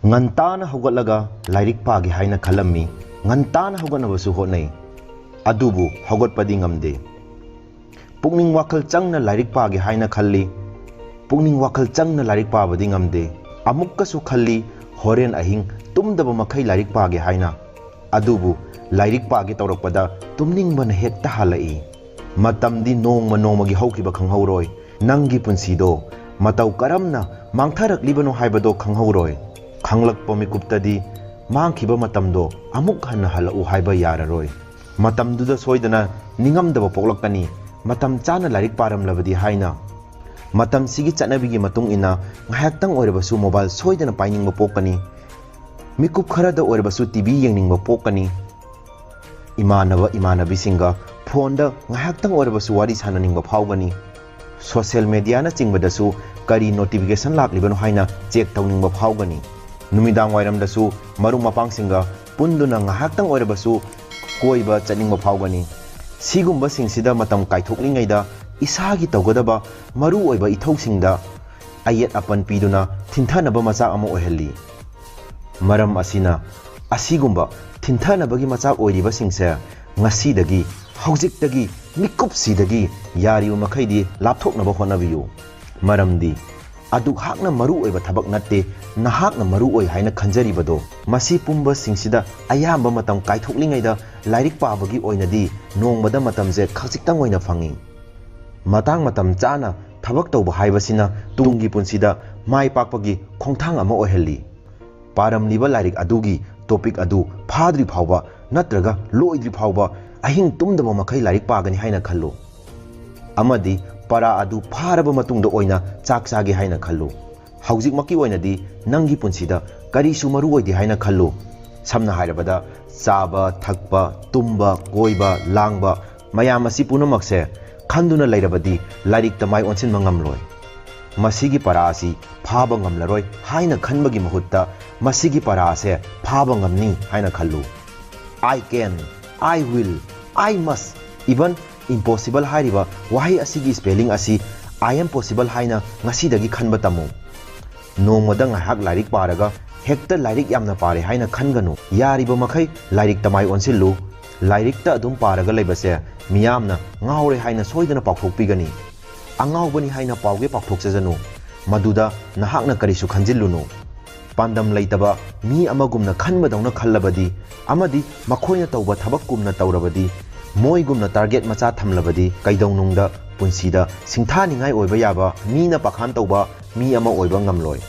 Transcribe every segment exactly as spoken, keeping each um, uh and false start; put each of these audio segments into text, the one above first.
ꯉꯟꯇꯥꯅ ꯍꯧꯒꯠꯂꯒ ꯂꯥꯏꯔꯤꯛ ꯄꯥꯒꯦ ꯍꯥꯏꯅ ꯈꯜꯂꯝꯃꯤ꯫ ꯉꯟꯇꯥꯅ ꯍꯧꯒꯠꯅꯕꯁꯨ ꯍꯣꯠꯅꯩ, ꯑꯗꯨꯕꯨ ꯍꯧꯒꯠꯄꯗꯤ ꯉꯝꯗꯦ꯫ ꯄꯨꯛꯅꯤꯡ ꯋꯥꯈꯜ ꯆꯪꯅ ꯂꯥꯏꯔꯤꯛ ꯄꯥꯒꯦ ꯍꯥꯏꯅ ꯈꯜꯂꯤ꯫ ꯄꯨꯛꯅꯤꯡ ꯋꯥꯈꯜ ꯆꯪꯅ ꯂꯥꯏꯔꯤꯛ ꯄꯥꯕꯗꯤ ꯉꯝꯗꯦ꯫ ꯑꯃꯨꯛꯀꯁꯨ ꯈꯜꯂꯤ, ꯍꯣꯔꯦꯟ ꯑꯍꯤꯡ ꯇꯨꯝꯗꯕ ꯃꯈꯩ ꯂꯥꯏꯔꯤꯛ ꯄꯥꯒꯦ ꯍꯥꯏꯅ꯫ ꯑꯗꯨꯕꯨ ꯂꯥꯏꯔꯤꯛ ꯄꯥꯒꯦ ꯇꯧꯔꯛꯄꯗ ꯇꯨꯝꯅꯤꯡꯕꯅ ꯍꯦꯛꯇ ꯍꯥꯜꯂꯛꯏ꯫ ꯃꯇꯝꯗꯤ ꯅꯣꯡꯃ ꯅꯣꯡꯃꯒꯤ ꯍꯧꯈꯤꯕ ꯈꯪꯍꯧꯔꯣꯏ꯫ ꯅꯪꯒꯤ ꯄꯨꯟꯁꯤꯗꯣ ꯃꯇꯧ ꯀꯔꯝꯅ ꯃꯥꯡꯊꯔꯛꯂꯤꯕꯅꯣ ꯍꯥꯏꯕꯗꯣ ꯈꯪꯍꯧꯔꯣꯏ꯫ ꯈꯪꯂꯛꯄ ꯃꯤꯀꯨꯞꯇꯗꯤ ꯃꯥꯡꯈꯤꯕ ꯃꯇꯝꯗꯣ ꯑꯃꯨꯛ ꯍꯟꯅ ꯍꯜꯂꯛꯎ ꯍꯥꯏꯕ ꯌꯥꯔꯔꯣꯏ꯫ ꯃꯇꯝꯗꯨꯗ ꯁꯣꯏꯗꯅ ꯅꯤꯡꯉꯝꯗꯕ ꯄꯣꯛꯂꯛꯀꯅꯤ, ꯃꯇꯝ ꯆꯥꯅ ꯂꯥꯏꯔꯤꯛ ꯄꯥꯔꯝꯂꯕꯗꯤ ꯍꯥꯏꯅ꯫ ꯃꯇꯝꯁꯤꯒꯤ ꯆꯠꯅꯕꯤꯒꯤ ꯃꯇꯨꯡ ꯏꯟꯅ ꯉꯥꯏꯍꯥꯛꯇꯪ ꯑꯣꯏꯔꯕꯁꯨ ꯃꯣꯕꯥꯏꯜ ꯁꯣꯏꯗꯅ ꯄꯥꯏꯅꯤꯡꯕ ꯄꯣꯛꯀꯅꯤ꯫ ꯃꯤꯀꯨꯞ ꯈꯔꯗ ꯑꯣꯏꯔꯕꯁꯨ ꯇꯤ ꯚꯤ ꯌꯦꯡꯅꯤꯡꯕ ꯄꯣꯛꯀꯅꯤ꯫ ꯏꯃꯥꯟꯅꯕ ꯏꯃꯥꯟꯅꯕꯤꯁꯤꯡꯒ ꯐꯣꯟꯗ ꯉꯥꯏꯍꯥꯛꯇꯪ ꯑꯣꯏꯔꯕꯁꯨ ꯋꯥꯔꯤ ꯁꯥꯟꯅꯅꯤꯡꯕ ꯐꯥꯎꯒꯅꯤ꯫ ꯁꯣꯁꯤꯌꯦꯜ ꯃꯦꯗꯤꯌꯥꯅꯆꯤꯡꯕꯗꯁꯨ ꯀꯔꯤ ꯅꯣꯇꯤꯐꯤꯀꯦꯁꯟ ꯂꯥꯛꯂꯤꯕꯅꯣ ꯍꯥꯏꯅ ꯆꯦꯛ ꯇꯧꯅꯤꯡꯕ ꯐꯥꯎꯒꯅꯤ꯫ ꯅꯨꯃꯤꯗꯥꯡ ꯋꯥꯏꯔꯝꯗꯁꯨ ꯃꯔꯨꯞ ꯃꯄꯥꯡꯁꯤꯡꯒ ꯄꯨꯟꯗꯨꯅ ꯉꯥꯏꯍꯥꯛꯇꯪ ꯑꯣꯏꯔꯕꯁꯨ ꯀꯣꯏꯕ ꯆꯠꯅꯤꯡꯕ ꯐꯥꯎꯒꯅꯤ꯫ ꯁꯤꯒꯨꯝꯕꯁꯤꯡꯁꯤꯗ ꯃꯇꯝ ꯀꯥꯏꯊꯣꯛꯂꯤꯉꯩꯗ ꯏꯁꯥꯒꯤ ꯇꯧꯒꯗꯕ ꯃꯔꯨꯑꯣꯏꯕ ꯏꯊꯧꯁꯤꯡꯗ ꯑꯌꯦꯠ ꯑꯄꯟ ꯄꯤꯗꯨꯅ ꯊꯤꯟꯊꯅꯕ ꯃꯆꯥꯛ ꯑꯃ ꯑꯣꯏꯍꯜꯂꯤ꯫ ꯃꯔꯝ ꯑꯁꯤꯅ ꯑꯁꯤꯒꯨꯝꯕ ꯊꯤꯟꯊꯅꯕꯒꯤ ꯃꯆꯥꯛ ꯑꯣꯏꯔꯤꯕꯁꯤꯡꯁꯦ ꯉꯁꯤꯗꯒꯤ, ꯍꯧꯖꯤꯛꯇꯒꯤ, ꯃꯤꯀꯨꯞꯁꯤꯗꯒꯤ ꯌꯥꯔꯤꯕ ꯃꯈꯩꯗꯤ ꯂꯥꯞꯊꯣꯛꯅꯕ ꯍꯣꯠꯅꯕꯤꯌꯨ꯫ ꯃꯔꯝꯗꯤ ꯑꯗꯨꯛ ꯍꯥꯛꯅ ꯃꯔꯨ ꯑꯣꯏꯕ ꯊꯕꯛ ꯅꯠꯇꯦ, ꯅꯍꯥꯛꯅ ꯃꯔꯨ ꯑꯣꯏ ꯍꯥꯏꯅ ꯈꯟꯖꯔꯤꯕꯗꯣ꯫ ꯃꯁꯤ ꯄꯨꯝꯕꯁꯤꯡꯁꯤꯗ ꯑꯌꯥꯝꯕ ꯃꯇꯝ ꯀꯥꯏꯊꯣꯛꯂꯤꯉꯩꯗ ꯂꯥꯏꯔꯤꯛ ꯄꯥꯕꯒꯤ ꯑꯣꯏꯅꯗꯤ ꯅꯣꯡꯃꯗ ꯃꯇꯝꯁꯦ ꯈꯖꯤꯛꯇꯪ ꯑꯣꯏꯅ ꯐꯪꯏ꯫ ꯃꯇꯥꯡ ꯃꯇꯝ ꯆꯥꯅ ꯊꯕꯛ ꯇꯧꯕ ꯍꯥꯏꯕꯁꯤꯅ ꯇꯨꯡꯒꯤ ꯄꯨꯟꯁꯤꯗ ꯃꯥꯏ ꯄꯥꯛꯄꯒꯤ ꯈꯣꯡꯊꯥꯡ ꯑꯃ ꯑꯣꯏꯍꯜꯂꯤ꯫ ꯄꯥꯔꯝꯂꯤꯕ ꯂꯥꯏꯔꯤꯛ ꯑꯗꯨꯒꯤ ꯇꯣꯄꯤꯛ ꯑꯗꯨ ꯐꯥꯗ꯭ꯔꯤ ꯐꯥꯎꯕ ꯅꯠꯇ꯭ꯔꯒ ꯂꯣꯏꯗ꯭ꯔꯤ ꯐꯥꯎꯕ ꯑꯍꯤꯡ ꯇꯨꯝꯗꯕ ꯃꯈꯩ ꯂꯥꯏꯔꯤꯛ ꯄꯥꯒꯅꯤ ꯍꯥꯏꯅ ꯈꯜꯂꯨ꯫ ꯑꯃꯗꯤ ꯄꯔꯥ ꯑꯗꯨ ꯐꯥꯔꯕ ꯃꯇꯨꯡꯗ ꯑꯣꯏꯅ ꯆꯥꯛ ꯆꯥꯒꯦ ꯍꯥꯏꯅ ꯈꯜꯂꯨ꯫ ꯍꯧꯖꯤꯛꯃꯛꯀꯤ ꯑꯣꯏꯅꯗꯤ ꯅꯪꯒꯤ ꯄꯨꯟꯁꯤꯗ ꯀꯔꯤꯁꯨ ꯃꯔꯨ ꯑꯣꯏꯗꯦ ꯍꯥꯏꯅ ꯈꯜꯂꯨ꯫ ꯁꯝꯅ ꯍꯥꯏꯔꯕꯗ, ꯆꯥꯕ, ꯊꯛꯄ, ꯇꯨꯝꯕ, ꯀꯣꯏꯕ, ꯂꯥꯡꯕ, ꯃꯌꯥꯝ ꯑꯁꯤ ꯄꯨꯝꯅꯃꯛꯁꯦ ꯈꯟꯗꯨꯅ ꯂꯩꯔꯕꯗꯤ ꯂꯥꯏꯔꯤꯛꯇ ꯃꯥꯏ ꯑꯣꯟꯁꯤꯟꯕ ꯉꯝꯂꯣꯏ꯫ ꯃꯁꯤꯒꯤ ꯄꯔꯥ ꯑꯁꯤ ꯐꯥꯕ ꯉꯝꯂꯔꯣꯏ ꯍꯥꯏꯅ ꯈꯟꯕꯒꯤ ꯃꯍꯨꯠꯇ ꯃꯁꯤꯒꯤ ꯄꯔꯥ ꯑꯁꯦ ꯐꯥꯕ ꯉꯝꯅꯤ ꯍꯥꯏꯅ ꯈꯜꯂꯨ꯫ "I can", "I will", "I must", even "impossible" ꯍꯥꯏꯔꯤꯕ ꯋꯥꯍꯩ ꯑꯁꯤꯒꯤ ꯁ꯭ꯄꯦꯂꯤꯡ ꯑꯁꯤ "I am possible" ꯍꯥꯏꯅ ꯉꯁꯤꯗꯒꯤ ꯈꯟꯕ ꯇꯝꯃꯨ꯫ ꯅꯣꯡꯃꯗ ꯉꯥꯏꯍꯥꯛ ꯂꯥꯏꯔꯤꯛ ꯄꯥꯔꯒ ꯍꯦꯛꯇ ꯂꯥꯏꯔꯤꯛ ꯌꯥꯝꯅ ꯄꯥꯔꯦ ꯍꯥꯏꯅ ꯈꯟꯒꯅꯨ꯫ ꯌꯥꯔꯤꯕ ꯃꯈꯩ ꯂꯥꯏꯔꯤꯛꯇ ꯃꯥꯏ ꯑꯣꯟꯁꯤꯜꯂꯨ꯫ ꯂꯥꯏꯔꯤꯛꯇ ꯑꯗꯨꯝ ꯄꯥꯔꯒ ꯂꯩꯕꯁꯦ ꯃꯤꯌꯥꯝꯅ ꯉꯥꯎꯔꯦ ꯍꯥꯏꯅ ꯁꯣꯏꯗꯅ ꯄꯥꯎꯊꯣꯛꯄꯤꯒꯅꯤ꯫ ꯑꯉꯥꯎꯕꯅꯤ ꯍꯥꯏꯅ ꯄꯥꯎꯒꯦ ꯄꯥꯎꯊꯣꯛꯆꯖꯅꯨ꯫ ꯃꯗꯨꯗ ꯅꯍꯥꯛꯅ ꯀꯔꯤꯁꯨ ꯈꯟꯖꯤꯜꯂꯨꯅꯨ꯫ ꯄꯥꯟꯗꯝ ꯂꯩꯇꯕ ꯃꯤ ꯑꯃꯒꯨꯝꯅ ꯈꯟꯕꯗꯧꯅ ꯈꯜꯂꯕꯗꯤ ꯑꯃꯗꯤ ꯃꯈꯣꯏꯅ ꯇꯧꯕ ꯊꯕꯛꯀꯨꯝꯅ ꯇꯧꯔꯕꯗꯤ, ꯃꯣꯏꯒꯨꯝꯅ target ꯃꯆꯥ ꯊꯝꯂꯕꯗꯤ ꯀꯩꯗꯧꯅꯨꯡꯗ ꯄꯨꯟꯁꯤꯗ ꯁꯤꯡꯊꯥꯅꯤꯡꯉꯥꯏ ꯑꯣꯏꯕ ꯌꯥꯕ, ꯃꯤꯅ ꯄꯥꯈꯥꯟ ꯇꯧꯕ ꯃꯤ ꯑꯃ ꯑꯣꯏꯕ ꯉꯝꯂꯣꯏ꯫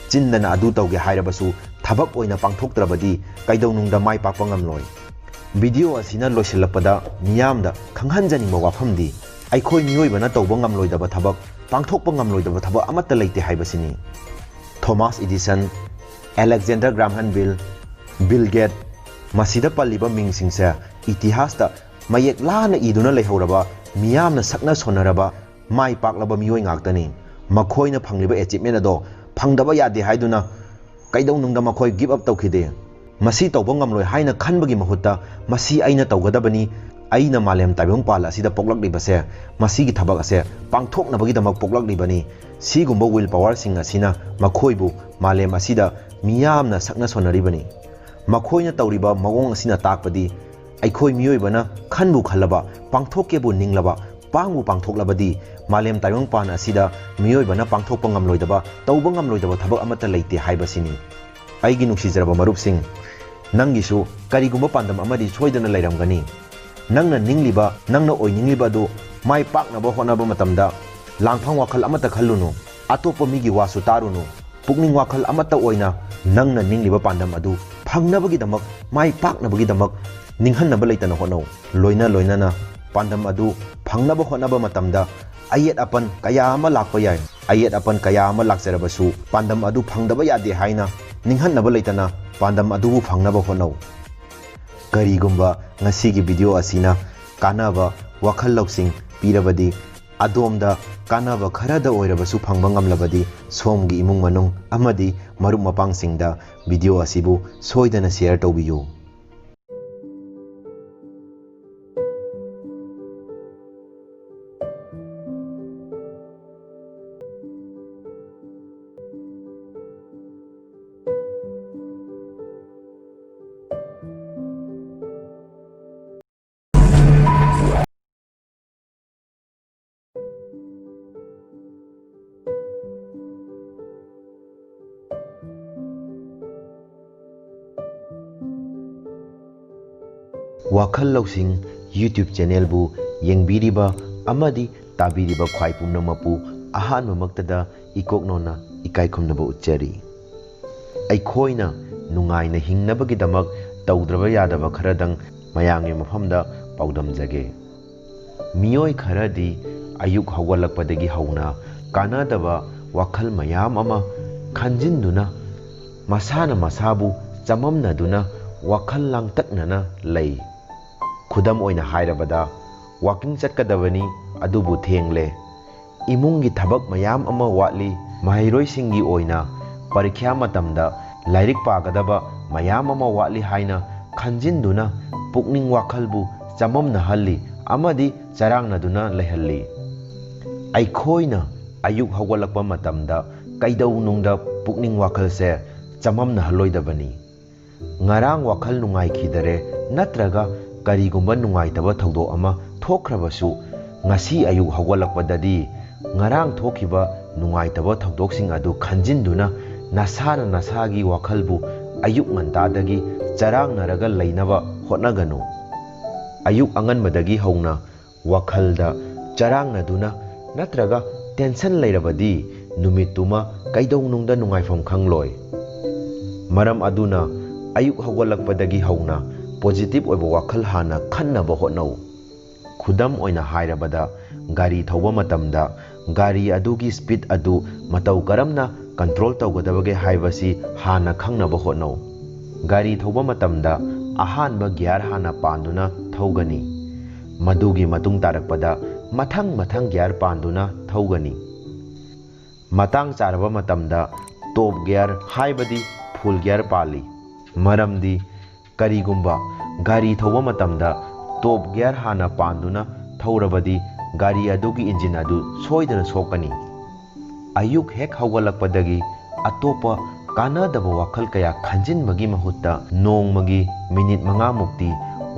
ꯆꯤꯟꯗꯅ ꯑꯗꯨ ꯇꯧꯒꯦ ꯍꯥꯏꯔꯕꯁꯨ ꯊꯕꯛ ꯑꯣꯏꯅ ꯄꯥꯡꯊꯣꯛꯇ꯭ꯔꯕꯗꯤ ꯀꯩꯗꯧꯅꯨꯡꯗ ꯃꯥꯏ ꯄꯥꯛꯄ ꯉꯝꯂꯣꯏ꯫ ꯚꯤꯗꯤꯑꯣ ꯑꯁꯤꯅ ꯂꯣꯏꯁꯤꯜꯂꯛꯄꯗ ꯃꯤꯌꯥꯝꯗ ꯈꯪꯍꯟꯖꯅꯤꯡꯕ ꯋꯥꯐꯝꯗꯤ, ꯑꯩꯈꯣꯏ ꯃꯤꯑꯣꯏꯕꯅ ꯇꯧꯕ ꯉꯝꯂꯣꯏꯗꯕ ꯊꯕꯛ, ꯄꯥꯡꯊꯣꯛꯄ ꯉꯝꯂꯣꯏꯗꯕ ꯊꯕꯛ ꯑꯃꯠꯇ ꯂꯩꯇꯦ ꯍꯥꯏꯕꯁꯤꯅꯤ꯫ Thomas Edison, Alexander Graham Bell, Bill Gates, ꯃꯁꯤꯗ ꯄꯜꯂꯤꯕ ꯃꯤꯡꯁꯤꯡꯁꯦ ꯏꯇꯤꯍꯥꯁꯇ ꯃꯌꯦꯛ ꯂꯥꯅ ꯏꯗꯨꯅ ꯂꯩꯍꯧꯔꯕ, ꯃꯤꯌꯥꯝꯅ ꯁꯛꯅ ꯁꯣꯟꯅꯔꯕ, ꯃꯥꯏ ꯄꯥꯛꯂꯕ ꯃꯤꯑꯣꯏ ꯉꯥꯛꯇꯅꯤ꯫ ꯃꯈꯣꯏꯅ ꯐꯪꯂꯤꯕ achievement ꯑꯗꯣ ꯐꯪꯗꯕ ꯌꯥꯗꯦ ꯍꯥꯏꯗꯨꯅ ꯀꯩꯗꯧꯅꯨꯡꯗ ꯃꯈꯣꯏ give up ꯇꯧꯈꯤꯗꯦ꯫ ꯃꯁꯤ ꯇꯧꯕ ꯉꯝꯂꯣꯏ ꯍꯥꯏꯅ ꯈꯟꯕꯒꯤ ꯃꯍꯨꯠꯇ, "ꯃꯁꯤ ꯑꯩꯅ ꯇꯧꯒꯗꯕꯅꯤ, ꯑꯩꯅ ꯃꯥꯂꯦꯝ ꯇꯥꯏꯕꯪꯄꯥꯜ ꯑꯁꯤꯗ ꯄꯣꯛꯂꯛꯂꯤꯕꯁꯦ, ꯃꯁꯤꯒꯤ ꯊꯕꯛ ꯑꯁꯦ ꯄꯥꯡꯊꯣꯛꯅꯕꯒꯤꯗꯃꯛ ꯄꯣꯛꯂꯛꯂꯤꯕꯅꯤ"꯫ ꯁꯤꯒꯨꯝꯕ will powerꯁꯤꯡ ꯑꯁꯤꯅ ꯃꯈꯣꯏꯕꯨ ꯃꯥꯂꯦꯝ ꯑꯁꯤꯗ ꯃꯤꯌꯥꯝꯅ ꯁꯛꯅ ꯁꯣꯟꯅꯔꯤꯕꯅꯤ꯫ ꯃꯈꯣꯏꯅ ꯇꯧꯔꯤꯕ ꯃꯑꯣꯡ ꯑꯁꯤꯅ ꯇꯥꯛꯄꯗꯤ ꯑꯩꯈꯣꯏ ꯃꯤꯑꯣꯏꯕꯅ ꯈꯟꯕꯨ ꯈꯜꯂꯕ, ꯄꯥꯡꯊꯣꯛꯀꯦꯕꯨ ꯅꯤꯡꯂꯕ, ꯄꯥꯡꯕꯨ ꯄꯥꯡꯊꯣꯛꯂꯕꯗꯤ ꯃꯥꯂꯦꯝ ꯇꯥꯏꯕꯪꯄꯥꯟ ꯑꯁꯤꯗ ꯃꯤꯑꯣꯏꯕꯅ ꯄꯥꯡꯊꯣꯛꯄ ꯉꯝꯂꯣꯏꯗꯕ, ꯇꯧꯕ ꯉꯝꯂꯣꯏꯗꯕ ꯊꯕꯛ ꯑꯃꯠꯇ ꯂꯩꯇꯦ ꯍꯥꯏꯕꯁꯤꯅꯤ꯫ ꯑꯩꯒꯤ ꯅꯨꯡꯁꯤꯖꯔꯕ ꯃꯔꯨꯞꯁꯤꯡ, ꯅꯪꯒꯤꯁꯨ ꯀꯔꯤꯒꯨꯝꯕ ꯄꯥꯟꯗꯝ ꯑꯃꯗꯤ ꯁꯣꯏꯗꯅ ꯂꯩꯔꯝꯒꯅꯤ꯫ ꯅꯪꯅ ꯅꯤꯡꯂꯤꯕ, ꯅꯪꯅ ꯑꯣꯏꯅꯤꯡꯂꯤꯕ ꯑꯗꯨ ꯃꯥꯏ ꯄꯥꯛꯅꯕ ꯍꯣꯠꯅꯕ ꯃꯇꯝꯗ ꯂꯥꯡꯐꯥꯡ ꯋꯥꯈꯜ ꯑꯃꯠꯇ ꯈꯜꯂꯨꯅꯨ꯫ ꯑꯇꯣꯞꯄ ꯃꯤꯒꯤ ꯋꯥꯁꯨ ꯇꯥꯔꯨꯅꯨ꯫ ꯄꯨꯛꯅꯤꯡ ꯋꯥꯈꯜ ꯑꯃꯠꯇ ꯑꯣꯏꯅ ꯅꯪꯅ ꯅꯤꯡꯂꯤꯕ ꯄꯥꯟꯗꯝ ꯑꯗꯨ ꯐꯪꯅꯕꯒꯤꯗꯃꯛ, ꯃꯥꯏ ꯄꯥꯛꯅꯕꯒꯤꯗꯃꯛ ꯅꯤꯡꯍꯟꯅꯕ ꯂꯩꯇꯅ ꯍꯣꯠꯅꯧ꯫ ꯂꯣꯏꯅ ꯂꯣꯏꯅꯅ ꯄꯥꯟꯗꯝ ꯑꯗꯨ ꯐꯪꯅꯕ ꯍꯣꯠꯅꯕ ꯃꯇꯝꯗ ꯑꯌꯦꯠ ꯑꯄꯟ ꯀꯌꯥ ꯑꯃ ꯂꯥꯛꯄ ꯌꯥꯏ꯫ ꯑꯌꯦꯠ ꯑꯄꯟ ꯀꯌꯥ ꯑꯃ ꯂꯥꯛꯆꯔꯕꯁꯨ ꯄꯥꯟꯗꯝ ꯑꯗꯨ ꯐꯪꯗꯕ ꯌꯥꯗꯦ ꯍꯥꯏꯅ ꯅꯤꯡꯍꯟꯅꯕ ꯂꯩꯇꯅ ꯄꯥꯟꯗꯝ ꯑꯗꯨꯕꯨ ꯐꯪꯅꯕ ꯍꯣꯠꯅꯧ꯫ ꯀꯔꯤꯒꯨꯝꯕ ꯉꯁꯤꯒꯤ ꯚꯤꯗꯤꯑꯣ ꯑꯁꯤꯅ ꯀꯥꯟꯅꯕ ꯋꯥꯈꯜ ꯂꯧꯁꯤꯡ ꯄꯤꯔꯕꯗꯤ, ꯑꯗꯣꯝꯗ ꯀꯥꯟꯅꯕ ꯈꯔꯗ ꯑꯣꯏꯔꯕꯁꯨ ꯐꯪꯕ ꯉꯝꯂꯕꯗꯤ, ꯁꯣꯝꯒꯤ ꯏꯃꯨꯡ ꯃꯅꯨꯡ ꯑꯃꯗꯤ ꯃꯔꯨꯞ ꯃꯄꯥꯡꯁꯤꯡꯗ ꯚꯤꯗꯤꯑꯣ ꯑꯁꯤꯕꯨ ꯁꯣꯏꯗꯅ share ꯇꯧꯕꯤꯌꯨ꯫ ꯋꯥꯈꯜ ꯂꯧꯁꯤꯡ YouTube ꯆꯦꯅꯦꯜꯕꯨ ꯌꯦꯡꯕꯤꯔꯤꯕ ꯑꯃꯗꯤ ꯇꯥꯕꯤꯔꯤꯕ ꯈ꯭ꯋꯥꯏ ꯄꯨꯝꯅꯃꯛꯄꯨ ꯑꯍꯥꯟꯕꯃꯛꯇꯗ ꯏꯀꯣꯛꯅꯧꯅ ꯏꯀꯥꯏ ꯈꯨꯝꯅꯕ ꯎꯠꯆꯔꯤ꯫ ꯑꯩꯈꯣꯏꯅ ꯅꯨꯡꯉꯥꯏꯅ ꯍꯤꯡꯅꯕꯒꯤꯗꯃꯛ ꯇꯧꯗ꯭ꯔꯕ ꯌꯥꯗꯕ ꯈꯔꯗꯪ ꯃꯌꯥꯝꯒꯤ ꯃꯐꯝꯗ ꯄꯥꯎꯗꯝꯖꯒꯦ꯫ ꯃꯤꯑꯣꯏ ꯈꯔꯗꯤ ꯑꯌꯨꯛ ꯍꯧꯒꯠꯂꯛꯄꯗꯒꯤ ꯍꯧꯅ ꯀꯥꯟꯅꯗꯕ ꯋꯥꯈꯜ ꯃꯌꯥꯝ ꯑꯃ ꯈꯟꯖꯤꯟꯗꯨꯅ ꯃꯁꯥꯅ ꯃꯁꯥꯕꯨ ꯆꯃꯝꯅꯗꯨꯅ ꯋꯥꯈꯜ ꯂꯥꯡꯇꯛꯅꯅ ꯂꯩ꯫ ꯈꯨꯗꯝ ꯑꯣꯏꯅ ꯍꯥꯏꯔꯕꯗ, ꯋꯥꯀꯤꯡ ꯆꯠꯀꯗꯕꯅꯤ, ꯑꯗꯨꯕꯨ ꯊꯦꯡꯂꯦ꯫ ꯏꯃꯨꯡꯒꯤ ꯊꯕꯛ ꯃꯌꯥꯝ ꯑꯃ ꯋꯥꯠꯂꯤ꯫ ꯃꯍꯩꯔꯣꯏꯁꯤꯡꯒꯤ ꯑꯣꯏꯅ ꯄꯔꯤꯈ꯭ꯌꯥ ꯃꯇꯝꯗ ꯂꯥꯏꯔꯤꯛ ꯄꯥꯒꯗꯕ ꯃꯌꯥꯝ ꯑꯃ ꯋꯥꯠꯂꯤ ꯍꯥꯏꯅ ꯈꯟꯖꯤꯟꯗꯨꯅ ꯄꯨꯛꯅꯤꯡ ꯋꯥꯈꯜꯕꯨ ꯆꯃꯝꯅꯍꯜꯂꯤ ꯑꯃꯗꯤ ꯆꯔꯥꯡꯅꯗꯨꯅ ꯂꯩꯍꯜꯂꯤ꯫ ꯑꯩꯈꯣꯏꯅ ꯑꯌꯨꯛ ꯍꯧꯒꯠꯂꯛꯄ ꯃꯇꯝꯗ ꯀꯩꯗꯧꯅꯨꯡꯗ ꯄꯨꯛꯅꯤꯡ ꯋꯥꯈꯜꯁꯦ ꯆꯃꯝꯅꯍꯜꯂꯣꯏꯗꯕꯅꯤ꯫ ꯉꯔꯥꯡ ꯋꯥꯈꯜ ꯅꯨꯡꯉꯥꯏꯈꯤꯗꯔꯦ ꯅꯠꯇ꯭ꯔꯒ ꯀꯔꯤꯒꯨꯝꯕ ꯅꯨꯡꯉꯥꯏꯇꯕ ꯊꯧꯗꯣꯛ ꯑꯃ ꯊꯣꯛꯈ꯭ꯔꯕꯁꯨ, ꯉꯁꯤ ꯑꯌꯨꯛ ꯍꯧꯒꯠꯂꯛꯄꯗꯗꯤ ꯉꯔꯥꯡ ꯊꯣꯛꯈꯤꯕ ꯅꯨꯡꯉꯥꯏꯇꯕ ꯊꯧꯗꯣꯛꯁꯤꯡ ꯑꯗꯨ ꯈꯟꯖꯤꯟꯗꯨꯅ ꯅꯁꯥꯅ ꯅꯁꯥꯒꯤ ꯋꯥꯈꯜꯕꯨ ꯑꯌꯨꯛ ꯉꯟꯇꯥꯗꯒꯤ ꯆꯔꯥꯡꯅꯔꯒ ꯂꯩꯅꯕ ꯍꯣꯠꯅꯒꯅꯨ꯫ ꯑꯌꯨꯛ ꯑꯉꯟꯕꯗꯒꯤ ꯍꯧꯅ ꯋꯥꯈꯜꯗ ꯆꯔꯥꯡꯅꯗꯨꯅ ꯅꯠꯇ꯭ꯔꯒ ꯇꯦꯟꯁꯟ ꯂꯩꯔꯕꯗꯤ ꯅꯨꯃꯤꯠꯇꯨꯃ ꯀꯩꯗꯧꯅꯨꯡꯗ ꯅꯨꯡꯉꯥꯏꯐꯝ ꯈꯪꯂꯣꯏ꯫ ꯃꯔꯝ ꯑꯗꯨꯅ ꯑꯌꯨꯛ ꯍꯧꯒꯠꯂꯛꯄꯗꯒꯤ ꯍꯧꯅ ꯄꯣꯖꯤꯇꯤꯚ ꯑꯣꯏꯕ ꯋꯥꯈꯜ ꯍꯥꯟꯅ ꯈꯟꯅꯕ ꯍꯣꯠꯅꯧ꯫ ꯈꯨꯗꯝ ꯑꯣꯏꯅ ꯍꯥꯏꯔꯕꯗ, ꯒꯥꯔꯤ ꯊꯧꯕ ꯃꯇꯝꯗ ꯒꯥꯔꯤ ꯑꯗꯨꯒꯤ ꯁ꯭ꯄꯤꯗ ꯑꯗꯨ ꯃꯇꯧ ꯀꯔꯝꯅ ꯀꯟꯇ꯭ꯔꯣꯜ ꯇꯧꯒꯗꯕꯒꯦ ꯍꯥꯏꯕꯁꯤ ꯍꯥꯟꯅ ꯈꯪꯅꯕ ꯍꯣꯠꯅꯧ꯫ ꯒꯥꯔꯤ ꯊꯧꯕ ꯃꯇꯝꯗ ꯑꯍꯥꯟꯕ ꯒꯤꯌꯥꯔ ꯍꯥꯟꯅ ꯄꯥꯟꯗꯨꯅ ꯊꯧꯒꯅꯤ꯫ ꯃꯗꯨꯒꯤ ꯃꯇꯨꯡ ꯇꯥꯔꯛꯄꯗ ꯃꯊꯪ ꯃꯊꯪ ꯒꯤꯌꯥꯔ ꯄꯥꯟꯗꯨꯅ ꯊꯧꯒꯅꯤ꯫ ꯃꯇꯥꯡ ꯆꯥꯔꯕ ꯃꯇꯝꯗ ꯇꯣꯞ ꯒꯤꯌꯥꯔ, ꯍꯥꯏꯕꯗꯤ ꯐꯨꯜ ꯒꯤꯌꯥꯔ ꯄꯥꯜꯂꯤ꯫ ꯃꯔꯝꯗꯤ ꯀꯔꯤꯒꯨꯝꯕ ꯒꯥꯔꯤ ꯊꯧꯕ ꯃꯇꯝꯗ ꯇꯣꯞ ꯒꯤꯌꯥꯔ ꯍꯥꯟꯅ ꯄꯥꯟꯗꯨꯅ ꯊꯧꯔꯕꯗꯤ ꯒꯥꯔꯤ ꯑꯗꯨꯒꯤ ꯏꯟꯖꯤꯟ ꯑꯗꯨ ꯁꯣꯏꯗꯅ ꯁꯣꯛꯀꯅꯤ꯫ ꯑꯌꯨꯛ ꯍꯦꯛ ꯍꯧꯒꯠꯂꯛꯄꯗꯒꯤ ꯑꯇꯣꯞꯄ ꯀꯥꯟꯅꯗꯕ ꯋꯥꯈꯜ ꯀꯌꯥ ꯈꯟꯖꯤꯟꯕꯒꯤ ꯃꯍꯨꯠꯇ ꯅꯣꯡꯃꯒꯤ ꯃꯤꯅꯤꯠ ꯃꯉꯥꯃꯨꯛꯇꯤ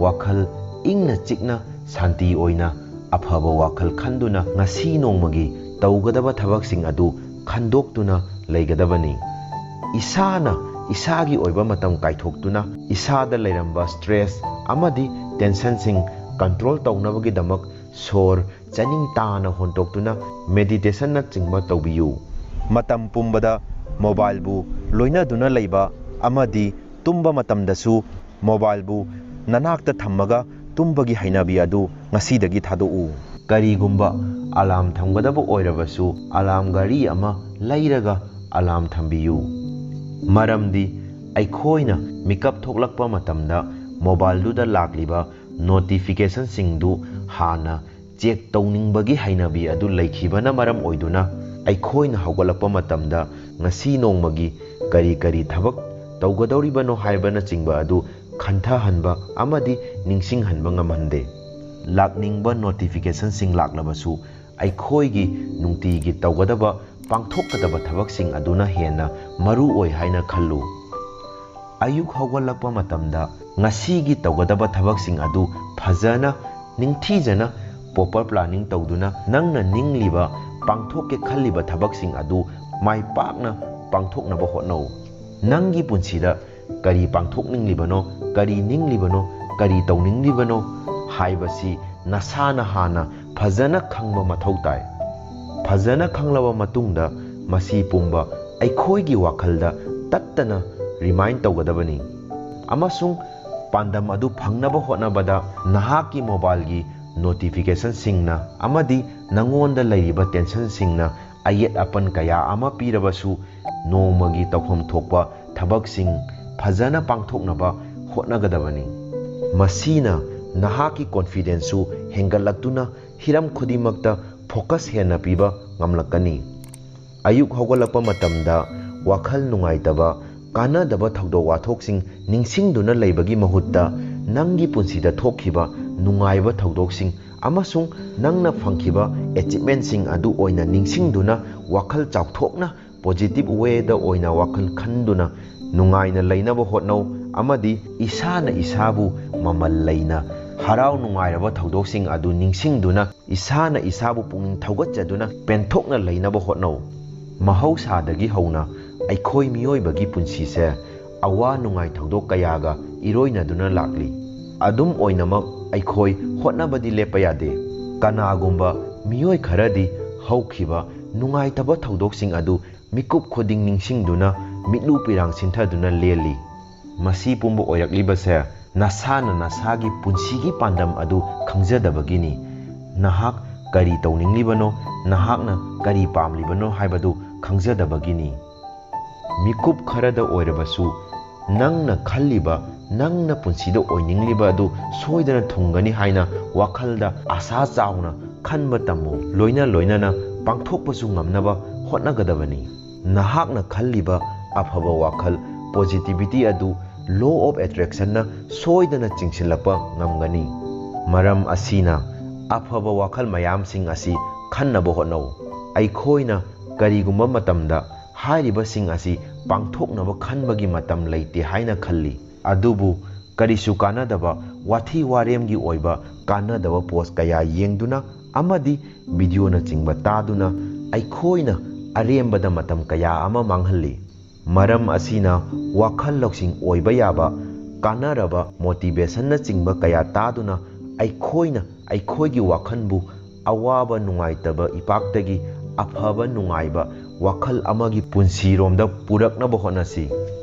ꯋꯥꯈꯜ ꯏꯪꯅ ꯆꯤꯛꯅ ꯁꯥꯟꯇꯤ ꯑꯣꯏꯅ ꯑꯐꯕ ꯋꯥꯈꯜ ꯈꯟꯗꯨꯅ ꯉꯁꯤ ꯅꯣꯡꯃꯒꯤ ꯇꯧꯒꯗꯕ ꯊꯕꯛꯁꯤꯡ ꯑꯗꯨ ꯈꯟꯗꯣꯛꯇꯨꯅ ꯂꯩꯒꯗꯕꯅꯤ꯫ ꯏꯁꯥꯅ ꯏꯁꯥꯒꯤ ꯑꯣꯏꯕ ꯃꯇꯝ ꯀꯥꯏꯊꯣꯛꯇꯨꯅ ꯏꯁꯥꯗ ꯂꯩꯔꯝꯕ ꯁ꯭ꯇ꯭ꯔꯦꯁ ꯑꯃꯗꯤ ꯇꯦꯟꯁꯟꯁꯤꯡ ꯀꯟꯇ꯭ꯔꯣꯜ ꯇꯧꯅꯕꯒꯤꯗꯃꯛ ꯁꯣꯔ ꯆꯅꯤꯡ ꯇꯥꯅ ꯍꯣꯟꯗꯣꯛꯇꯨꯅ ꯃꯦꯗꯤꯇꯦꯁꯟꯅꯆꯤꯡꯕ ꯇꯧꯕꯤꯌꯨ꯫ ꯃꯇꯝ ꯄꯨꯝꯕꯗ ꯃꯣꯕꯥꯏꯜꯕꯨ ꯂꯣꯏꯅꯗꯨꯅ ꯂꯩꯕ ꯑꯃꯗꯤ ꯇꯨꯝꯕ ꯃꯇꯝꯗꯁꯨ ꯃꯣꯕꯥꯏꯜꯕꯨ ꯅꯅꯥꯛꯇ ꯊꯝꯃꯒ ꯇꯨꯝꯕꯒꯤ ꯍꯩꯅꯕꯤ ꯑꯗꯨ ꯉꯁꯤꯗꯒꯤ ꯊꯥꯗꯣꯛꯎ꯫ ꯀꯔꯤꯒꯨꯝꯕ ꯑꯂꯥꯔꯝ ꯊꯝꯒꯗꯕ ꯑꯣꯏꯔꯕꯁꯨ, ꯑꯂꯥꯔꯝ ꯘꯔꯤ ꯑꯃ ꯂꯩꯔꯒ ꯑꯂꯥꯔꯝ ꯊꯝꯕꯤꯌꯨ꯫ ꯃꯔꯝꯗꯤ ꯑꯩꯈꯣꯏꯅ ꯃꯤꯀꯞ ꯊꯣꯛꯂꯛꯄ ꯃꯇꯝꯗ ꯃꯣꯕꯥꯏꯜꯗꯨꯗ ꯂꯥꯛꯂꯤꯕ ꯅꯣꯇꯤꯐꯤꯀꯦꯁꯟꯁꯤꯡꯗꯨ ꯍꯥꯟꯅ ꯆꯦꯛ ꯇꯧꯅꯤꯡꯕꯒꯤ ꯍꯩꯅꯕꯤ ꯑꯗꯨ ꯂꯩꯈꯤꯕꯅ ꯃꯔꯝ ꯑꯣꯏꯗꯨꯅ, ꯑꯩꯈꯣꯏꯅ ꯍꯧꯒꯠꯂꯛꯄ ꯃꯇꯝꯗ ꯉꯁꯤ ꯅꯣꯡꯃꯒꯤ ꯀꯔꯤ ꯀꯔꯤ ꯊꯕꯛ ꯇꯧꯒꯗꯧꯔꯤꯕꯅꯣ ꯍꯥꯏꯕꯅꯆꯤꯡꯕ ꯑꯗꯨ ꯈꯟꯊꯍꯟꯕ ꯑꯃꯗꯤ ꯅꯤꯡꯁꯤꯡꯍꯟꯕ ꯉꯝꯍꯟꯗꯦ꯫ ꯂꯥꯛꯅꯤꯡꯕ ꯅꯣꯇꯤꯐꯤꯀꯦꯁꯟꯁꯤꯡ ꯂꯥꯛꯂꯕꯁꯨ, ꯑꯩꯈꯣꯏꯒꯤ ꯅꯨꯡꯇꯤꯒꯤ ꯇꯧꯒꯗꯕ, ꯄꯥꯡꯊꯣꯛꯀꯗꯕ ꯊꯕꯛꯁꯤꯡ ꯑꯗꯨꯅ ꯍꯦꯟꯅ ꯃꯔꯨ ꯑꯣꯏ ꯍꯥꯏꯅ ꯈꯜꯂꯨ꯫ ꯑꯌꯨꯛ ꯍꯧꯒꯠꯂꯛꯄ ꯃꯇꯝꯗ ꯉꯁꯤꯒꯤ ꯇꯧꯒꯗꯕ ꯊꯕꯛꯁꯤꯡ ꯑꯗꯨ ꯐꯖꯅ, ꯅꯤꯡꯊꯤꯖꯅ, ꯄ꯭ꯔꯣꯄꯔ ꯄ꯭ꯂꯥꯅꯤꯡ ꯇꯧꯗꯨꯅ, ꯅꯪꯅ ꯅꯤꯡꯂꯤꯕ, ꯄꯥꯡꯊꯣꯛꯀꯦ ꯈꯜꯂꯤꯕ ꯊꯕꯛꯁꯤꯡ ꯑꯗꯨ ꯃꯥꯏ ꯄꯥꯛꯅ ꯄꯥꯡꯊꯣꯛꯅꯕ ꯍꯣꯠꯅꯧ꯫ ꯅꯪꯒꯤ ꯄꯨꯟꯁꯤꯗ ꯀꯔꯤ ꯄꯥꯡꯊꯣꯛꯅꯤꯡꯂꯤꯕꯅꯣ, ꯀꯔꯤ ꯅꯤꯡꯂꯤꯕꯅꯣ, ꯀꯔꯤ ꯇꯧꯅꯤꯡꯂꯤꯕꯅꯣ ꯍꯥꯏꯕꯁꯤ ꯅꯁꯥꯅ ꯍꯥꯟꯅ ꯐꯖꯅ ꯈꯪꯕ ꯃꯊꯧ ꯇꯥꯏ꯫ ꯐꯖꯅ ꯈꯪꯂꯕ ꯃꯇꯨꯡꯗ, ꯃꯁꯤ ꯄꯨꯝꯕ ꯑꯩꯈꯣꯏꯒꯤ ꯋꯥꯈꯜꯗ ꯇꯠꯇꯅ ꯔꯤꯃꯥꯏꯟ ꯇꯧꯒꯗꯕꯅꯤ꯫ ꯑꯃꯁꯨꯡ ꯄꯥꯟꯗꯝ ꯑꯗꯨ ꯐꯪꯅꯕ ꯍꯣꯠꯅꯕꯗ, ꯅꯍꯥꯛꯀꯤ ꯃꯣꯕꯥꯏꯜꯒꯤ ꯅꯣꯇꯤꯐꯤꯀꯦꯁꯟꯁꯤꯡꯅ ꯑꯃꯗꯤ ꯅꯉꯣꯟꯗ ꯂꯩꯔꯤꯕ ꯇꯦꯟꯁꯟꯁꯤꯡꯅ ꯑꯌꯦꯠ ꯑꯄꯟ ꯀꯌꯥ ꯑꯃ ꯄꯤꯔꯕꯁꯨ, ꯅꯣꯡꯃꯒꯤ ꯇꯧꯐꯝ ꯊꯣꯛꯄ ꯊꯕꯛꯁꯤꯡ ꯐꯖꯅ ꯄꯥꯡꯊꯣꯛꯅꯕ ꯍꯣꯠꯅꯒꯗꯕꯅꯤ꯫ ꯃꯁꯤꯅ ꯅꯍꯥꯛꯀꯤ ꯀꯣꯟꯐꯤꯗꯦꯟꯁꯁꯨ ꯍꯦꯟꯒꯠꯂꯛꯇꯨꯅ, ꯍꯤꯔꯝ ꯈꯨꯗꯤꯡꯃꯛꯇ ꯐꯣꯀꯁ ꯍꯦꯟꯅ ꯄꯤꯕ ꯉꯝꯂꯛꯀꯅꯤ꯫ ꯑꯌꯨꯛ ꯍꯧꯒꯠꯂꯛꯄ ꯃꯇꯝꯗ ꯋꯥꯈꯜ ꯅꯨꯡꯉꯥꯏꯇꯕ, ꯀꯥꯟꯅꯗꯕ ꯊꯧꯗꯣꯛ ꯋꯥꯊꯣꯛꯁꯤꯡ ꯅꯤꯡꯁꯤꯡꯗꯨꯅ ꯂꯩꯕꯒꯤ ꯃꯍꯨꯠꯇ, ꯅꯪꯒꯤ ꯄꯨꯟꯁꯤꯗ ꯊꯣꯛꯈꯤꯕ ꯅꯨꯡꯉꯥꯏꯕ ꯊꯧꯗꯣꯛꯁꯤꯡ ꯑꯃꯁꯨꯡ ꯅꯪꯅ ꯐꯪꯈꯤꯕ ꯑꯦꯆꯤꯞꯃꯦꯟꯠꯁꯤꯡ ꯑꯗꯨ ꯑꯣꯏꯅ ꯅꯤꯡꯁꯤꯡꯗꯨꯅ, ꯋꯥꯈꯜ ꯆꯥꯎꯊꯣꯛꯅ, ꯄꯣꯖꯤꯇꯤꯚ ꯋꯦꯗ ꯑꯣꯏꯅ ꯋꯥꯈꯜ ꯈꯟꯗꯨꯅ ꯅꯨꯡꯉꯥꯏꯅ ꯂꯩꯅꯕ ꯍꯣꯠꯅꯧ꯫ ꯑꯃꯗꯤ ꯏꯁꯥꯅ ꯏꯁꯥꯕꯨ ꯃꯃꯜ ꯂꯩꯅ, ꯍꯔꯥꯎ ꯅꯨꯡꯉꯥꯏꯔꯕ ꯊꯧꯗꯣꯛꯁꯤꯡ ꯑꯗꯨ ꯅꯤꯡꯁꯤꯡꯗꯨꯅ, ꯏꯁꯥꯅ ꯏꯁꯥꯕꯨ ꯄꯨꯛꯅꯤꯡ ꯊꯧꯒꯠꯆꯗꯨꯅ ꯄꯦꯟꯊꯣꯛꯅ ꯂꯩꯅꯕ ꯍꯣꯠꯅꯧ꯫ ꯃꯍꯧꯁꯥꯗꯒꯤ ꯍꯧꯅ ꯑꯩꯈꯣꯏ ꯃꯤꯑꯣꯏꯕꯒꯤ ꯄꯨꯟꯁꯤꯁꯦ ꯑꯋꯥ ꯅꯨꯡꯉꯥꯏ ꯊꯧꯗꯣꯛ ꯀꯌꯥꯒ ꯏꯔꯣꯏꯅꯗꯨꯅ ꯂꯥꯛꯂꯤ꯫ ꯑꯗꯨꯝ ꯑꯣꯏꯅꯃꯛ ꯑꯩꯈꯣꯏ ꯍꯣꯠꯅꯕꯗꯤ ꯂꯦꯞꯄ ꯌꯥꯗꯦ꯫ ꯀꯅꯥꯒꯨꯝꯕ ꯃꯤꯑꯣꯏ ꯈꯔꯗꯤ ꯍꯧꯈꯤꯕ ꯅꯨꯡꯉꯥꯏꯇꯕ ꯊꯧꯗꯣꯛꯁꯤꯡ ꯑꯗꯨ ꯃꯤꯀꯨꯞ ꯈꯨꯗꯤꯡ ꯅꯤꯡꯁꯤꯡꯗꯨꯅ ꯃꯤꯠꯂꯨ ꯄꯤꯔꯥꯡ ꯁꯤꯟꯊꯗꯨꯅ ꯂꯦꯜꯂꯤ꯫ ꯃꯁꯤ ꯄꯨꯝꯕ ꯑꯣꯏꯔꯛꯂꯤꯕꯁꯦ ꯅꯁꯥꯅ ꯅꯁꯥꯒꯤ ꯄꯨꯟꯁꯤꯒꯤ ꯄꯥꯟꯗꯝ ꯑꯗꯨ ꯈꯪꯖꯗꯕꯒꯤꯅꯤ꯫ ꯅꯍꯥꯛ ꯀꯔꯤ ꯇꯧꯅꯤꯡꯂꯤꯕꯅꯣ, ꯅꯍꯥꯛꯅ ꯀꯔꯤ ꯄꯥꯝꯂꯤꯕꯅꯣ ꯍꯥꯏꯕꯗꯨ ꯈꯪꯖꯗꯕꯒꯤꯅꯤ꯫ ꯃꯤꯀꯨꯞ ꯈꯔꯗ ꯑꯣꯏꯔꯕꯁꯨ ꯅꯪꯅ ꯈꯜꯂꯤꯕ, ꯅꯪꯅ ꯄꯨꯟꯁꯤꯗ ꯑꯣꯏꯅꯤꯡꯂꯤꯕ ꯑꯗꯨ ꯁꯣꯏꯗꯅ ꯊꯨꯡꯒꯅꯤ ꯍꯥꯏꯅ ꯋꯥꯈꯜꯗ ꯑꯁꯥ ꯆꯥꯎꯅ ꯈꯟꯕ ꯇꯝꯃꯨ꯫ ꯂꯣꯏꯅ ꯂꯣꯏꯅꯅ ꯄꯥꯡꯊꯣꯛꯄꯁꯨ ꯉꯝꯅꯕ ꯍꯣꯠꯅꯒꯗꯕꯅꯤ꯫ ꯅꯍꯥꯛꯅ ꯈꯜꯂꯤꯕ ꯑꯐꯕ ꯋꯥꯈꯜ, positivity, ꯑꯗꯨ law of attractionꯅ ꯁꯣꯏꯗꯅ ꯆꯤꯡꯁꯤꯜꯂꯛꯄ ꯉꯝꯒꯅꯤ꯫ ꯃꯔꯝ ꯑꯁꯤꯅ ꯑꯐꯕ ꯋꯥꯈꯜ ꯃꯌꯥꯝꯁꯤꯡ ꯑꯁꯤ ꯈꯟꯅꯕ ꯍꯣꯠꯅꯧ꯫ ꯑꯩꯈꯣꯏꯅ ꯀꯔꯤꯒꯨꯝꯕ ꯃꯇꯝꯗ ꯍꯥꯏꯔꯤꯕꯁꯤꯡ ꯑꯁꯤ ꯄꯥꯡꯊꯣꯛꯅꯕ ꯈꯟꯕꯒꯤ ꯃꯇꯝ ꯂꯩꯇꯦ ꯍꯥꯏꯅ ꯈꯜꯂꯤ꯫ ꯑꯗꯨꯕꯨ ꯀꯔꯤꯁꯨ ꯀꯥꯟꯅꯗꯕ ꯋꯥꯊꯤ ꯋꯥꯔꯦꯝꯒꯤ ꯑꯣꯏꯕ ꯀꯥꯟꯅꯗꯕ post ꯀꯌꯥ ꯌꯦꯡꯗꯨꯅ ꯑꯃꯗꯤ videoꯅꯆꯤꯡꯕ ꯇꯥꯗꯨꯅ ꯑꯩꯈꯣꯏꯅ ꯑꯔꯦꯝꯕꯗ ꯃꯇꯝ ꯀꯌꯥ ꯑꯃ ꯃꯥꯡꯍꯜꯂꯤ꯫ ꯃꯔꯝ ꯑꯁꯤꯅ ꯋꯥꯈꯜ ꯂꯧꯁꯤꯡ ꯑꯣꯏꯕ ꯌꯥꯕ ꯀꯥꯟꯅꯔꯕ motivationꯅꯆꯤꯡꯕ ꯀꯌꯥ ꯇꯥꯗꯨꯅ ꯑꯩꯈꯣꯏꯅ ꯑꯩꯈꯣꯏꯒꯤ ꯋꯥꯈꯜꯕꯨ ꯑꯋꯥꯕ ꯅꯨꯡꯉꯥꯏꯇꯕ ꯏꯄꯥꯛꯇꯒꯤ ꯑꯐꯕ ꯅꯨꯡꯉꯥꯏꯕ ꯋꯥꯈꯜ ꯑꯃꯒꯤ ꯄꯨꯟꯁꯤꯔꯣꯝꯗ ꯄꯨꯔꯛꯅꯕ ꯍꯣꯠꯅꯁꯤ꯫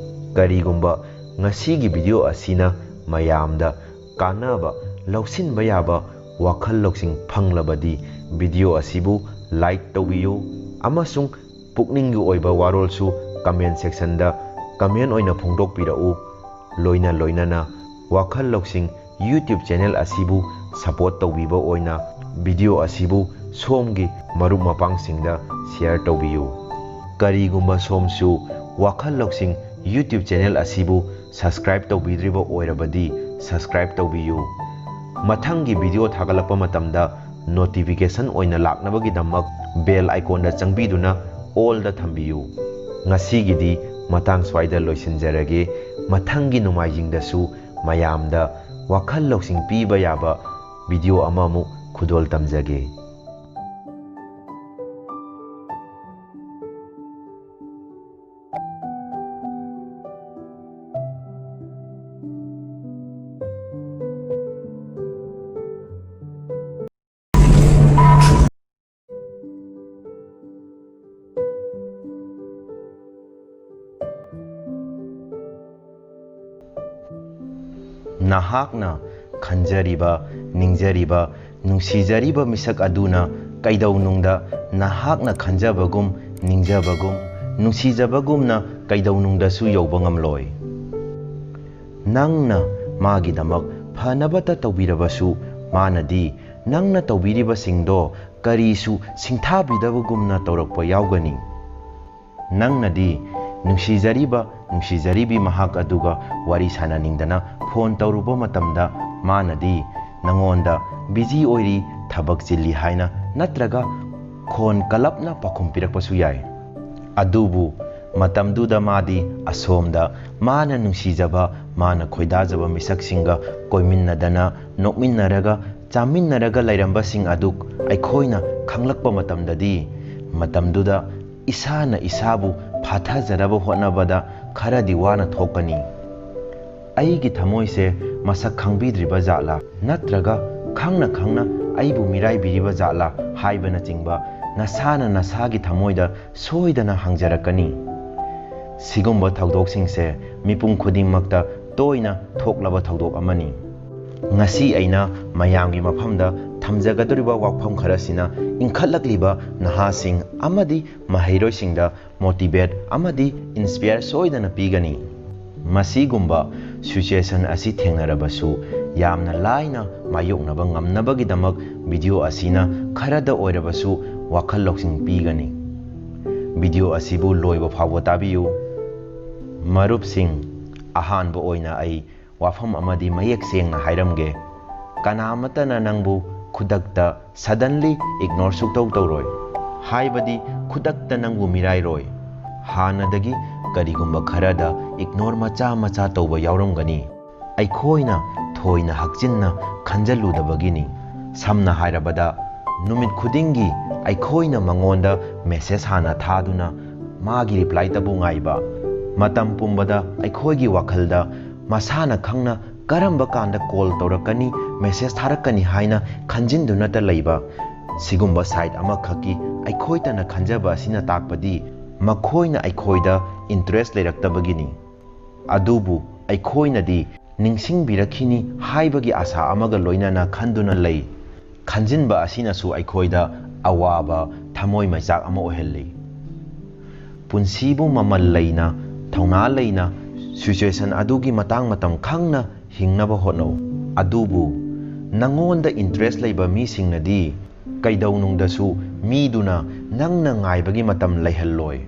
ꯀꯔꯤꯒꯨꯝꯕ ꯉꯁꯤꯒꯤ video ꯑꯁꯤꯅ ꯃꯌꯥꯝꯗ ꯀꯥꯟꯅꯕ ꯂꯧꯁꯤꯟꯕ ꯌꯥꯕ ꯋꯥꯈꯜ ꯂꯧꯁꯤꯡ ꯐꯪꯂꯕꯗꯤ video ꯑꯁꯤꯕꯨ like ꯇꯧꯕꯤꯌꯨ ꯑꯃꯁꯨꯡ ꯄꯨꯛꯅꯤꯡꯒꯤ ꯑꯣꯏꯕ ꯋꯥꯔꯣꯜꯁꯨ comment sectionꯗ comment ꯑꯣꯏꯅ ꯐꯣꯡꯗꯣꯛꯄꯤꯔꯛꯎ꯫ ꯂꯣꯏꯅ ꯂꯣꯏꯅꯅ ꯋꯥꯈꯜ ꯂꯧꯁꯤꯡ YouTube channel ꯑꯁꯤꯕꯨ support ꯇꯧꯕꯤꯕ ꯑꯣꯏꯅ video ꯑꯁꯤꯕꯨ ꯁꯣꯝꯒꯤ ꯃꯔꯨꯞ ꯃꯄꯥꯡꯁꯤꯡꯗ share ꯇꯧꯕꯤꯌꯨ꯫ ꯀꯔꯤꯒꯨꯝꯕ ꯁꯣꯝꯁꯨ ꯋꯥꯈꯜ ꯂꯧꯁꯤꯡ YouTube channel ꯑꯁꯤꯕꯨ subscribe ꯇꯧꯕꯤꯗ꯭ꯔꯤꯕ ꯑꯣꯏꯔꯕꯗꯤ subscribe ꯇꯧꯕꯤꯌꯨ꯫ ꯃꯊꯪꯒꯤ video ꯊꯥꯒꯠꯂꯛꯄ ꯃꯇꯝꯗ notification ꯑꯣꯏꯅ ꯂꯥꯛꯅꯕꯒꯤꯗꯃꯛ bell iconꯗ ꯆꯪꯕꯤꯗꯨꯅ allꯗ ꯊꯝꯕꯤꯌꯨ꯫ ꯉꯁꯤꯒꯤꯗꯤ ꯃꯇꯥꯡ ꯁ꯭ꯋꯥꯏꯗ ꯂꯣꯏꯁꯤꯟꯖꯔꯒꯦ꯫ ꯃꯊꯪꯒꯤ ꯅꯣꯡꯃꯥꯏꯖꯤꯡꯗꯁꯨ ꯃꯌꯥꯝꯗ ꯋꯥꯈꯜ ꯂꯧꯁꯤꯡ ꯄꯤꯕ ꯌꯥꯕ video ꯑꯃꯃꯨꯛ ꯈꯨꯗꯣꯜ ꯇꯝꯖꯒꯦ꯫ ꯅꯍꯥꯛꯅ ꯈꯟꯖꯔꯤꯕ, ꯅꯤꯡꯖꯔꯤꯕ, ꯅꯨꯡꯁꯤꯖꯔꯤꯕ ꯃꯤꯁꯛ ꯑꯗꯨꯅ ꯀꯩꯗꯧꯅꯨꯡꯗ ꯅꯍꯥꯛꯅ ꯈꯟꯖꯕꯒꯨꯝ, ꯅꯤꯡꯖꯕꯒꯨꯝ, ꯅꯨꯡꯁꯤꯖꯕꯒꯨꯝꯅ ꯀꯩꯗꯧꯅꯨꯡꯗꯁꯨ ꯌꯧꯕ ꯉꯝꯂꯣꯏ꯫ ꯅꯪꯅ ꯃꯥꯒꯤꯗꯃꯛ ꯐꯅꯕꯇ ꯇꯧꯕꯤꯔꯕꯁꯨ, ꯃꯥꯅꯗꯤ ꯅꯪꯅ ꯇꯧꯕꯤꯔꯤꯕꯁꯤꯡꯗꯣ ꯀꯔꯤꯁꯨ ꯁꯤꯡꯊꯥꯕꯤꯗꯕꯒꯨꯝꯅ ꯇꯧꯔꯛꯄ ꯌꯥꯎꯒꯅꯤ꯫ ꯅꯪꯅꯗꯤ ꯅꯨꯡꯁꯤꯖꯔꯤꯕ, ꯅꯨꯡꯁꯤꯖꯔꯤꯕꯤ ꯃꯍꯥꯛ ꯑꯗꯨꯒ ꯋꯥꯔꯤ ꯁꯥꯟꯅꯅꯤꯡꯗꯅ ꯐꯣꯟ ꯇꯧꯔꯨꯕ ꯃꯇꯝꯗ, ꯃꯥꯅꯗꯤ ꯅꯉꯣꯟꯗ ꯕꯤꯖꯤ ꯑꯣꯏꯔꯤ, ꯊꯕꯛ ꯆꯤꯜꯂꯤ ꯍꯥꯏꯅ ꯅꯠꯇ꯭ꯔꯒ ꯈꯣꯟ ꯀꯜꯂꯞꯅ ꯄꯥꯎꯈꯨꯝ ꯄꯤꯔꯛꯄꯁꯨ ꯌꯥꯏ꯫ ꯑꯗꯨꯕꯨ ꯃꯇꯝꯗꯨꯗ ꯃꯥꯗꯤ ꯑꯁꯣꯝꯗ ꯃꯥꯅ ꯅꯨꯡꯁꯤꯖꯕ, ꯃꯥꯅ ꯈꯣꯏꯗꯥꯖꯕ ꯃꯤꯁꯛꯁꯤꯡꯒ ꯀꯣꯏꯃꯤꯟꯅꯗꯅ, ꯅꯣꯛꯃꯤꯟꯅꯔꯒ, ꯆꯥꯃꯤꯟꯅꯔꯒ ꯂꯩꯔꯝꯕꯁꯤꯡ ꯑꯗꯨ ꯑꯩꯈꯣꯏꯅ ꯈꯪꯂꯛꯄ ꯃꯇꯝꯗꯗꯤ, ꯃꯇꯝꯗꯨꯗ ꯏꯁꯥꯅ ꯏꯁꯥꯕꯨ ꯐꯥꯊꯖꯅꯕ ꯍꯣꯠꯅꯕꯗ ꯈꯔꯗꯤ ꯋꯥꯅ ꯊꯣꯛꯀꯅꯤ꯫ ꯑꯩꯒꯤ ꯊꯃꯣꯏꯁꯦ ꯃꯁꯛ ꯈꯪꯕꯤꯗ꯭ꯔꯤꯕ ꯖꯥꯠꯂꯥ, ꯅꯠꯇ꯭ꯔꯒ ꯈꯪꯅ ꯈꯪꯅ ꯑꯩꯕꯨ ꯃꯤꯔꯥꯏꯕꯤꯔꯤꯕ ꯖꯥꯠꯂꯥ ꯍꯥꯏꯕꯅꯆꯤꯡꯕ ꯅꯁꯥꯅ ꯅꯁꯥꯒꯤ ꯊꯃꯣꯏꯗ ꯁꯣꯏꯗꯅ ꯍꯪꯖꯔꯛꯀꯅꯤ꯫ ꯁꯤꯒꯨꯝꯕ ꯊꯧꯗꯣꯛꯁꯤꯡꯁꯦ ꯃꯤꯄꯨꯝ ꯈꯨꯗꯤꯡꯃꯛꯇ ꯇꯣꯏꯅ ꯊꯣꯛꯂꯕ ꯊꯧꯗꯣꯛ ꯑꯃꯅꯤ꯫ ꯉꯁꯤ ꯑꯩꯅ ꯃꯌꯥꯝꯒꯤ ꯃꯐꯝꯗ ꯊꯝꯖꯒꯗꯧꯔꯤꯕ ꯋꯥꯐꯝ ꯈꯔꯁꯤꯅ ꯏꯟꯈꯠꯂꯛꯂꯤꯕ ꯅꯍꯥꯁꯤꯡ ꯑꯃꯗꯤ ꯃꯍꯩꯔꯣꯏꯁꯤꯡꯗ ꯃꯣꯇꯤꯚꯦꯠ ꯑꯃꯗꯤ ꯏꯟꯁꯄꯤꯌꯔ ꯁꯣꯏꯗꯅ ꯄꯤꯒꯅꯤ꯫ ꯃꯁꯤꯒꯨꯝꯕ ꯁꯤꯆꯨꯋꯦꯁꯟ ꯑꯁꯤ ꯊꯦꯡꯅꯔꯕꯁꯨ, ꯌꯥꯝꯅ ꯂꯥꯏꯅ ꯃꯥꯌꯣꯛꯅꯕ ꯉꯝꯅꯕꯒꯤꯗꯃꯛ ꯚꯤꯗꯤꯑꯣ ꯑꯁꯤꯅ ꯈꯔꯗ ꯑꯣꯏꯔꯕꯁꯨ ꯋꯥꯈꯜ ꯂꯧꯁꯤꯡ ꯄꯤꯒꯅꯤ꯫ ꯚꯤꯗꯤꯑꯣ ꯑꯁꯤꯕꯨ ꯂꯣꯏꯕ ꯐꯥꯎꯕ ꯇꯥꯕꯤꯌꯨ꯫ ꯃꯔꯨꯞꯁꯤꯡ, ꯑꯍꯥꯟꯕ ꯑꯣꯏꯅ ꯑꯩ ꯋꯥꯐꯝ ꯑꯃꯗꯤ ꯃꯌꯦꯛ ꯁꯦꯡꯅ ꯍꯥꯏꯔꯝꯒꯦ꯫ ꯀꯅꯥ ꯑꯃꯠꯇꯅ ꯅꯪꯕꯨ ꯈꯨꯗꯛꯇ, ꯁꯗꯟꯂꯤ ꯏꯒꯅꯣꯔ ꯁꯨꯛꯇꯧ ꯇꯧꯔꯣꯏ꯫ ꯍꯥꯏꯕꯗꯤ ꯈꯨꯗꯛꯇ ꯅꯪꯕꯨ ꯃꯤꯔꯥꯏꯔꯣꯏ꯫ ꯍꯥꯟꯅꯗꯒꯤ ꯀꯔꯤꯒꯨꯝꯕ ꯈꯔꯗ ꯏꯒꯅꯣꯔ ꯃꯆꯥ ꯃꯆꯥ ꯇꯧꯕ ꯌꯥꯎꯔꯝꯒꯅꯤ꯫ ꯑꯩꯈꯣꯏꯅ ꯊꯣꯏꯅ ꯍꯛꯆꯤꯟꯅ ꯈꯟꯖꯜꯂꯨꯗꯕꯒꯤꯅꯤ꯫ ꯁꯝꯅ ꯍꯥꯏꯔꯕꯗ, ꯅꯨꯃꯤꯠ ꯈꯨꯗꯤꯡꯒꯤ ꯑꯩꯈꯣꯏꯅ ꯃꯉꯣꯟꯗ ꯃꯦꯁꯦꯖ ꯍꯥꯟꯅ ꯊꯥꯗꯨꯅ ꯃꯥꯒꯤ ꯔꯤꯄ꯭ꯂꯥꯏꯇꯕꯨ ꯉꯥꯏꯕ꯫ ꯃꯇꯝ ꯄꯨꯝꯕꯗ ꯑꯩꯈꯣꯏꯒꯤ ꯋꯥꯈꯜꯗ ꯃꯁꯥꯅ ꯈꯪꯅ ꯀꯔꯝꯕ ꯀꯥꯟꯗ ꯀꯣꯜ ꯇꯧꯔꯛꯀꯅꯤ, ꯃꯦꯁꯦꯖ ꯊꯥꯔꯛꯀꯅꯤ ꯍꯥꯏꯅ ꯈꯟꯖꯤꯟꯗꯨꯅꯇ ꯂꯩꯕ꯫ ꯁꯤꯒꯨꯝꯕ ꯁꯥꯏꯠ ꯑꯃꯈꯛꯀꯤ ꯑꯩꯈꯣꯏꯇꯅ ꯈꯟꯖꯕ ꯑꯁꯤꯅ ꯇꯥꯛꯄꯗꯤ ꯃꯈꯣꯏꯅ ꯑꯩꯈꯣꯏꯗ ꯏꯟꯇꯔꯦꯁ ꯂꯩꯔꯛꯇꯕꯒꯤꯅꯤ꯫ ꯑꯗꯨꯕꯨ ꯑꯩꯈꯣꯏꯅꯗꯤ ꯅꯤꯡꯁꯤꯡꯕꯤꯔꯛꯈꯤꯅꯤ ꯍꯥꯏꯕꯒꯤ ꯑꯥꯁꯥ ꯑꯃꯒ ꯂꯣꯏꯅꯅ ꯈꯟꯗꯨꯅ ꯂꯩ꯫ ꯈꯟꯖꯤꯟꯕ ꯑꯁꯤꯅꯁꯨ ꯑꯩꯈꯣꯏꯗ ꯑꯋꯥꯕ, ꯊꯃꯣꯏ ꯃꯩꯆꯥꯛ ꯑꯃ ꯑꯣꯏꯍꯜꯂꯤ꯫ ꯄꯨꯟꯁꯤꯕꯨ ꯃꯃꯜ ꯂꯩꯅ, ꯊꯧꯅꯥ ꯂꯩꯅ, ꯁꯤꯆꯨꯋꯦꯁꯟ ꯑꯗꯨꯒꯤ ꯃꯇꯥꯡ ꯃꯇꯝ ꯈꯪꯅ ꯍꯤꯡꯅꯕ ꯍꯣꯠꯅꯧ꯫ ꯑꯗꯨꯕꯨ ꯅꯉꯣꯟꯗ ꯏꯟꯇꯔꯦꯁ ꯂꯩꯕ ꯃꯤꯁꯤꯡꯅꯗꯤ ꯀꯩꯗꯧꯅꯨꯡꯗꯁꯨ ꯃꯤꯗꯨꯅ ꯅꯪꯅ ꯉꯥꯏꯕꯒꯤ ꯃꯇꯝ ꯂꯩꯍꯜꯂꯣꯏ꯫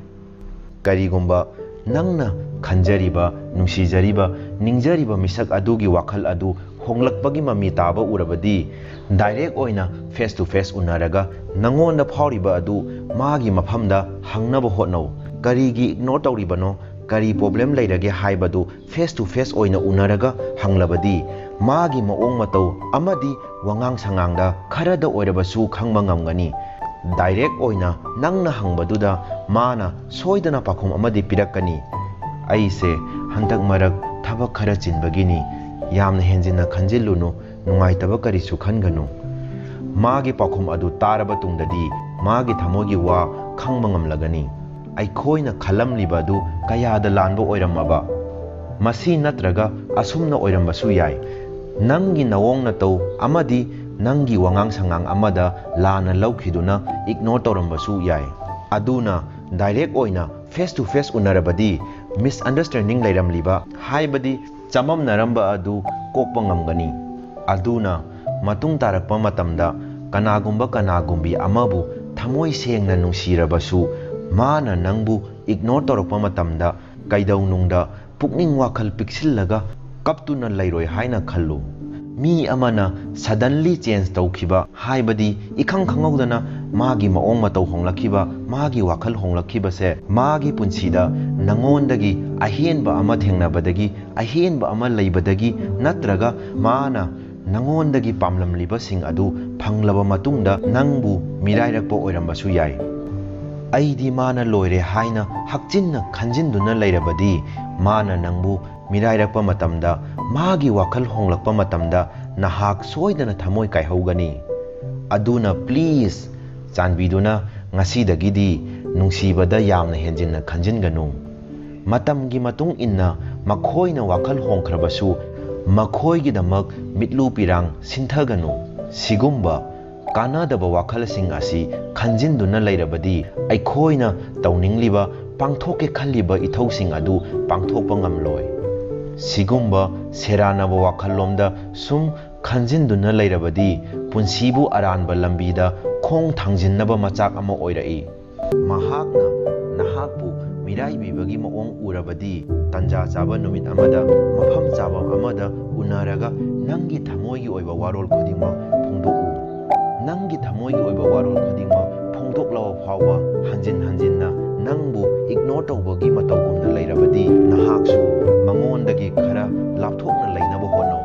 ꯀꯔꯤꯒꯨꯝꯕ ꯅꯪꯅ ꯈꯟꯖꯔꯤꯕ, ꯅꯨꯡꯁꯤꯖꯔꯤꯕ, ꯅꯤꯡꯖꯔꯤꯕ ꯃꯤꯁꯛ ꯑꯗꯨꯒꯤ ꯋꯥꯈꯜ ꯑꯗꯨ ꯍꯣꯡꯂꯛꯄꯒꯤ ꯃꯃꯤ ꯇꯥꯕ ꯎꯔꯕꯗꯤ, ꯗꯥꯏꯔꯦꯛ ꯑꯣꯏꯅ ꯐꯦꯁ ꯇꯨ ꯐꯦꯁ ꯎꯅꯔꯒ ꯅꯉꯣꯟꯗ ꯐꯥꯎꯔꯤꯕ ꯑꯗꯨ ꯃꯥꯒꯤ ꯃꯐꯝꯗ ꯍꯪꯅꯕ ꯍꯣꯠꯅꯧ꯫ ꯀꯔꯤꯒꯤ ꯏꯒꯅꯣꯔ ꯇꯧꯔꯤꯕꯅꯣ, ꯀꯔꯤ ꯄ꯭ꯔꯣꯕ꯭ꯂꯦꯝ ꯂꯩꯔꯒꯦ ꯍꯥꯏꯕꯗꯨ ꯐꯦꯁ ꯇꯨ ꯐꯦꯁ ꯑꯣꯏꯅ ꯎꯅꯔꯒ ꯍꯪꯂꯕꯗꯤ, ꯃꯥꯒꯤ ꯃꯑꯣꯡ ꯃꯇꯧ ꯑꯃꯗꯤ ꯋꯥꯉꯥꯡ ꯁꯉꯥꯡꯗ ꯈꯔꯗ ꯑꯣꯏꯔꯕꯁꯨ ꯈꯪꯕ ꯉꯝꯒꯅꯤ꯫ ꯗꯥꯏꯔꯦꯛ ꯑꯣꯏꯅ ꯅꯪꯅ ꯍꯪꯕꯗꯨꯗ ꯃꯥꯅ ꯁꯣꯏꯗꯅ ꯄꯥꯎꯈꯨꯝ ꯑꯃꯗꯤ ꯄꯤꯔꯛꯀꯅꯤ꯫ "ꯑꯩꯁꯦ ꯍꯟꯗꯛ ꯃꯔꯛ ꯊꯕꯛ ꯈꯔ ꯆꯤꯟꯕꯒꯤꯅꯤ꯫ ꯌꯥꯝꯅ ꯍꯦꯟꯖꯤꯟꯅ ꯈꯟꯖꯤꯜꯂꯨꯅꯨ, ꯅꯨꯡꯉꯥꯏꯇꯕ ꯀꯔꯤꯁꯨ ꯈꯟꯒꯅꯨ꯫" ꯃꯥꯒꯤ ꯄꯥꯎꯈꯨꯝ ꯑꯗꯨ ꯇꯥꯔꯕ ꯇꯨꯡꯗꯗꯤ ꯃꯥꯒꯤ ꯊꯃꯣꯏꯒꯤ ꯋꯥ ꯈꯪꯕ ꯉꯝꯂꯒꯅꯤ꯫ ꯑꯩꯈꯣꯏꯅ ꯈꯜꯂꯝꯂꯤꯕ ꯑꯗꯨ ꯀꯌꯥꯗ ꯂꯥꯟꯕ ꯑꯣꯏꯔꯝꯃꯕ? ꯃꯁꯤ ꯅꯠꯇ꯭ꯔꯒ ꯑꯁꯨꯝꯅ ꯑꯣꯏꯔꯝꯕꯁꯨ ꯌꯥꯏ꯫ ꯅꯪꯒꯤ ꯅꯑꯣꯡ ꯅꯇꯧ ꯑꯃꯗꯤ ꯅꯪꯒꯤ ꯋꯥꯉꯥꯡ ꯁꯉꯥꯡ ꯑꯃꯗ ꯂꯥꯟꯅ ꯂꯧꯈꯤꯗꯨꯅ ꯏꯒꯅꯣꯔ ꯇꯧꯔꯝꯕꯁꯨ ꯌꯥꯏ꯫ ꯑꯗꯨꯅ ꯗꯥꯏꯔꯦꯛ ꯑꯣꯏꯅ ꯐꯦꯁ ꯇꯨ ꯐꯦꯁ ꯎꯅꯔꯕꯗꯤ ꯃꯤꯁꯑꯟꯗꯔꯁꯇꯦꯟꯗꯤꯡ ꯂꯩꯔꯝꯂꯤꯕ, ꯍꯥꯏꯕꯗꯤ ꯆꯃꯝꯅꯔꯝꯕ ꯑꯗꯨ ꯀꯣꯛꯄ ꯉꯝꯒꯅꯤ꯫ ꯑꯗꯨꯅ ꯃꯇꯨꯡ ꯇꯥꯔꯛꯄ ꯃꯇꯝꯗ ꯀꯅꯥꯒꯨꯝꯕ ꯀꯅꯥꯒꯨꯝꯕꯤ ꯑꯃꯕꯨ ꯊꯃꯣꯏ ꯁꯦꯡꯅ ꯅꯨꯡꯁꯤꯔꯕꯁꯨ, ꯃꯥꯅ ꯅꯪꯕꯨ ꯏꯒꯅꯣꯔ ꯇꯧꯔꯛꯄ ꯃꯇꯝꯗ ꯀꯩꯗꯧꯅꯨꯡꯗ ꯄꯨꯛꯅꯤꯡ ꯋꯥꯈꯜ ꯄꯤꯛꯁꯤꯜꯂꯒ ꯀꯞꯇꯨꯅ ꯂꯩꯔꯣꯏ ꯍꯥꯏꯅ ꯈꯜꯂꯨ꯫ ꯃꯤ ꯑꯃꯅ ꯁꯗꯟꯂꯤ ꯆꯦꯟꯖ ꯇꯧꯈꯤꯕ, ꯍꯥꯏꯕꯗꯤ ꯏꯈꯪ ꯈꯪꯍꯧꯗꯅ ꯃꯥꯒꯤ ꯃꯑꯣꯡ ꯃꯇꯧ ꯍꯣꯡꯂꯛꯈꯤꯕ, ꯃꯥꯒꯤ ꯋꯥꯈꯜ ꯍꯣꯡꯂꯛꯈꯤꯕꯁꯦ, ꯃꯥꯒꯤ ꯄꯨꯟꯁꯤꯗ ꯅꯉꯣꯟꯗꯒꯤ ꯑꯍꯦꯟꯕ ꯑꯃ ꯊꯦꯡꯅꯕꯗꯒꯤ, ꯑꯍꯦꯟꯕ ꯑꯃ ꯂꯩꯕꯗꯒꯤ, ꯅꯠꯇ꯭ꯔꯒ ꯃꯥꯅ ꯅꯉꯣꯟꯗꯒꯤ ꯄꯥꯝꯂꯝꯂꯤꯕꯁꯤꯡ ꯑꯗꯨ ꯐꯪꯂꯕ ꯃꯇꯨꯡꯗ ꯅꯪꯕꯨ ꯃꯤꯔꯥꯏꯔꯛꯄ ꯑꯣꯏꯔꯝꯕꯁꯨ ꯌꯥꯏ꯫ "ꯑꯩꯗꯤ ꯃꯥꯅ ꯂꯣꯏꯔꯦ" ꯍꯥꯏꯅ ꯍꯛꯆꯤꯟꯅ ꯈꯟꯖꯤꯟꯗꯨꯅ ꯂꯩꯔꯕꯗꯤ, ꯃꯥꯅ ꯅꯪꯕꯨ ꯃꯤꯔꯥꯏꯔꯛꯄ ꯃꯇꯝꯗ, ꯃꯥꯒꯤ ꯋꯥꯈꯜ ꯍꯣꯡꯂꯛꯄ ꯃꯇꯝꯗ ꯅꯍꯥꯛ ꯁꯣꯏꯗꯅ ꯊꯃꯣꯏ ꯀꯥꯏꯍꯧꯒꯅꯤ꯫ ꯑꯗꯨꯅ please, ꯆꯥꯟꯕꯤꯗꯨꯅ ꯉꯁꯤꯗꯒꯤꯗꯤ ꯅꯨꯡꯁꯤꯕꯗ ꯌꯥꯝꯅ ꯍꯦꯟꯖꯤꯟꯅ ꯈꯟꯖꯤꯟꯒꯅꯨ꯫ ꯃꯇꯝꯒꯤ ꯃꯇꯨꯡ ꯏꯟꯅ ꯃꯈꯣꯏꯅ ꯋꯥꯈꯜ ꯍꯣꯡꯈ꯭ꯔꯕꯁꯨ, ꯃꯈꯣꯏꯒꯤꯗꯃꯛ ꯃꯤꯠꯂꯨ ꯄꯤꯔꯥꯡ ꯁꯤꯟꯊꯒꯅꯨ꯫ ꯁꯤꯒꯨꯝꯕ ꯀꯥꯟꯅꯗꯕ ꯋꯥꯈꯜꯁꯤꯡ ꯑꯁꯤ ꯈꯟꯖꯤꯟꯗꯨꯅ ꯂꯩꯔꯕꯗꯤ ꯑꯩꯈꯣꯏꯅ ꯇꯧꯅꯤꯡꯂꯤꯕ, ꯄꯥꯡꯊꯣꯛꯀꯦ ꯈꯜꯂꯤꯕ ꯏꯊꯧꯁꯤꯡ ꯑꯗꯨ ꯄꯥꯡꯊꯣꯛꯄ ꯉꯝꯂꯣꯏ꯫ ꯁꯤꯒꯨꯝꯕ ꯁꯦꯔꯥꯟꯅꯕ ꯋꯥꯈꯜꯂꯣꯝꯗ ꯁꯨꯝ ꯈꯟꯖꯤꯟꯗꯨꯅ ꯂꯩꯔꯕꯗꯤ ꯄꯨꯟꯁꯤꯕꯨ ꯑꯔꯥꯟꯕ ꯂꯝꯕꯤꯗ ꯈꯣꯡ ꯊꯥꯡꯖꯤꯟꯅꯕ ꯃꯆꯥꯛ ꯑꯃ ꯑꯣꯏꯔꯛꯏ꯫ ꯃꯍꯥꯛꯅ ꯅꯍꯥꯛꯄꯨ ꯃꯤꯔꯥꯏꯕꯤꯕꯒꯤ ꯃꯑꯣꯡ ꯎꯔꯕꯗꯤ, ꯇꯟꯖꯥ ꯆꯥꯕ ꯅꯨꯃꯤꯠ ꯑꯃꯗ, ꯃꯐꯝ ꯆꯥꯕ ꯑꯃꯗ ꯎꯅꯔꯒ ꯅꯪꯒꯤ ꯊꯃꯣꯏꯒꯤ ꯑꯣꯏꯕ ꯋꯥꯔꯣꯜ ꯈꯨꯗꯤꯡꯃꯛ ꯐꯣꯡꯗꯣꯛꯎ꯫ ꯅꯪꯒꯤ ꯊꯃꯣꯏꯒꯤ ꯑꯣꯏꯕ ꯋꯥꯔꯣꯜ ꯈꯨꯗꯤꯡꯃꯛ ꯐꯣꯡꯗꯣꯛꯂꯕ ꯐꯥꯎꯕ ꯍꯟꯖꯤꯟ ꯍꯟꯖꯤꯟꯅ ꯅꯪꯕꯨ ꯏꯒꯅꯣꯔ ꯇꯧꯕꯒꯤ ꯃꯇꯧꯒꯨꯝꯅ ꯂꯩꯔꯕꯗꯤ, ꯅꯍꯥꯛꯁꯨ ꯃꯉꯣꯟꯗꯒꯤ ꯈꯔ ꯂꯥꯞꯊꯣꯛꯅ ꯂꯩꯅꯕ ꯍꯣꯠꯅꯧ꯫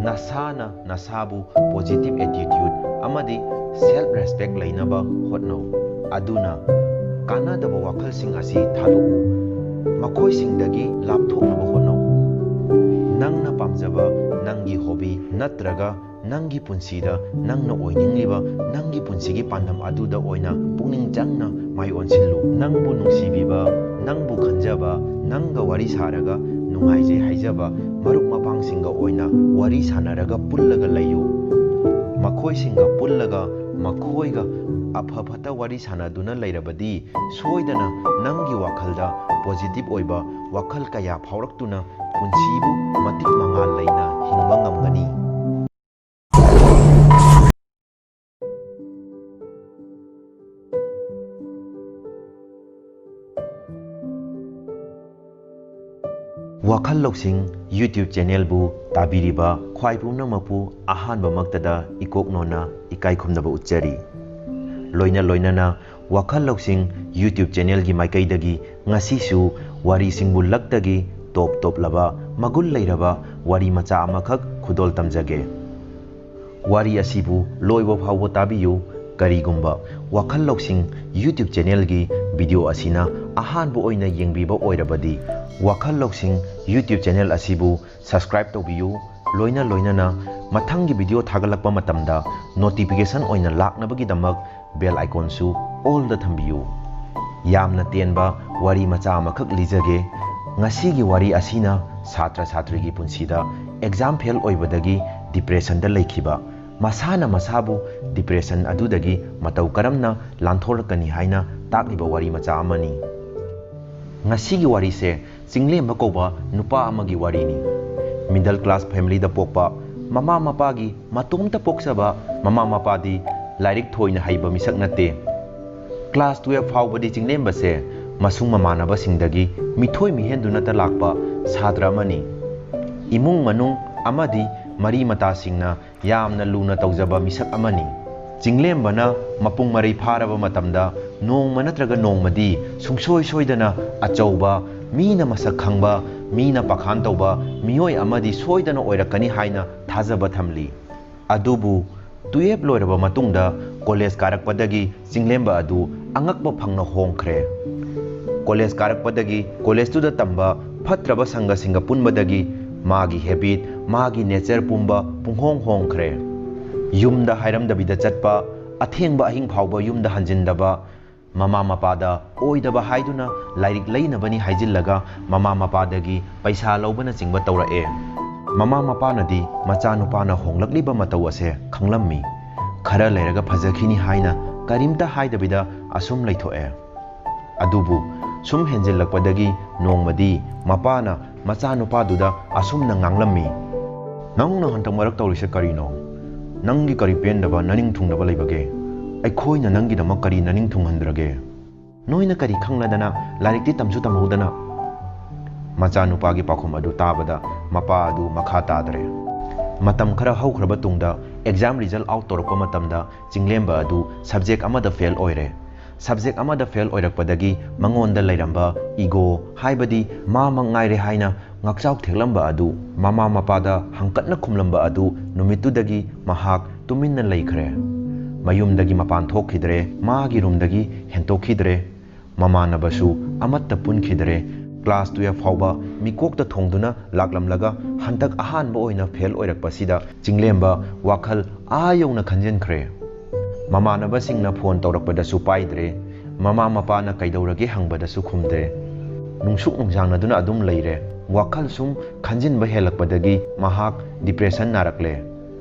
ꯅꯁꯥꯅ ꯅꯁꯥꯕꯨ ꯄꯣꯖꯤꯇꯤꯚ ꯑꯦꯇꯤꯇ꯭ꯌꯨꯠ ꯑꯃꯗꯤ ꯁꯦꯜꯐ ꯔꯦꯁꯄꯦꯛ ꯂꯩꯅꯕ ꯍꯣꯠꯅꯧ꯫ ꯑꯗꯨꯅ ꯀꯥꯟꯅꯗꯕ ꯋꯥꯈꯜꯁꯤꯡ ꯑꯁꯤ ꯊꯥꯗꯣꯛꯎ꯫ ꯃꯈꯣꯏꯁꯤꯡꯗꯒꯤ ꯂꯥꯞꯊꯣꯛꯅꯕ ꯍꯣꯠꯅꯧ꯫ ꯅꯪꯅ ꯄꯥꯝꯖꯕ ꯅꯪꯒꯤ ꯍꯣꯕꯤ ꯅꯠꯇ꯭ꯔꯒ ꯅꯪꯒꯤ ꯄꯨꯟꯁꯤꯗ ꯅꯪꯅ ꯑꯣꯏꯅꯤꯡꯂꯤꯕ ꯅꯪꯒꯤ ꯄꯨꯟꯁꯤꯒꯤ ꯄꯥꯟꯗꯝ ꯑꯗꯨꯗ ꯑꯣꯏꯅ ꯄꯨꯛꯅꯤꯡ ꯆꯪꯅ ꯃꯥꯏ ꯑꯣꯟꯁꯤꯜꯂꯨ꯫ ꯅꯪꯕꯨ ꯅꯨꯡꯁꯤꯕꯤꯕ, ꯅꯪꯕꯨ ꯈꯟꯖꯕ, ꯅꯪꯒ ꯋꯥꯔꯤ ꯁꯥꯔꯒ ꯅꯨꯡꯉꯥꯏꯖꯩ ꯍꯥꯏꯖꯕ ꯃꯔꯨꯞ ꯃꯄꯥꯡꯁꯤꯡꯒ ꯑꯣꯏꯅ ꯋꯥꯔꯤ ꯁꯥꯟꯅꯔꯒ ꯄꯨꯜꯂꯒ ꯂꯩꯌꯨ꯫ ꯃꯈꯣꯏꯁꯤꯡꯒ ꯄꯨꯜꯂꯒ ꯃꯈꯣꯏꯒ ꯑꯐ ꯐꯠꯇ ꯋꯥꯔꯤ ꯁꯥꯟꯅꯗꯨꯅ ꯂꯩꯔꯕꯗꯤ ꯁꯣꯏꯗꯅ ꯅꯪꯒꯤ ꯋꯥꯈꯜꯗ ꯄꯣꯖꯤꯇꯤꯚ ꯑꯣꯏꯕ ꯋꯥꯈꯜ ꯀꯌꯥ ꯐꯥꯎꯔꯛꯇꯨꯅ ꯄꯨꯟꯁꯤꯕꯨ ꯃꯇꯤꯛ ꯃꯉꯥꯜ ꯂꯩꯅ ꯍꯤꯡꯕ ꯉꯝꯒꯅꯤ꯫ ꯋꯥꯈꯜ ꯂꯧꯁꯤꯡ YouTube ꯆꯦꯅꯦꯜꯕꯨ ꯇꯥꯕꯤꯔꯤꯕ ꯈ꯭ꯋꯥꯏ ꯄꯨꯝꯅꯃꯛꯄꯨ ꯑꯍꯥꯟꯕꯃꯛꯇꯗ ꯏꯀꯣꯛ ꯅꯣꯟꯅ ꯏꯀꯥꯏ ꯈꯨꯝꯅꯕ ꯎꯠꯆꯔꯤ꯫ ꯂꯣꯏꯅ ꯂꯣꯏꯅꯅ ꯋꯥꯈꯜ ꯂꯧꯁꯤꯡ YouTube ꯆꯦꯅꯦꯜꯒꯤ ꯃꯥꯏꯀꯩꯗꯒꯤ ꯉꯁꯤꯁꯨ ꯋꯥꯔꯤꯁꯤꯡꯕꯨ ꯂꯛꯇꯒꯤ ꯇꯣꯞ ꯇꯣꯞꯂꯕ ꯃꯒꯨꯟ ꯂꯩꯔꯕ ꯋꯥꯔꯤ ꯃꯆꯥ ꯑꯃꯈꯛ ꯈꯨꯗꯣꯜ ꯇꯝꯖꯒꯦ꯫ ꯋꯥꯔꯤ ꯑꯁꯤꯕꯨ ꯂꯣꯏꯕ ꯐꯥꯎꯕ ꯇꯥꯕꯤꯌꯨ꯫ ꯀꯔꯤꯒꯨꯝꯕ ꯋꯥꯈꯜ ꯂꯧꯁꯤꯡ YouTube ꯆꯦꯅꯦꯜꯒꯤ ꯚꯤꯗꯤꯑꯣ ꯑꯁꯤꯅ ꯑꯍꯥꯟꯕ ꯑꯣꯏꯅ ꯌꯦꯡꯕꯤꯕ ꯑꯣꯏꯔꯕꯗꯤ, ꯋꯥꯈꯜ ꯂꯧꯁꯤꯡ YouTube ꯆꯦꯅꯦꯜ ꯑꯁꯤꯕꯨ ꯁꯕꯁꯀ꯭ꯔꯥꯏꯕ ꯇꯧꯕꯤꯌꯨ꯫ ꯂꯣꯏꯅ ꯂꯣꯏꯅꯅ ꯃꯊꯪꯒꯤ ꯚꯤꯗꯤꯑꯣ ꯊꯥꯒꯠꯂꯛꯄ ꯃꯇꯝꯗ ꯅꯣꯇꯤꯐꯤꯀꯦꯁꯟ ꯑꯣꯏꯅ ꯂꯥꯛꯅꯕꯒꯤꯗꯃꯛ ꯕꯦꯜ ꯑꯥꯏꯀꯣꯟꯁꯨ ꯑꯣꯜꯗ ꯊꯝꯕꯤꯌꯨ꯫ ꯌꯥꯝꯅ ꯇꯦꯟꯕ ꯋꯥꯔꯤ ꯃꯆꯥ ꯑꯃꯈꯛ ꯂꯤꯖꯒꯦ꯫ ꯉꯁꯤꯒꯤ ꯋꯥꯔꯤ ꯑꯁꯤꯅ ꯁꯥꯇ꯭ꯔ ꯁꯥꯇ꯭ꯔꯤꯒꯤ ꯄꯨꯟꯁꯤꯗ ꯑꯦꯛꯖꯥꯝ ꯐꯦꯜ ꯑꯣꯏꯕꯗꯒꯤ ꯗꯤꯄ꯭ꯔꯦꯁꯟꯗ ꯂꯩꯈꯤꯕ, ꯃꯁꯥꯅ ꯃꯁꯥꯕꯨ ꯗꯤꯄ꯭ꯔꯦꯁꯟ ꯑꯗꯨꯗꯒꯤ ꯃꯇꯧ ꯀꯔꯝꯅ ꯂꯥꯟꯊꯣꯔꯛꯀꯅꯤ ꯍꯥꯏꯅ ꯇꯥꯛꯂꯤꯕ ꯋꯥꯔꯤ ꯃꯆꯥ ꯑꯃꯅꯤ꯫ ꯉꯁꯤꯒꯤ ꯋꯥꯔꯤꯁꯦ ꯆꯤꯡꯂꯦꯝꯕ ꯀꯧꯕ ꯅꯨꯄꯥ ꯑꯃꯒꯤ ꯋꯥꯔꯤꯅꯤ꯫ ꯃꯤꯗꯜ ꯀ꯭ꯂꯥꯁ ꯐꯦꯃꯤꯂꯤꯗ ꯄꯣꯛꯄ, ꯃꯃꯥ ꯃꯄꯥꯒꯤ ꯃꯇꯣꯝꯇ ꯄꯣꯛꯆꯕ, ꯃꯃꯥ ꯃꯄꯥꯗꯤ ꯂꯥꯏꯔꯤꯛ ꯊꯣꯏꯅ ꯍꯩꯕ ꯃꯤꯁꯛ ꯅꯠꯇꯦ꯫ ꯀ꯭ꯂꯥꯁ ꯇꯨꯌꯦꯜꯐ ꯐꯥꯎꯕꯗꯤ ꯆꯤꯡꯂꯦꯝꯕꯁꯦ ꯃꯁꯨꯡ ꯃꯃꯥꯟꯅꯕꯁꯤꯡꯗꯒꯤ ꯃꯤꯊꯣꯏ ꯃꯤꯍꯦꯟꯗꯨꯅꯇ ꯂꯥꯛꯄ ꯁꯥꯇ꯭ꯔ ꯑꯃꯅꯤ꯫ ꯏꯃꯨꯡ ꯃꯅꯨꯡ ꯑꯃꯗꯤ ꯃꯔꯤ ꯃꯇꯥꯁꯤꯡꯅ ꯌꯥꯝꯅ ꯂꯨꯅ ꯇꯧꯖꯕ ꯃꯤꯁꯛ ꯑꯃꯅꯤ꯫ ꯆꯤꯡꯂꯦꯝꯕꯅ ꯃꯄꯨꯡ ꯃꯔꯩ ꯐꯥꯔꯕ ꯃꯇꯝꯗ ꯅꯣꯡꯃ ꯅꯠꯇ꯭ꯔꯒ ꯅꯣꯡꯃꯗꯤ ꯁꯨꯡꯁꯣꯏ ꯁꯣꯏꯗꯅ ꯑꯆꯧꯕ, ꯃꯤꯅ ꯃꯁꯛ ꯈꯪꯕ, ꯃꯤꯅ ꯄꯥꯈꯥꯟ ꯇꯧꯕ ꯃꯤꯑꯣꯏ ꯑꯃꯗꯤ ꯁꯣꯏꯗꯅ ꯑꯣꯏꯔꯛꯀꯅꯤ ꯍꯥꯏꯅ ꯊꯥꯖꯕ ꯊꯝꯂꯤ꯫ ꯑꯗꯨꯕꯨ ꯇꯨꯌꯦꯜꯐ ꯂꯣꯏꯔꯕ ꯃꯇꯨꯡꯗ ꯀꯣꯂꯦꯖ ꯀꯥꯔꯛꯄꯗꯒꯤ ꯆꯤꯡꯂꯦꯝꯕ ꯑꯗꯨ ꯑꯉꯛꯄ ꯐꯪꯅ ꯍꯣꯡꯈ꯭ꯔꯦ꯫ ꯀꯣꯂꯦꯖ ꯀꯥꯔꯛꯄꯗꯒꯤ ꯀꯣꯂꯦꯖꯇꯨꯗ ꯇꯝꯕ ꯐꯠꯇ꯭ꯔꯕ ꯁꯪꯒꯁꯤꯡꯒ ꯄꯨꯟꯕꯗꯒꯤ ꯃꯥꯒꯤ ꯍꯦꯕꯤꯠ, ꯃꯥꯒꯤ ꯅꯦꯆꯔ ꯄꯨꯝꯕ ꯄꯨꯡꯍꯣꯡ ꯍꯣꯡꯈ꯭ꯔꯦ꯫ ꯌꯨꯝꯗ ꯍꯥꯏꯔꯝꯗꯕꯤꯗ ꯆꯠꯄ, ꯑꯊꯦꯡꯕ ꯑꯍꯤꯡ ꯐꯥꯎꯕ ꯌꯨꯝꯗ ꯍꯟꯖꯤꯟꯗꯕ, ꯃꯃꯥ ꯃꯄꯥꯗ ꯑꯣꯏꯗꯕ ꯍꯥꯏꯗꯨꯅ ꯂꯥꯏꯔꯤꯛ ꯂꯩꯅꯕꯅꯤ ꯍꯥꯏꯖꯤꯜꯂꯒ ꯃꯃꯥ ꯃꯄꯥꯗꯒꯤ ꯄꯩꯁꯥ ꯂꯧꯕꯅꯆꯤꯡꯕ ꯇꯧꯔꯛꯑꯦ꯫ ꯃꯃꯥ ꯃꯄꯥꯅꯗꯤ ꯃꯆꯥꯅꯨꯄꯥꯅ ꯍꯣꯡꯂꯛꯂꯤꯕ ꯃꯇꯧ ꯑꯁꯦ ꯈꯪꯂꯝꯃꯤ꯫ ꯈꯔ ꯂꯩꯔꯒ ꯐꯖꯈꯤꯅꯤ ꯍꯥꯏꯅ ꯀꯔꯤꯝꯇ ꯍꯥꯏꯗꯕꯤꯗ ꯑꯁꯨꯝ ꯂꯩꯊꯣꯛꯑꯦ꯫ ꯑꯗꯨꯕꯨ ꯁꯨꯝ ꯍꯦꯟꯖꯤꯜꯂꯛꯄꯗꯒꯤ ꯅꯣꯡꯃꯗꯤ ꯃꯄꯥꯅ ꯃꯆꯥꯅꯨꯄꯥꯗꯨꯗ ꯑꯁꯨꯝꯅ ꯉꯥꯡꯂꯝꯃꯤ, "ꯅꯪꯅ ꯍꯟꯗꯛ ꯃꯔꯛ ꯇꯧꯔꯤꯁꯦ ꯀꯔꯤꯅꯣ? ꯅꯪꯒꯤ ꯀꯔꯤ ꯄꯦꯟꯗꯕ, ꯅꯅꯤꯡ ꯊꯨꯡꯗꯕ ꯂꯩꯕꯒꯦ? ꯑꯩꯈꯣꯏꯅ ꯅꯪꯒꯤꯗꯃꯛ ꯀꯔꯤ ꯅꯅꯤꯡ ꯊꯨꯡꯍꯟꯗ꯭ꯔꯒꯦ? ꯅꯣꯏꯅ ꯀꯔꯤ ꯈꯪꯂꯗꯅ ꯂꯥꯏꯔꯤꯛꯇꯤ ꯇꯝꯁꯨ ꯇꯝꯍꯧꯗꯅ?" ꯃꯆꯥꯅꯨꯄꯥꯒꯤ ꯄꯥꯎꯈꯨꯝ ꯑꯗꯨ ꯇꯥꯕꯗ ꯃꯄꯥ ꯑꯗꯨ ꯃꯈꯥ ꯇꯥꯗ꯭ꯔꯦ꯫ ꯃꯇꯝ ꯈꯔ ꯍꯧꯈ꯭ꯔꯕ ꯇꯨꯡꯗ ꯑꯦꯛꯖꯥꯝ ꯔꯤꯖꯜ ꯑꯥꯎꯠ ꯇꯧꯔꯛꯄ ꯃꯇꯝꯗ ꯆꯤꯡꯂꯦꯝꯕ ꯑꯗꯨ ꯁꯕꯖꯦꯛ ꯑꯃꯗ ꯐꯦꯜ ꯑꯣꯏꯔꯦ꯫ ꯁꯕꯖꯦꯛ ꯑꯃꯗ ꯐꯦꯜ ꯑꯣꯏꯔꯛꯄꯗꯒꯤ ꯃꯉꯣꯟꯗ ꯂꯩꯔꯝꯕ ꯏꯒꯣ, ꯍꯥꯏꯕꯗꯤ ꯃꯥꯃꯛ ꯉꯥꯏꯔꯦ ꯍꯥꯏꯅ ꯉꯥꯛꯆꯥꯎ ꯊꯦꯛꯂꯝꯕ ꯑꯗꯨ, ꯃꯃꯥ ꯃꯄꯥꯗ ꯍꯪꯀꯠꯅ ꯈꯨꯝꯂꯝꯕ ꯑꯗꯨ ꯅꯨꯃꯤꯠꯇꯨꯗꯒꯤ ꯃꯍꯥꯛ ꯇꯨꯃꯤꯟꯅ ꯂꯩꯈ꯭ꯔꯦ꯫ ꯃꯌꯨꯝꯗꯒꯤ ꯃꯄꯥꯟ ꯊꯣꯛꯈꯤꯗ꯭ꯔꯦ, ꯃꯥꯒꯤ ꯔꯨꯝꯗꯒꯤ ꯍꯦꯟꯇꯣꯛꯈꯤꯗ꯭ꯔꯦ꯫ ꯃꯃꯥꯟꯅꯕꯁꯨ ꯑꯃꯠꯇ ꯄꯨꯟꯈꯤꯗ꯭ꯔꯦ꯫ ꯀ꯭ꯂꯥꯁ ꯇꯨꯌꯦꯜꯐ ꯐꯥꯎꯕ ꯃꯤꯀꯣꯛꯇ ꯊꯣꯡꯗꯨꯅ ꯂꯥꯛꯂꯝꯂꯒ ꯍꯟꯗꯛ ꯑꯍꯥꯟꯕ ꯑꯣꯏꯅ ꯐꯦꯜ ꯑꯣꯏꯔꯛꯄꯁꯤꯗ ꯆꯤꯡꯂꯦꯝꯕ ꯋꯥꯈꯜ ꯑꯥ ꯌꯧꯅ ꯈꯟꯖꯤꯟꯈ꯭ꯔꯦ꯫ ꯃꯃꯥꯟꯅꯕꯁꯤꯡꯅ ꯐꯣꯟ ꯇꯧꯔꯛꯄꯗꯁꯨ ꯄꯥꯏꯗ꯭ꯔꯦ꯫ ꯃꯃꯥ ꯃꯄꯥꯅ ꯀꯩꯗꯧꯔꯒꯦ ꯍꯪꯕꯗꯁꯨ ꯈꯨꯝꯗ꯭ꯔꯦ꯫ ꯅꯨꯡꯁꯨꯛ ꯅꯨꯡꯖꯥꯡꯅꯗꯨꯅ ꯑꯗꯨꯝ ꯂꯩꯔꯦ꯫ ꯋꯥꯈꯜ ꯁꯨꯝ ꯈꯟꯖꯤꯟꯕ ꯍꯦꯜꯂꯛꯄꯗꯒꯤ ꯃꯍꯥꯛ depression ꯅꯥꯔꯛꯂꯦ꯫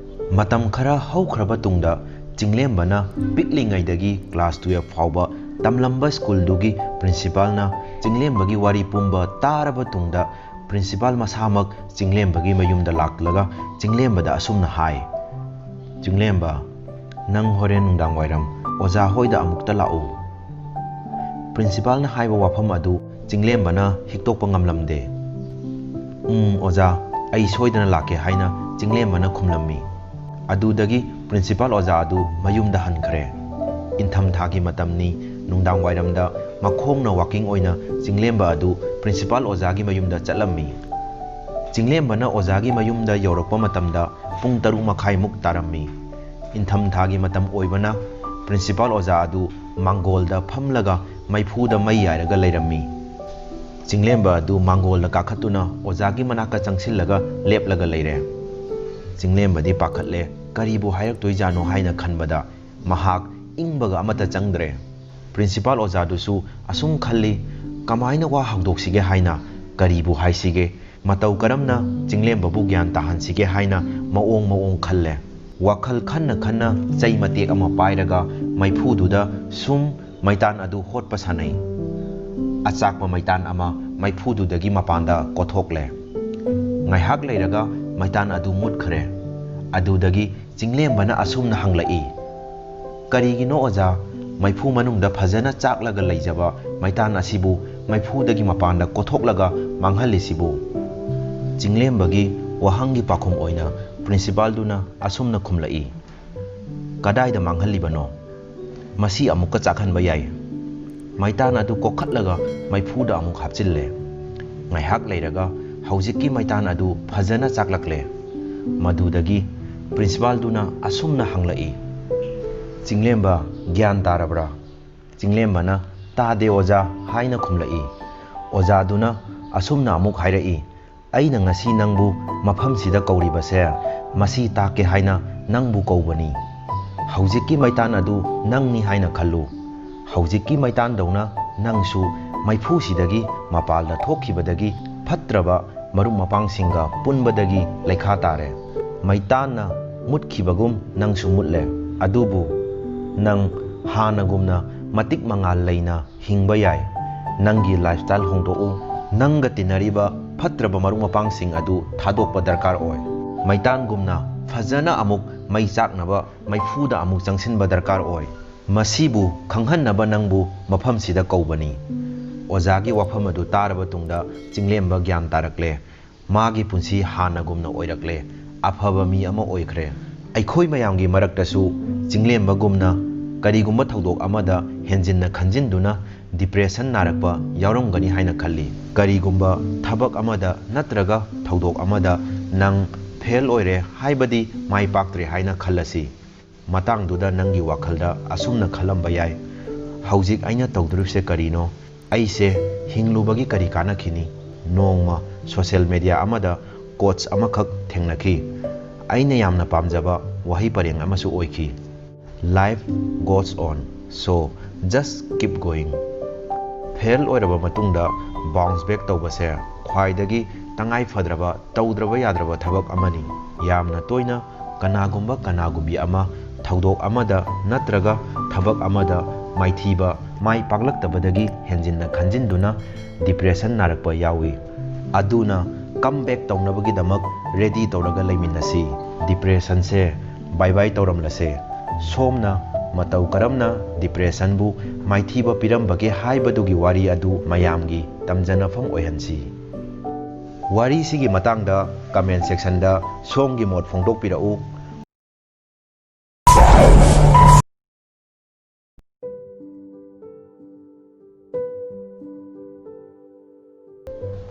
ꯃꯇꯝ ꯈꯔ ꯍꯧꯈ꯭ꯔꯕ ꯇꯨꯡꯗ ꯆꯤꯡꯂꯦꯝꯕꯅ ꯄꯤꯛꯂꯤꯉꯩꯗꯒꯤ class twelve ꯐꯥꯎꯕ ꯇꯝꯂꯝꯕ ꯁ꯭ꯀꯨꯜꯗꯨꯒꯤ principalꯅ ꯆꯤꯡꯂꯦꯝꯕꯒꯤ ꯋꯥꯔꯤ ꯄꯨꯝꯕ ꯇꯥꯔꯕ ꯇꯨꯡꯗ principal ꯃꯁꯥꯃꯛ ꯆꯤꯡꯂꯦꯝꯕꯒꯤ ꯃꯌꯨꯝꯗ ꯂꯥꯛꯂꯒ ꯆꯤꯡꯂꯦꯝꯕꯗ ꯑꯁꯨꯝꯅ ꯍꯥꯏ, "ꯆꯤꯡꯂꯦꯝꯕ, ꯅꯪ ꯍꯣꯔꯦꯟ ꯅꯨꯡꯗꯥꯡ ꯋꯥꯏꯔꯝ ꯑꯣꯖꯥ ꯍꯣꯏꯗ ꯑꯃꯨꯛꯇ ꯂꯥꯛꯎ꯫" Principalꯅ ꯍꯥꯏꯕ ꯋꯥꯐꯝ ꯑꯗꯨ ꯆꯤꯡꯂꯦꯝꯕꯅ ꯍꯤꯛꯇꯣꯛꯄ ꯉꯝꯂꯝꯗꯦ꯫ "ꯎꯝ, ꯑꯣꯖꯥ, ꯑꯩ ꯁꯣꯏꯗꯅ ꯂꯥꯛꯀꯦ," ꯍꯥꯏꯅ ꯆꯤꯡꯂꯦꯝꯕꯅ ꯈꯨꯝꯂꯝꯃꯤ꯫ ꯑꯗꯨꯗꯒꯤ principal ꯑꯣꯖꯥ ꯑꯗꯨ ꯃꯌꯨꯝꯗ ꯍꯟꯈ꯭ꯔꯦ꯫ ꯏꯪꯊꯝꯊꯥꯒꯤ ꯃꯇꯝꯅꯤ꯫ ꯅꯨꯡꯗꯥꯡ ꯋꯥꯏꯔꯝꯗ ꯃꯈꯣꯡꯅ walking ꯑꯣꯏꯅ ꯆꯤꯡꯂꯦꯝꯕ ꯑꯗꯨ principal ꯑꯣꯖꯥꯒꯤ ꯃꯌꯨꯝꯗ ꯆꯠꯂꯝꯃꯤ꯫ ꯆꯤꯡꯂꯦꯝꯕꯅ ꯑꯣꯖꯥꯒꯤ ꯃꯌꯨꯝꯗ ꯌꯧꯔꯛꯄ ꯃꯇꯝꯗ ꯄꯨꯡ ꯇꯔꯨꯛ ꯃꯈꯥꯏꯃꯨꯛ ꯇꯥꯔꯝꯃꯤ꯫ ꯏꯪꯊꯝꯊꯥꯒꯤ ꯃꯇꯝ ꯑꯣꯏꯕꯅ principal ꯑꯣꯖꯥ ꯑꯗꯨ ꯃꯥꯡꯒꯣꯜꯗ ꯐꯝꯂꯒ ꯃꯩꯐꯨꯗ ꯃꯩ ꯌꯥꯏꯔꯒ ꯂꯩꯔꯝꯃꯤ꯫ ꯆꯤꯡꯂꯦꯝꯕ ꯑꯗꯨ ꯃꯥꯡꯒꯣꯜꯗ ꯀꯥꯈꯠꯇꯨꯅ ꯑꯣꯖꯥꯒꯤ ꯃꯅꯥꯛꯇ ꯆꯪꯁꯤꯜꯂꯒ ꯂꯦꯞꯂꯒ ꯂꯩꯔꯦ꯫ ꯆꯤꯡꯂꯦꯝꯕꯗꯤ ꯄꯥꯈꯠꯂꯦ, ꯀꯔꯤꯕꯨ ꯍꯥꯏꯔꯛꯇꯣꯏꯖꯥꯠꯅꯣ ꯍꯥꯏꯅ ꯈꯟꯕꯗ ꯃꯍꯥꯛ ꯏꯪꯕꯒ ꯑꯃꯠꯇ ꯆꯪꯗ꯭ꯔꯦ꯫ Principal ꯑꯣꯖꯥꯗꯨꯁꯨ ꯑꯁꯨꯝ ꯈꯜꯂꯤ, ꯀꯃꯥꯏꯅ ꯋꯥ ꯍꯧꯗꯣꯛꯁꯤꯒꯦ ꯍꯥꯏꯅ, ꯀꯔꯤꯕꯨ ꯍꯥꯏꯁꯤꯒꯦ, ꯃꯇꯧ ꯀꯔꯝꯅ ꯆꯤꯡꯂꯦꯝꯕꯕꯨ ꯒ꯭ꯌꯥꯟ ꯇꯥꯍꯟꯁꯤꯒꯦ ꯍꯥꯏꯅ ꯃꯑꯣꯡ ꯃꯑꯣꯡ ꯈꯜꯂꯦ꯫ ꯋꯥꯈꯜ ꯈꯟꯅ ꯈꯟꯅ ꯆꯩ ꯃꯇꯦꯛ ꯑꯃ ꯄꯥꯏꯔꯒ ꯃꯩꯐꯨꯗꯨꯗ ꯁꯨꯝ ꯃꯩꯇꯥꯟ ꯑꯗꯨ ꯍꯣꯠꯄ ꯁꯥꯟꯅꯩ꯫ ꯑꯆꯥꯛꯄ ꯃꯩꯇꯥꯟ ꯑꯃ ꯃꯩꯐꯨꯗꯨꯗꯒꯤ ꯃꯄꯥꯟꯗ ꯀꯣꯊꯣꯛꯂꯦ꯫ ꯉꯥꯏꯍꯥꯛ ꯂꯩꯔꯒ ꯃꯩꯇꯥꯟ ꯑꯗꯨ ꯃꯨꯠꯈ꯭ꯔꯦ꯫ ꯑꯗꯨꯗꯒꯤ ꯆꯤꯡꯂꯦꯝꯕꯅ ꯑꯁꯨꯝꯅ ꯍꯪꯂꯛꯏ, "ꯀꯔꯤꯒꯤꯅꯣ ꯑꯣꯖꯥ, ꯃꯩꯐꯨ ꯃꯅꯨꯡꯗ ꯐꯖꯅ ꯆꯥꯛꯂꯒ ꯂꯩꯖꯕ ꯃꯩꯇꯥꯟ ꯑꯁꯤꯕꯨ ꯃꯩꯐꯨꯗꯒꯤ ꯃꯄꯥꯟꯗ ꯀꯣꯊꯣꯛꯂꯒ ꯃꯥꯡꯍꯜꯂꯤꯁꯤꯕꯨ?" ꯆꯤꯡꯂꯦꯝꯕꯒꯤ ꯋꯥꯍꯪꯒꯤ ꯄꯥꯎꯈꯨꯝ ꯑꯣꯏꯅ principalꯗꯨꯅ ꯑꯁꯨꯝꯅ ꯈꯨꯝꯂꯛꯏ, "ꯀꯗꯥꯏꯗ ꯃꯥꯡꯍꯜꯂꯤꯕꯅꯣ? ꯃꯁꯤ ꯑꯃꯨꯛꯀ ꯆꯥꯛꯍꯟꯕ ꯌꯥꯏ꯫" ꯃꯩꯇꯥꯟ ꯑꯗꯨ ꯀꯣꯛꯈꯠꯂꯒ ꯃꯩꯐꯨꯗ ꯑꯃꯨꯛ ꯍꯥꯞꯆꯤꯜꯂꯦ꯫ ꯉꯥꯏꯍꯥꯛ ꯂꯩꯔꯒ ꯍꯧꯖꯤꯛꯀꯤ ꯃꯩꯇꯥꯟ ꯑꯗꯨ ꯐꯖꯅ ꯆꯥꯛꯂꯛꯂꯦ꯫ ꯃꯗꯨꯗꯒꯤ principalꯗꯨꯅ ꯑꯁꯨꯝꯅ ꯍꯪꯂꯛꯏ, "ꯆꯤꯡꯂꯦꯝꯕ, ꯒ꯭ꯌꯥꯟ ꯇꯥꯔꯕ꯭ꯔꯥ?" ꯆꯤꯡꯂꯦꯝꯕꯅ, "ꯇꯥꯗꯦ ꯑꯣꯖꯥ" ꯍꯥꯏꯅ ꯈꯨꯝꯂꯛꯏ꯫ ꯑꯣꯖꯥꯗꯨꯅ ꯑꯁꯨꯝꯅ ꯑꯃꯨꯛ ꯍꯥꯏꯔꯛꯏ, "ꯑꯩꯅ ꯉꯁꯤ ꯅꯪꯕꯨ ꯃꯐꯝꯁꯤꯗ ꯀꯧꯔꯤꯕꯁꯦ ꯃꯁꯤ ꯇꯥꯛꯀꯦ ꯍꯥꯏꯅ ꯅꯪꯕꯨ ꯀꯧꯕꯅꯤ꯫ ꯍꯧꯖꯤꯛꯀꯤ ꯃꯩꯇꯥꯟ ꯑꯗꯨ ꯅꯪꯅꯤ ꯍꯥꯏꯅ ꯈꯜꯂꯨ꯫ ꯍꯧꯖꯤꯛꯀꯤ ꯃꯩꯇꯥꯟꯗꯧꯅ ꯅꯪꯁꯨ ꯃꯩꯐꯨꯁꯤꯗꯒꯤ ꯃꯄꯥꯜꯗ ꯊꯣꯛꯈꯤꯕꯗꯒꯤ ꯐꯠꯇ꯭ꯔꯕ ꯃꯔꯨꯞ ꯃꯄꯥꯡꯁꯤꯡꯒ ꯄꯨꯟꯕꯗꯒꯤ ꯂꯩꯈꯥ ꯇꯥꯔꯦ꯫ ꯃꯩꯇꯥꯟꯅ ꯃꯨꯠꯈꯤꯕꯒꯨꯝ ꯅꯪꯁꯨ ꯃꯨꯠꯂꯦ꯫ ꯑꯗꯨꯕꯨ ꯅꯪ ꯍꯥꯟꯅꯒꯨꯝꯅ ꯃꯇꯤꯛ ꯃꯉꯥꯜ ꯂꯩꯅ ꯍꯤꯡꯕ ꯌꯥꯏ꯫ ꯅꯪꯒꯤ ꯂꯥꯏꯐꯁ꯭ꯇꯥꯏꯜ ꯍꯣꯡꯗꯣꯛꯎ꯫ ꯅꯪꯒ ꯇꯤꯟꯅꯔꯤꯕ ꯐꯠꯇ꯭ꯔꯕ ꯃꯔꯨꯞ ꯃꯄꯥꯡꯁꯤꯡ ꯑꯗꯨ ꯊꯥꯗꯣꯛꯄ ꯗꯔꯀꯥꯔ ꯑꯣꯏ꯫ ꯃꯩꯇꯥꯟꯒꯨꯝꯅ ꯐꯖꯅ ꯑꯃꯨꯛ ꯃꯩ ꯆꯥꯛꯅꯕ ꯃꯩꯐꯨꯗ ꯑꯃꯨꯛ ꯆꯪꯁꯤꯟꯕ ꯗꯔꯀꯥꯔ ꯑꯣꯏ꯫ ꯃꯁꯤꯕꯨ ꯈꯪꯍꯟꯅꯕ ꯅꯪꯕꯨ ꯃꯐꯝꯁꯤꯗ ꯀꯧꯕꯅꯤ꯫ ꯑꯣꯖꯥꯒꯤ ꯋꯥꯐꯝ ꯑꯗꯨ ꯇꯥꯔꯕ ꯇꯨꯡꯗ ꯆꯤꯡꯂꯦꯝꯕ ꯒ꯭ꯌꯥꯟ ꯇꯥꯔꯛꯂꯦ꯫ ꯃꯥꯒꯤ ꯄꯨꯟꯁꯤ ꯍꯥꯟꯅꯒꯨꯝꯅ ꯑꯣꯏꯔꯛꯂꯦ꯫ ꯑꯐꯕ ꯃꯤ ꯑꯃ ꯑꯣꯏꯈ꯭ꯔꯦ꯫ ꯑꯩꯈꯣꯏ ꯃꯌꯥꯝꯒꯤ ꯃꯔꯛꯇꯁꯨ ꯆꯤꯡꯂꯦꯝꯕꯒꯨꯝꯅ ꯀꯔꯤꯒꯨꯝꯕ ꯊꯧꯗꯣꯛ ꯑꯃꯗ ꯍꯦꯟꯖꯤꯟꯅ ꯈꯟꯖꯤꯟꯗꯨꯅ ꯗꯤꯄ꯭ꯔꯦꯁꯟ ꯅꯥꯔꯛꯄ ꯌꯥꯎꯔꯝꯒꯅꯤ ꯍꯥꯏꯅ ꯈꯜꯂꯤ꯫ ꯀꯔꯤꯒꯨꯝꯕ ꯊꯕꯛ ꯑꯃꯗ ꯅꯠꯇ꯭ꯔꯒ ꯊꯧꯗꯣꯛ ꯑꯃꯗ ꯅꯪ ꯐꯦꯜ ꯑꯣꯏꯔꯦ, ꯍꯥꯏꯕꯗꯤ ꯃꯥꯏ ꯄꯥꯛꯇ꯭ꯔꯦ ꯍꯥꯏꯅ ꯈꯜꯂꯁꯤ꯫ ꯃꯇꯥꯡꯗꯨꯗ ꯅꯪꯒꯤ ꯋꯥꯈꯜꯗ ꯑꯁꯨꯝꯅ ꯈꯜꯂꯝꯕ ꯌꯥꯏ, "ꯍꯧꯖꯤꯛ ꯑꯩꯅ ꯇꯧꯗꯣꯔꯤꯕꯁꯦ ꯀꯔꯤꯅꯣ? ꯑꯩꯁꯦ ꯍꯤꯡꯂꯨꯕꯒꯤ ꯀꯔꯤ ꯀꯥꯟꯅꯈꯤꯅꯤ?" ꯅꯣꯡꯃ ꯁꯣꯁꯤꯌꯦꯜ ꯃꯦꯗꯤꯌꯥ ꯑꯃꯗ ꯀꯣꯠꯁ ꯑꯃꯈꯛ ꯊꯦꯡꯅꯈꯤ꯫ ꯑꯩꯅ ꯌꯥꯝꯅ ꯄꯥꯝꯖꯕ ꯋꯥꯍꯩ ꯄꯔꯦꯡ ꯑꯃꯁꯨ ꯑꯣꯏꯈꯤ, "Life goes on, so just keep going." Fail ꯑꯣꯏꯔꯕ ꯃꯇꯨꯡꯗ ꯕꯥꯎꯟꯁ ꯕꯦꯛ ꯇꯧꯕꯁꯦ ꯈ꯭ꯋꯥꯏꯗꯒꯤ ꯇꯉꯥꯏ ꯐꯗ꯭ꯔꯕ, ꯇꯧꯗ꯭ꯔꯕ ꯌꯥꯗ꯭ꯔꯕ ꯊꯕꯛ ꯑꯃꯅꯤ꯫ ꯌꯥꯝꯅ ꯇꯣꯏꯅ ꯀꯅꯥꯒꯨꯝꯕ ꯀꯅꯥꯒꯨꯝꯕꯤ ꯑꯃ ꯊꯧꯗꯣꯛ ꯑꯃꯗ ꯅꯠꯇ꯭ꯔꯒ ꯊꯕꯛ ꯑꯃꯗ ꯃꯥꯏꯊꯤꯕ, ꯃꯥꯏ ꯄꯥꯛꯂꯛꯇꯕꯗꯒꯤ ꯍꯦꯟꯖꯤꯟꯅ ꯈꯟꯖꯤꯟꯗꯨꯅ ꯗꯤꯄ꯭ꯔꯦꯁꯟ ꯅꯥꯔꯛꯄ ꯌꯥꯎꯏ꯫ ꯑꯗꯨꯅ ꯀꯝ ꯕꯦꯛ ꯇꯧꯅꯕꯒꯤꯗꯃꯛ ꯔꯦꯗꯤ ꯇꯧꯔꯒ ꯂꯩꯃꯤꯟꯅꯁꯤ꯫ ꯗꯤꯄ꯭ꯔꯦꯁꯟꯁꯦ ꯕꯥꯏ ꯕꯥꯏ ꯇꯧꯔꯝꯂꯁꯦ꯫ ꯁꯣꯝꯅ ꯃꯇꯧ ꯀꯔꯝꯅ ꯗꯤꯄ꯭ꯔꯦꯁꯟꯕꯨ ꯃꯥꯏꯊꯤꯕ ꯄꯤꯔꯝꯕꯒꯦ ꯍꯥꯏꯕꯗꯨꯒꯤ ꯋꯥꯔꯤ ꯑꯗꯨ ꯃꯌꯥꯝꯒꯤ ꯇꯝꯖꯅꯐꯝ ꯑꯣꯏꯍꯟꯁꯤ꯫ ꯋꯥꯔꯤꯁꯤꯒꯤ ꯃꯇꯥꯡꯗ ꯀꯃꯦꯟ ꯁꯦꯛꯁꯟꯗ ꯁꯣꯝꯒꯤ ꯃꯣꯠ ꯐꯣꯡꯗꯣꯛꯄꯤꯔꯛꯎ꯫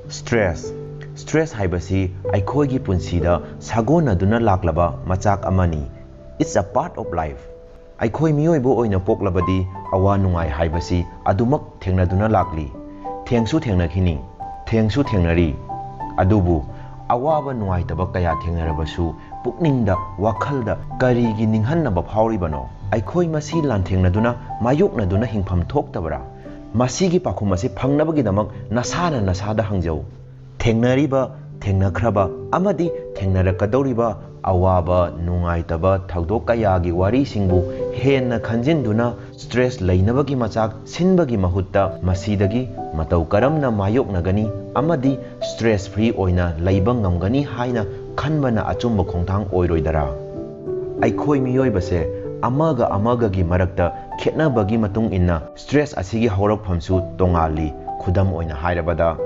ꯁ꯭ꯇ꯭ꯔꯦꯁ꯫ ꯁ꯭ꯇ꯭ꯔꯦꯁ ꯍꯥꯏꯕꯁꯤ ꯑꯩꯈꯣꯏꯒꯤ ꯄꯨꯟꯁꯤꯗ ꯁꯥꯒꯣꯟꯅꯗꯨꯅ ꯂꯥꯛꯂꯕ ꯃꯆꯥꯛ ꯑꯃꯅꯤ꯫ It's a part of life꯫ ꯑꯩꯈꯣꯏ ꯃꯤꯑꯣꯏꯕ ꯑꯣꯏꯅ ꯄꯣꯛꯂꯕꯗꯤ ꯑꯋꯥ ꯅꯨꯡꯉꯥꯏ ꯍꯥꯏꯕꯁꯤ ꯑꯗꯨꯃꯛ ꯊꯦꯡꯅꯗꯨꯅ ꯂꯥꯛꯂꯤ꯫ ꯊꯦꯡꯁꯨ ꯊꯦꯡꯅꯈꯤꯅꯤ, ꯊꯦꯡꯁꯨ ꯊꯦꯡꯅꯔꯤ꯫ ꯑꯗꯨꯕꯨ ꯑꯋꯥꯕ ꯅꯨꯡꯉꯥꯏꯇꯕ ꯀꯌꯥ ꯊꯦꯡꯅꯔꯕꯁꯨ ꯄꯨꯛꯅꯤꯡꯗ, ꯋꯥꯈꯜꯗ ꯀꯔꯤꯒꯤ ꯅꯤꯡꯍꯟꯅꯕ ꯐꯥꯎꯔꯤꯕꯅꯣ? ꯑꯩꯈꯣꯏ ꯃꯁꯤ ꯂꯥꯟꯊꯦꯡꯅꯗꯨꯅ, ꯃꯥꯌꯣꯛꯅꯗꯨꯅ ꯍꯤꯡꯐꯝ ꯊꯣꯛꯇꯕꯔꯥ? ꯃꯁꯤꯒꯤ ꯄꯥꯎꯈꯨꯝ ꯑꯁꯤ ꯐꯪꯅꯕꯒꯤꯗꯃꯛ ꯅꯁꯥꯅ ꯅꯁꯥꯗ ꯍꯪꯖꯧ꯫ ꯊꯦꯡꯅꯔꯤꯕ, ꯊꯦꯡꯅꯈ꯭ꯔꯕ ꯑꯃꯗꯤ ꯊꯦꯡꯅꯔꯛꯀꯗꯧꯔꯤꯕ ꯑꯋꯥꯕ, ꯅꯨꯡꯉꯥꯏꯇꯕ ꯊꯧꯗꯣꯛ ꯀꯌꯥꯒꯤ ꯋꯥꯔꯤꯁꯤꯡꯕꯨ ꯍꯦꯟꯅ ꯈꯟꯖꯤꯟꯗꯨꯅ stress ꯂꯩꯅꯕꯒꯤ ꯃꯆꯥꯛ ꯁꯤꯟꯕꯒꯤ ꯃꯍꯨꯠꯇ ꯃꯁꯤꯗꯒꯤ ꯃꯇꯧ ꯀꯔꯝꯅ ꯃꯥꯌꯣꯛꯅꯒꯅꯤ ꯑꯃꯗꯤ stress free ꯑꯣꯏꯅ ꯂꯩꯕ ꯉꯝꯒꯅꯤ ꯍꯥꯏꯅ ꯈꯟꯕꯅ ꯑꯆꯨꯝꯕ ꯈꯣꯡꯊꯥꯡ ꯑꯣꯏꯔꯣꯏꯗꯔꯥ? ꯑꯩꯈꯣꯏ ꯃꯤꯑꯣꯏꯕꯁꯦ ꯑꯃꯒ ꯑꯃꯒꯒꯤ ꯃꯔꯛꯇ ꯈꯦꯠꯅꯕꯒꯤ ꯃꯇꯨꯡ ꯏꯟꯅ stress ꯑꯁꯤꯒꯤ ꯍꯧꯔꯛꯐꯝꯁꯨ ꯇꯣꯉꯥꯜꯂꯤ꯫ ꯈꯨꯗꯝ ꯑꯣꯏꯅ ꯍꯥꯏꯔꯕꯗ,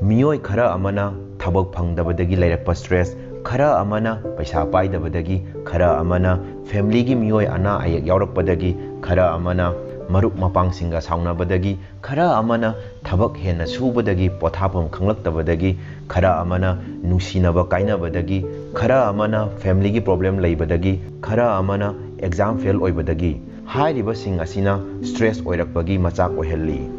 ꯃꯤꯑꯣꯏ ꯈꯔ ꯑꯃꯅ ꯊꯕꯛ ꯐꯪꯗꯕꯗꯒꯤ ꯂꯩꯔꯛꯄ stress, ꯈꯔ ꯑꯃꯅ ꯄꯩꯁꯥ ꯄꯥꯏꯗꯕꯗꯒꯤ, ꯈꯔ ꯑꯃꯅ familyꯒꯤ ꯃꯤꯑꯣꯏ ꯑꯅꯥ ꯑꯌꯦꯛ ꯌꯥꯎꯔꯛꯄꯗꯒꯤ, ꯈꯔ ꯑꯃꯅ ꯃꯔꯨꯞ ꯃꯄꯥꯡꯁꯤꯡꯒ ꯁꯥꯎꯅꯕꯗꯒꯤ, ꯈꯔ ꯑꯃꯅ ꯊꯕꯛ ꯍꯦꯟꯅ ꯁꯨꯕꯗꯒꯤ ꯄꯣꯊꯥꯐꯝ ꯈꯪꯂꯛꯇꯕꯗꯒꯤ, ꯈꯔ ꯑꯃꯅ ꯅꯨꯡꯁꯤꯅꯕ ꯀꯥꯏꯅꯕꯗꯒꯤ, ꯈꯔ ꯑꯃꯅ familyꯒꯤ problem ꯂꯩꯕꯗꯒꯤ, ꯈꯔ ꯑꯃꯅ exam fail ꯑꯣꯏꯕꯗꯒꯤ꯫ ꯍꯥꯏꯔꯤꯕꯁꯤꯡ ꯑꯁꯤꯅ stress ꯑꯣꯏꯔꯛꯄꯒꯤ ꯃꯆꯥꯛ ꯑꯣꯏꯍꯜꯂꯤ꯫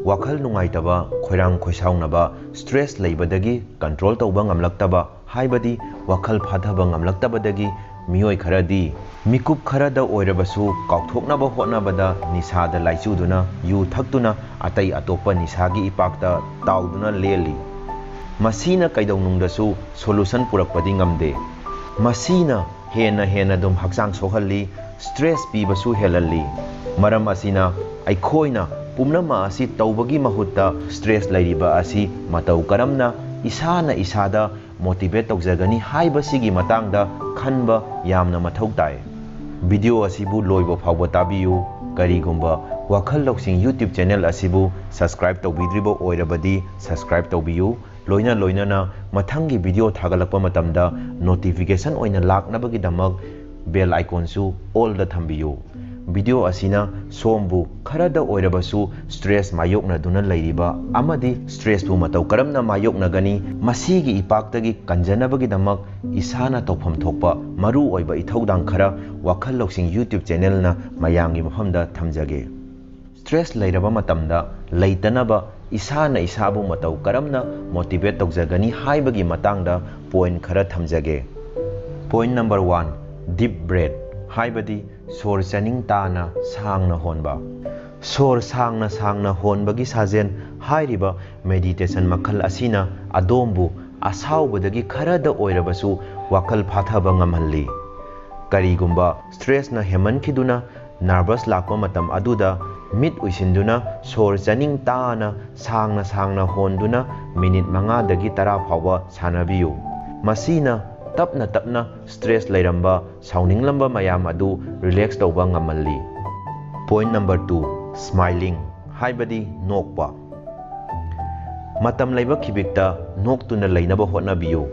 ꯋꯥꯈꯜ ꯅꯨꯡꯉꯥꯏꯇꯕ, ꯈꯣꯏꯔꯥꯡ ꯈꯣꯏꯁꯥꯎꯅꯕ, stress ꯂꯩꯕꯗꯒꯤ control ꯇꯧꯕ ꯉꯝꯂꯛꯇꯕ, ꯍꯥꯏꯕꯗꯤ ꯋꯥꯈꯜ ꯐꯥꯊꯕ ꯉꯝꯂꯛꯇꯕꯗꯒꯤ ꯃꯤꯑꯣꯏ ꯈꯔꯗꯤ ꯃꯤꯀꯨꯞ ꯈꯔꯗ ꯑꯣꯏꯔꯕꯁꯨ ꯀꯥꯎꯊꯣꯛꯅꯕ ꯍꯣꯠꯅꯕꯗ ꯅꯤꯁꯥꯗ ꯂꯥꯏꯆꯨꯗꯨꯅ ꯌꯨ ꯊꯛꯇꯨꯅ ꯑꯇꯩ ꯑꯇꯣꯞꯄ ꯅꯤꯁꯥꯒꯤ ꯏꯄꯥꯛꯇ ꯇꯥꯎꯗꯨꯅ ꯂꯦꯜꯂꯤ꯫ ꯃꯁꯤꯅ ꯀꯩꯗꯧꯅꯨꯡꯗꯁꯨ solution ꯄꯨꯔꯛꯄꯗꯤ ꯉꯝꯗꯦ꯫ ꯃꯁꯤꯅ ꯍꯦꯟꯅ ꯍꯦꯟꯅ ꯑꯗꯨꯝ ꯍꯛꯆꯥꯡ ꯁꯣꯛꯍꯜꯂꯤ, stress ꯄꯤꯕꯁꯨ ꯍꯦꯜꯍꯜꯂꯤ꯫ ꯃꯔꯝ ꯑꯁꯤꯅ ꯑꯩꯈꯣꯏꯅ ꯄꯨꯝꯅꯃꯛ ꯑꯁꯤ ꯇꯧꯕꯒꯤ ꯃꯍꯨꯠꯇ stress ꯂꯩꯔꯤꯕ ꯑꯁꯤ ꯃꯇꯧ ꯀꯔꯝꯅ ꯏꯁꯥꯅ ꯏꯁꯥꯗ motivate ꯇꯧꯖꯒꯅꯤ ꯍꯥꯏꯕꯁꯤꯒꯤ ꯃꯇꯥꯡꯗ ꯈꯟꯕ ꯌꯥꯝꯅ ꯃꯊꯧ ꯇꯥꯏ꯫ Video ꯑꯁꯤꯕꯨ ꯂꯣꯏꯕ ꯐꯥꯎꯕ ꯇꯥꯕꯤꯌꯨ꯫ ꯀꯔꯤꯒꯨꯝꯕ ꯋꯥꯈꯜ ꯂꯧꯁꯤꯡ YouTube channel ꯑꯁꯤꯕꯨ subscribe ꯇꯧꯕꯤꯗ꯭ꯔꯤꯕ ꯑꯣꯏꯔꯕꯗꯤ subscribe ꯇꯧꯕꯤꯌꯨ꯫ ꯂꯣꯏꯅ ꯂꯣꯏꯅꯅ ꯃꯊꯪꯒꯤ video ꯊꯥꯒꯠꯂꯛꯄ ꯃꯇꯝꯗ notification ꯑꯣꯏꯅ ꯂꯥꯛꯅꯕꯒꯤꯗꯃꯛ bell iconꯁꯨ allꯗ ꯊꯝꯕꯤꯌꯨ꯫ Video ꯑꯁꯤꯅ ꯁꯣꯝꯕꯨ ꯈꯔꯗ ꯑꯣꯏꯔꯕꯁꯨ stress ꯃꯥꯌꯣꯛꯅꯗꯨꯅ ꯂꯩꯔꯤꯕ ꯑꯃꯗꯤ stressꯄꯨ ꯃꯇꯧ ꯀꯔꯝꯅ ꯃꯥꯌꯣꯛꯅꯒꯅꯤ, ꯃꯁꯤꯒꯤ ꯏꯄꯥꯛꯇꯒꯤ ꯀꯟꯖꯅꯕꯒꯤꯗꯃꯛ ꯏꯁꯥꯅ ꯇꯧꯐꯝ ꯊꯣꯛꯄ ꯃꯔꯨ ꯑꯣꯏꯕ ꯏꯊꯧꯗꯥꯡ ꯈꯔ ꯋꯥꯈꯜ ꯂꯧꯁꯤꯡ YouTube channelꯅ ꯃꯌꯥꯝꯒꯤ ꯃꯐꯝꯗ ꯊꯝꯖꯒꯦ꯫ Stress ꯂꯩꯔꯕ ꯃꯇꯝꯗ ꯂꯩꯇꯅꯕ ꯏꯁꯥꯅ ꯏꯁꯥꯕꯨ ꯃꯇꯧ ꯀꯔꯝꯅ motivate ꯇꯧꯖꯒꯅꯤ ꯍꯥꯏꯕꯒꯤ ꯃꯇꯥꯡꯗ point ꯈꯔ ꯊꯝꯖꯒꯦ꯫ Point number one, deep breath, ꯍꯥꯏꯕꯗꯤ ꯁꯣꯔ ꯆꯥꯅꯤꯡ ꯇꯥꯅ ꯁꯥꯡꯅ ꯍꯣꯟꯕ꯫ ꯁꯣꯔ ꯁꯥꯡꯅ ꯁꯥꯡꯅ ꯍꯣꯟꯕꯒꯤ ꯁꯥꯖꯦꯜ ꯍꯥꯏꯔꯤꯕ meditation ꯃꯈꯜ ꯑꯁꯤꯅ ꯑꯗꯣꯝꯕꯨ ꯑꯁꯥꯎꯕꯗꯒꯤ ꯈꯔꯗ ꯑꯣꯏꯔꯕꯁꯨ ꯋꯥꯈꯜ ꯐꯥꯊꯕ ꯉꯝꯍꯜꯂꯤ꯫ ꯀꯔꯤꯒꯨꯝꯕ stressꯅ ꯍꯦꯟꯃꯟꯈꯤꯗꯨꯅ nervous ꯂꯥꯛꯄ ꯃꯇꯝ ꯑꯗꯨꯗ ꯃꯤꯠ ꯎꯏꯁꯤꯟꯗꯨꯅ ꯁꯣꯔ ꯆꯥꯅꯤꯡ ꯇꯥꯅ ꯁꯥꯡꯅ ꯁꯥꯡꯅ ꯍꯣꯟꯗꯨꯅ ꯃꯤꯅꯤꯠ ꯃꯉꯥꯗꯒꯤ ꯇꯔꯥ ꯐꯥꯎꯕ ꯁꯥꯟꯅꯕꯤꯌꯨ꯫ ꯃꯁꯤꯅ ꯇꯞꯅ ꯇꯞꯅ stress ꯂꯩꯔꯝꯕ, ꯁꯥꯎꯅꯤꯡꯂꯝꯕ ꯃꯌꯥꯝ ꯑꯗꯨ relax ꯇꯧꯕ ꯉꯝꯍꯜꯂꯤ꯫ Point number two, smiling, ꯍꯥꯏꯕꯗꯤ ꯅꯣꯛꯄ꯫ ꯃꯇꯝ ꯂꯩꯕ ꯈꯤꯕꯤꯛꯇ ꯅꯣꯛꯇꯨꯅ ꯂꯩꯅꯕ ꯍꯣꯠꯅꯕꯤꯌꯨ꯫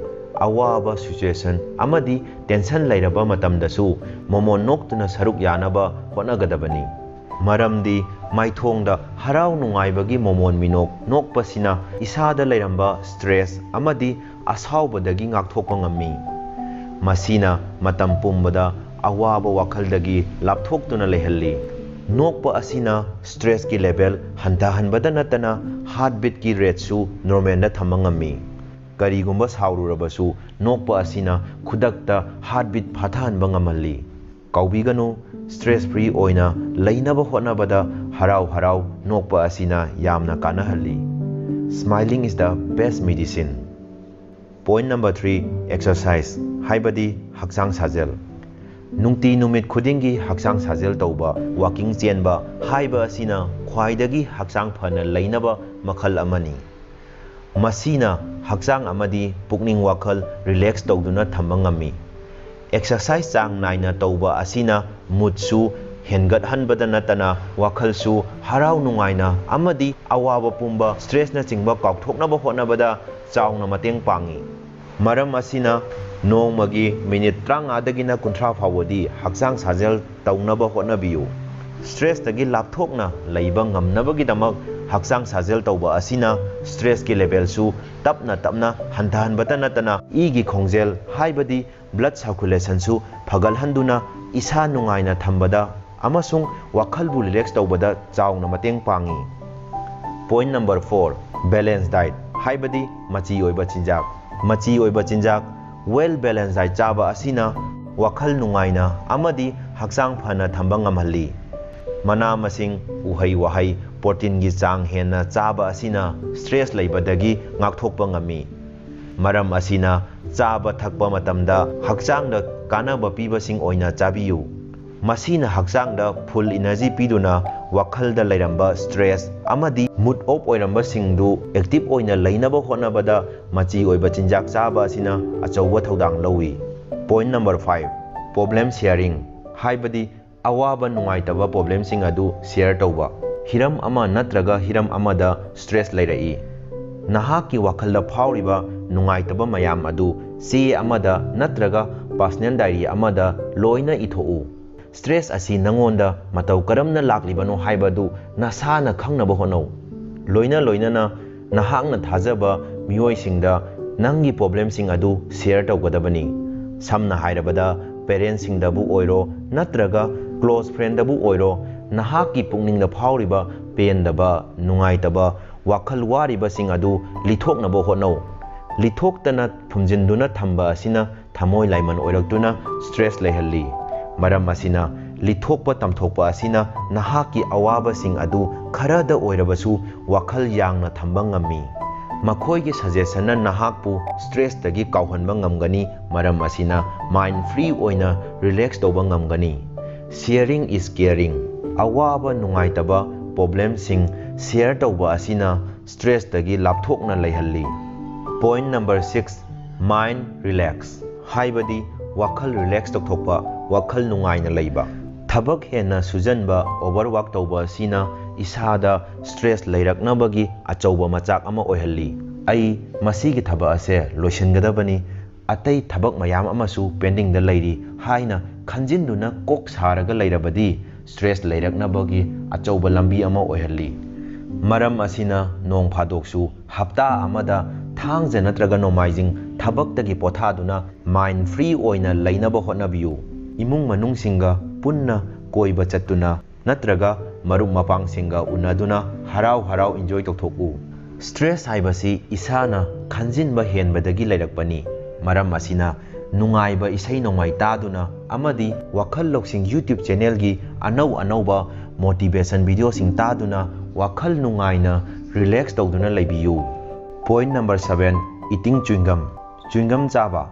ꯑꯋꯥꯕ situation ꯑꯃꯗꯤ tension ꯂꯩꯔꯕ ꯃꯇꯝꯗꯁꯨ ꯃꯣꯃꯣꯟ ꯅꯣꯛꯇꯨꯅ ꯁꯔꯨꯛ ꯌꯥꯅꯕ ꯍꯣꯠꯅꯒꯗꯕꯅꯤ꯫ ꯃꯔꯝꯗꯤ ꯃꯥꯏꯊꯣꯡꯗ ꯍꯔꯥꯎ ꯅꯨꯡꯉꯥꯏꯕꯒꯤ ꯃꯣꯃꯣꯟ ꯃꯤꯅꯣꯛ ꯅꯣꯛꯄꯁꯤꯅ ꯏꯁꯥꯗ ꯂꯩꯔꯝꯕ stress ꯑꯃꯗꯤ ꯑꯁꯥꯎꯕꯗꯒꯤ ꯉꯥꯛꯊꯣꯛꯄ ꯉꯝꯃꯤ꯫ ꯃꯁꯤꯅ ꯃꯇꯝ ꯄꯨꯝꯕꯗ ꯑꯋꯥꯕ ꯋꯥꯈꯜꯗꯒꯤ ꯂꯥꯞꯊꯣꯛꯇꯨꯅ ꯂꯩꯍꯜꯂꯤ꯫ ꯅꯣꯛꯄ ꯑꯁꯤꯅ stressꯀꯤ level ꯍꯟꯊꯍꯟꯕꯗ ꯅꯠꯇꯅ heartbeatꯀꯤ rateꯁꯨ normalꯗ ꯊꯝꯕ ꯉꯝꯃꯤ꯫ ꯀꯔꯤꯒꯨꯝꯕ ꯁꯥꯎꯔꯨꯔꯕꯁꯨ ꯅꯣꯛꯄ ꯑꯁꯤꯅ ꯈꯨꯗꯛꯇ heartbeat ꯐꯥꯊꯍꯟꯕ ꯉꯝꯍꯜꯂꯤ꯫ ꯀꯥꯎꯕꯤꯒꯅꯨ, stress free ꯑꯣꯏꯅ ꯂꯩꯅꯕ ꯍꯣꯠꯅꯕꯗ ꯍꯔꯥꯎ ꯍꯔꯥꯎ ꯅꯣꯛꯄ ꯑꯁꯤꯅ ꯌꯥꯝꯅ ꯀꯥꯟꯅꯍꯜꯂꯤ꯫ Smiling is the best medicine. Point number three, exercise, ꯍꯥꯏꯕꯗꯤ ꯍꯛꯆꯥꯡ ꯁꯥꯖꯦꯜ꯫ ꯅꯨꯡꯇꯤ ꯅꯨꯃꯤꯠ ꯈꯨꯗꯤꯡꯒꯤ ꯍꯛꯆꯥꯡ ꯁꯥꯖꯦꯜ ꯇꯧꯕ, walking ꯆꯦꯟꯕ ꯍꯥꯏꯕ ꯑꯁꯤꯅ ꯈ꯭ꯋꯥꯏꯗꯒꯤ ꯍꯛꯆꯥꯡ ꯐꯅ ꯂꯩꯅꯕ ꯃꯈꯜ ꯑꯃꯅꯤ꯫ ꯃꯁꯤꯅ ꯍꯛꯆꯥꯡ ꯑꯃꯗꯤ ꯄꯨꯛꯅꯤꯡ ꯋꯥꯈꯜ relax ꯇꯧꯗꯨꯅ ꯊꯝꯕ ꯉꯝꯃꯤ꯫ Exercise ꯆꯥꯡ ꯅꯥꯏꯅ ꯇꯧꯕ ꯑꯁꯤꯅ moodꯁꯨ ꯍꯦꯟꯒꯠꯍꯟꯕꯗ ꯅꯠꯇꯅ ꯋꯥꯈꯜꯁꯨ ꯍꯔꯥꯎ ꯅꯨꯡꯉꯥꯏꯅ ꯑꯃꯗꯤ ꯑꯋꯥꯕ ꯄꯨꯝꯕ, stressꯅꯆꯤꯡꯕ ꯀꯥꯎꯊꯣꯛꯅꯕ ꯍꯣꯠꯅꯕꯗ ꯆꯥꯎꯅ ꯃꯇꯦꯡ ꯄꯥꯡꯏ꯫ ꯃꯔꯝ ꯑꯁꯤꯅ ꯅꯣꯡꯃꯒꯤ ꯃꯤꯅꯤꯠ ꯇꯔꯥꯃꯉꯥꯗꯒꯤꯅ ꯀꯨꯟꯊ꯭ꯔꯥ ꯐꯥꯎꯕꯗꯤ ꯍꯛꯆꯥꯡ ꯁꯥꯖꯦꯜ ꯇꯧꯅꯕ ꯍꯣꯠꯅꯕꯤꯌꯨ꯫ Stressꯇꯒꯤ ꯂꯥꯞꯊꯣꯛꯅ ꯂꯩꯕ ꯉꯝꯅꯕꯒꯤꯗꯃꯛ ꯍꯛꯆꯥꯡ ꯁꯥꯖꯦꯜ ꯇꯧꯕ ꯑꯁꯤꯅ stressꯀꯤ levelꯁꯨ ꯇꯞꯅ ꯇꯞꯅ ꯍꯟꯊꯍꯟꯕꯇ ꯅꯠꯇꯅ ꯏꯒꯤ ꯈꯣꯡꯖꯦꯜ ꯍꯥꯏꯕꯗꯤ blood circulationꯁꯨ ꯐꯒꯠꯍꯟꯗꯨꯅ ꯏꯁꯥ ꯅꯨꯡꯉꯥꯏꯅ ꯊꯝꯕꯗ ꯑꯃꯁꯨꯡ ꯋꯥꯈꯜꯕꯨ relax ꯇꯧꯕꯗ ꯆꯥꯎꯅ ꯃꯇꯦꯡ ꯄꯥꯡꯏ꯫ Point number four, balance diet, ꯍꯥꯏꯕꯗꯤ ꯃꯆꯤ ꯑꯣꯏꯕ ꯆꯤꯟꯖꯥꯛ꯫ ꯃꯆꯤ ꯑꯣꯏꯕ ꯆꯤꯟꯖꯥꯛ, well balance diet ꯆꯥꯕ ꯑꯁꯤꯅ ꯋꯥꯈꯜ ꯅꯨꯡꯉꯥꯏꯅ ꯑꯃꯗꯤ ꯍꯛꯆꯥꯡ ꯐꯅ ꯊꯝꯕ ꯉꯝꯍꯜꯂꯤ꯫ ꯃꯅꯥ ꯃꯁꯤꯡ, ꯎꯍꯩ ꯋꯥꯍꯩ, ꯄ꯭ꯔꯣꯇꯤꯟꯒꯤ ꯆꯥꯡ ꯍꯦꯟꯅ ꯆꯥꯕ ꯑꯁꯤꯅ ꯁ꯭ꯇ꯭ꯔꯦꯁ ꯂꯩꯕꯗꯒꯤ ꯉꯥꯛꯊꯣꯛꯄ ꯉꯝꯃꯤ꯫ ꯃꯔꯝ ꯑꯁꯤꯅ ꯆꯥꯕ ꯊꯛꯄ ꯃꯇꯝꯗ ꯍꯛꯆꯥꯡꯗ ꯀꯥꯟꯅꯕ ꯄꯤꯕꯁꯤꯡ ꯑꯣꯏꯅ ꯆꯥꯕꯤꯌꯨ꯫ ꯃꯁꯤꯅ ꯍꯛꯆꯥꯡꯗ ꯐꯨꯜ ꯏꯅꯔꯖꯤ ꯄꯤꯗꯨꯅ ꯋꯥꯈꯜꯗ ꯂꯩꯔꯝꯕ ꯁ꯭ꯇ꯭ꯔꯦꯁ ꯑꯃꯗꯤ ꯃꯨꯗ ꯑꯣꯐ ꯑꯣꯏꯔꯝꯕꯁꯤꯡꯗꯨ ꯑꯦꯛꯇꯤꯚ ꯑꯣꯏꯅ ꯂꯩꯅꯕ ꯍꯣꯠꯅꯕꯗ ꯃꯆꯤ ꯑꯣꯏꯕ ꯆꯤꯟꯖꯥꯛ ꯆꯥꯕ ꯑꯁꯤꯅ ꯑꯆꯧꯕ ꯊꯧꯗꯥꯡ ꯂꯧꯏ꯫ Point number five, problem sharing ꯍꯥꯏꯕꯗꯤ ꯑꯋꯥꯕ ꯅꯨꯡꯉꯥꯏꯇꯕ ꯄ꯭ꯔꯣꯕ꯭ꯂꯦꯝꯁꯤꯡ ꯑꯗꯨ ꯁꯤꯌꯔ ꯇꯧꯕ꯫ ꯍꯤꯔꯝ ꯑꯃ ꯅꯠꯇ꯭ꯔꯒ ꯍꯤꯔꯝ ꯑꯃꯗ ꯁ꯭ꯇ꯭ꯔꯦꯁ ꯂꯩꯔꯛꯏ꯫ ꯅꯍꯥꯛꯀꯤ ꯋꯥꯈꯜꯗ ꯐꯥꯎꯔꯤꯕ ꯅꯨꯡꯉꯥꯏꯇꯕ ꯃꯌꯥꯝ ꯑꯗꯨ ꯆꯦ ꯑꯃꯗ ꯅꯠꯇ꯭ꯔꯒ ꯄꯔꯁꯅꯦꯜ ꯗꯥꯏꯔꯤ ꯑꯃꯗ ꯂꯣꯏꯅ ꯏꯊꯣꯛꯎ꯫ ꯁ꯭ꯇ꯭ꯔꯦꯁ ꯑꯁꯤ ꯅꯉꯣꯟꯗ ꯃꯇꯧ ꯀꯔꯝꯅ ꯂꯥꯛꯂꯤꯕꯅꯣ ꯍꯥꯏꯕꯗꯨ ꯅꯁꯥꯅ ꯈꯪꯅꯕ ꯍꯣꯠꯅꯧ꯫ ꯂꯣꯏꯅ ꯂꯣꯏꯅꯅ ꯅꯍꯥꯛꯅ ꯊꯥꯖꯕ ꯃꯤꯑꯣꯏꯁꯤꯡꯗ ꯅꯪꯒꯤ ꯄ꯭ꯔꯣꯕ꯭ꯂꯦꯝꯁꯤꯡ ꯑꯗꯨ ꯁꯤꯌꯔ ꯇꯧꯒꯗꯕꯅꯤ꯫ ꯁꯝꯅ ꯍꯥꯏꯔꯕꯗ, ꯄꯦꯔꯦꯟꯁꯁꯤꯡꯗꯕꯨ ꯑꯣꯏꯔꯣ ꯅꯠꯇ꯭ꯔꯒ ꯀ꯭ꯂꯣꯁ ꯐ꯭ꯔꯦꯟꯗꯕꯨ ꯑꯣꯏꯔꯣ, ꯅꯍꯥꯛꯀꯤ ꯄꯨꯛꯅꯤꯡꯗ ꯐꯥꯎꯔꯤꯕ ꯄꯦꯟꯗꯕ, ꯅꯨꯡꯉꯥꯏꯇꯕ, ꯋꯥꯈꯜ ꯋꯥꯔꯤꯕꯁꯤꯡ ꯑꯗꯨ ꯂꯤꯊꯣꯛꯅꯕ ꯍꯣꯠꯅꯧ꯫ ꯂꯤꯊꯣꯛꯇꯅ ꯐꯨꯝꯖꯤꯟꯗꯨꯅ ꯊꯝꯕ ꯑꯁꯤꯅ ꯊꯃꯣꯏ ꯂꯥꯏꯃꯟ ꯑꯣꯏꯔꯛꯇꯨꯅ ꯁ꯭ꯇ꯭ꯔꯦꯁ ꯂꯩꯍꯜꯂꯤ꯫ ꯃꯔꯝ ꯑꯁꯤꯅ, ꯂꯤꯊꯣꯛꯄ ꯇꯝꯊꯣꯛꯄ ꯑꯁꯤꯅ ꯅꯍꯥꯛꯀꯤ ꯑꯋꯥꯕꯁꯤꯡ ꯑꯗꯨ ꯈꯔꯗ ꯑꯣꯏꯔꯕꯁꯨ ꯋꯥꯈꯜ ꯌꯥꯡꯅ ꯊꯝꯕ ꯉꯝꯃꯤ꯫ ꯃꯈꯣꯏꯒꯤ ꯁꯖꯦꯁꯟꯅ ꯅꯍꯥꯛꯄꯨ ꯁ꯭ꯇ꯭ꯔꯦꯁꯇꯒꯤ ꯀꯥꯎꯍꯟꯕ ꯉꯝꯒꯅꯤ, ꯃꯔꯝ ꯑꯁꯤꯅ ꯃꯥꯏꯟ ꯐ꯭ꯔꯤ ꯑꯣꯏꯅ ꯔꯤꯂꯦꯛꯁ ꯇꯧꯕ ꯉꯝꯒꯅꯤ꯫ Sharing is caring. ꯑꯋꯥꯕ ꯅꯨꯡꯉꯥꯏꯇꯕ ꯄ꯭ꯔꯣꯕ꯭ꯂꯦꯝꯁꯤꯡ ꯁꯤꯌꯔ ꯇꯧꯕ ꯑꯁꯤꯅ ꯁ꯭ꯇ꯭ꯔꯦꯁꯇꯒꯤ ꯂꯥꯞꯊꯣꯛꯅ ꯂꯩꯍꯜꯂꯤ꯫ Point number six, mind relax ꯍꯥꯏꯕꯗꯤ ꯋꯥꯈꯜ ꯔꯤꯂꯦꯛꯁ ꯇꯧꯊꯣꯛꯄ, ꯋꯥꯈꯜ ꯅꯨꯡꯉꯥꯏꯅ ꯂꯩꯕ꯫ ꯊꯕꯛ ꯍꯦꯟꯅ ꯁꯨꯖꯟꯕ, ꯑꯣꯚꯔꯋꯥꯛ ꯇꯧꯕ ꯑꯁꯤꯅ ꯏꯁꯥꯗ ꯁ꯭ꯇ꯭ꯔꯦꯁ ꯂꯩꯔꯛꯅꯕꯒꯤ ꯑꯆꯧꯕ ꯃꯆꯥꯛ ꯑꯃ ꯑꯣꯏꯍꯜꯂꯤ꯫ "ꯑꯩ ꯃꯁꯤꯒꯤ ꯊꯕꯛ ꯑꯁꯦ ꯂꯣꯏꯁꯤꯟꯒꯗꯕꯅꯤ, ꯑꯇꯩ ꯊꯕꯛ ꯃꯌꯥꯝ ꯑꯃꯁꯨ ꯄꯦꯟꯗꯤꯡꯗ ꯂꯩꯔꯤ" ꯍꯥꯏꯅ ꯈꯟꯖꯤꯟꯗꯨꯅ ꯀꯣꯛ ꯁꯥꯔꯒ ꯂꯩꯔꯕꯗꯤ ꯁ꯭ꯇ꯭ꯔꯦꯁ ꯂꯩꯔꯛꯅꯕꯒꯤ ꯑꯆꯧꯕ ꯂꯝꯕꯤ ꯑꯃ ꯑꯣꯏꯍꯜꯂꯤ꯫ ꯃꯔꯝ ꯑꯁꯤꯅ ꯅꯣꯡ ꯐꯥꯗꯣꯛꯁꯨ ꯍꯞꯇꯥ ꯑꯃꯗ ꯊꯥꯡꯖ ꯅꯠꯇ꯭ꯔꯒ ꯅꯣꯡꯃꯥꯏꯖꯤꯡ ꯊꯕꯛꯇꯒꯤ ꯄꯣꯊꯥꯗꯨꯅ ꯃꯥꯏꯟ ꯐ꯭ꯔꯤ ꯑꯣꯏꯅ ꯂꯩꯅꯕ ꯍꯣꯠꯅꯕꯤꯌꯨ꯫ ꯏꯃꯨꯡ ꯃꯅꯨꯡꯁꯤꯡꯒ ꯄꯨꯟꯅ ꯀꯣꯏꯕ ꯆꯠꯇꯨꯅ ꯅꯠꯇ꯭ꯔꯒ ꯃꯔꯨꯞ ꯃꯄꯥꯡꯁꯤꯡꯒ ꯎꯅꯗꯨꯅ ꯍꯔꯥꯎ ꯍꯔꯥꯎ ꯏꯟꯖꯣꯏ ꯇꯧꯊꯣꯛꯎ꯫ ꯁ꯭ꯇ꯭ꯔꯦꯁ ꯍꯥꯏꯕꯁꯤ ꯏꯁꯥꯅ ꯈꯟꯖꯤꯟꯕ ꯍꯦꯟꯕꯗꯒꯤ ꯂꯩꯔꯛꯄꯅꯤ꯫ ꯃꯔꯝ ꯑꯁꯤꯅ ꯅꯨꯡꯉꯥꯏꯕ ꯏꯁꯩ ꯅꯣꯡꯃꯥꯏ ꯇꯥꯗꯨꯅ ꯑꯃꯗꯤ ꯋꯥꯈꯜ ꯂꯧꯁꯤꯡ YouTube channelꯒꯤ ꯑꯅꯧ ꯑꯅꯧꯕ motivation videoꯁꯤꯡ ꯇꯥꯗꯨꯅ ꯋꯥꯈꯜ ꯅꯨꯡꯉꯥꯏꯅ relax ꯇꯧꯗꯨꯅ ꯂꯩꯕꯤꯌꯨ꯫ Point number seven, eating chewing gum꯫ Chewing gum ꯆꯥꯕ꯫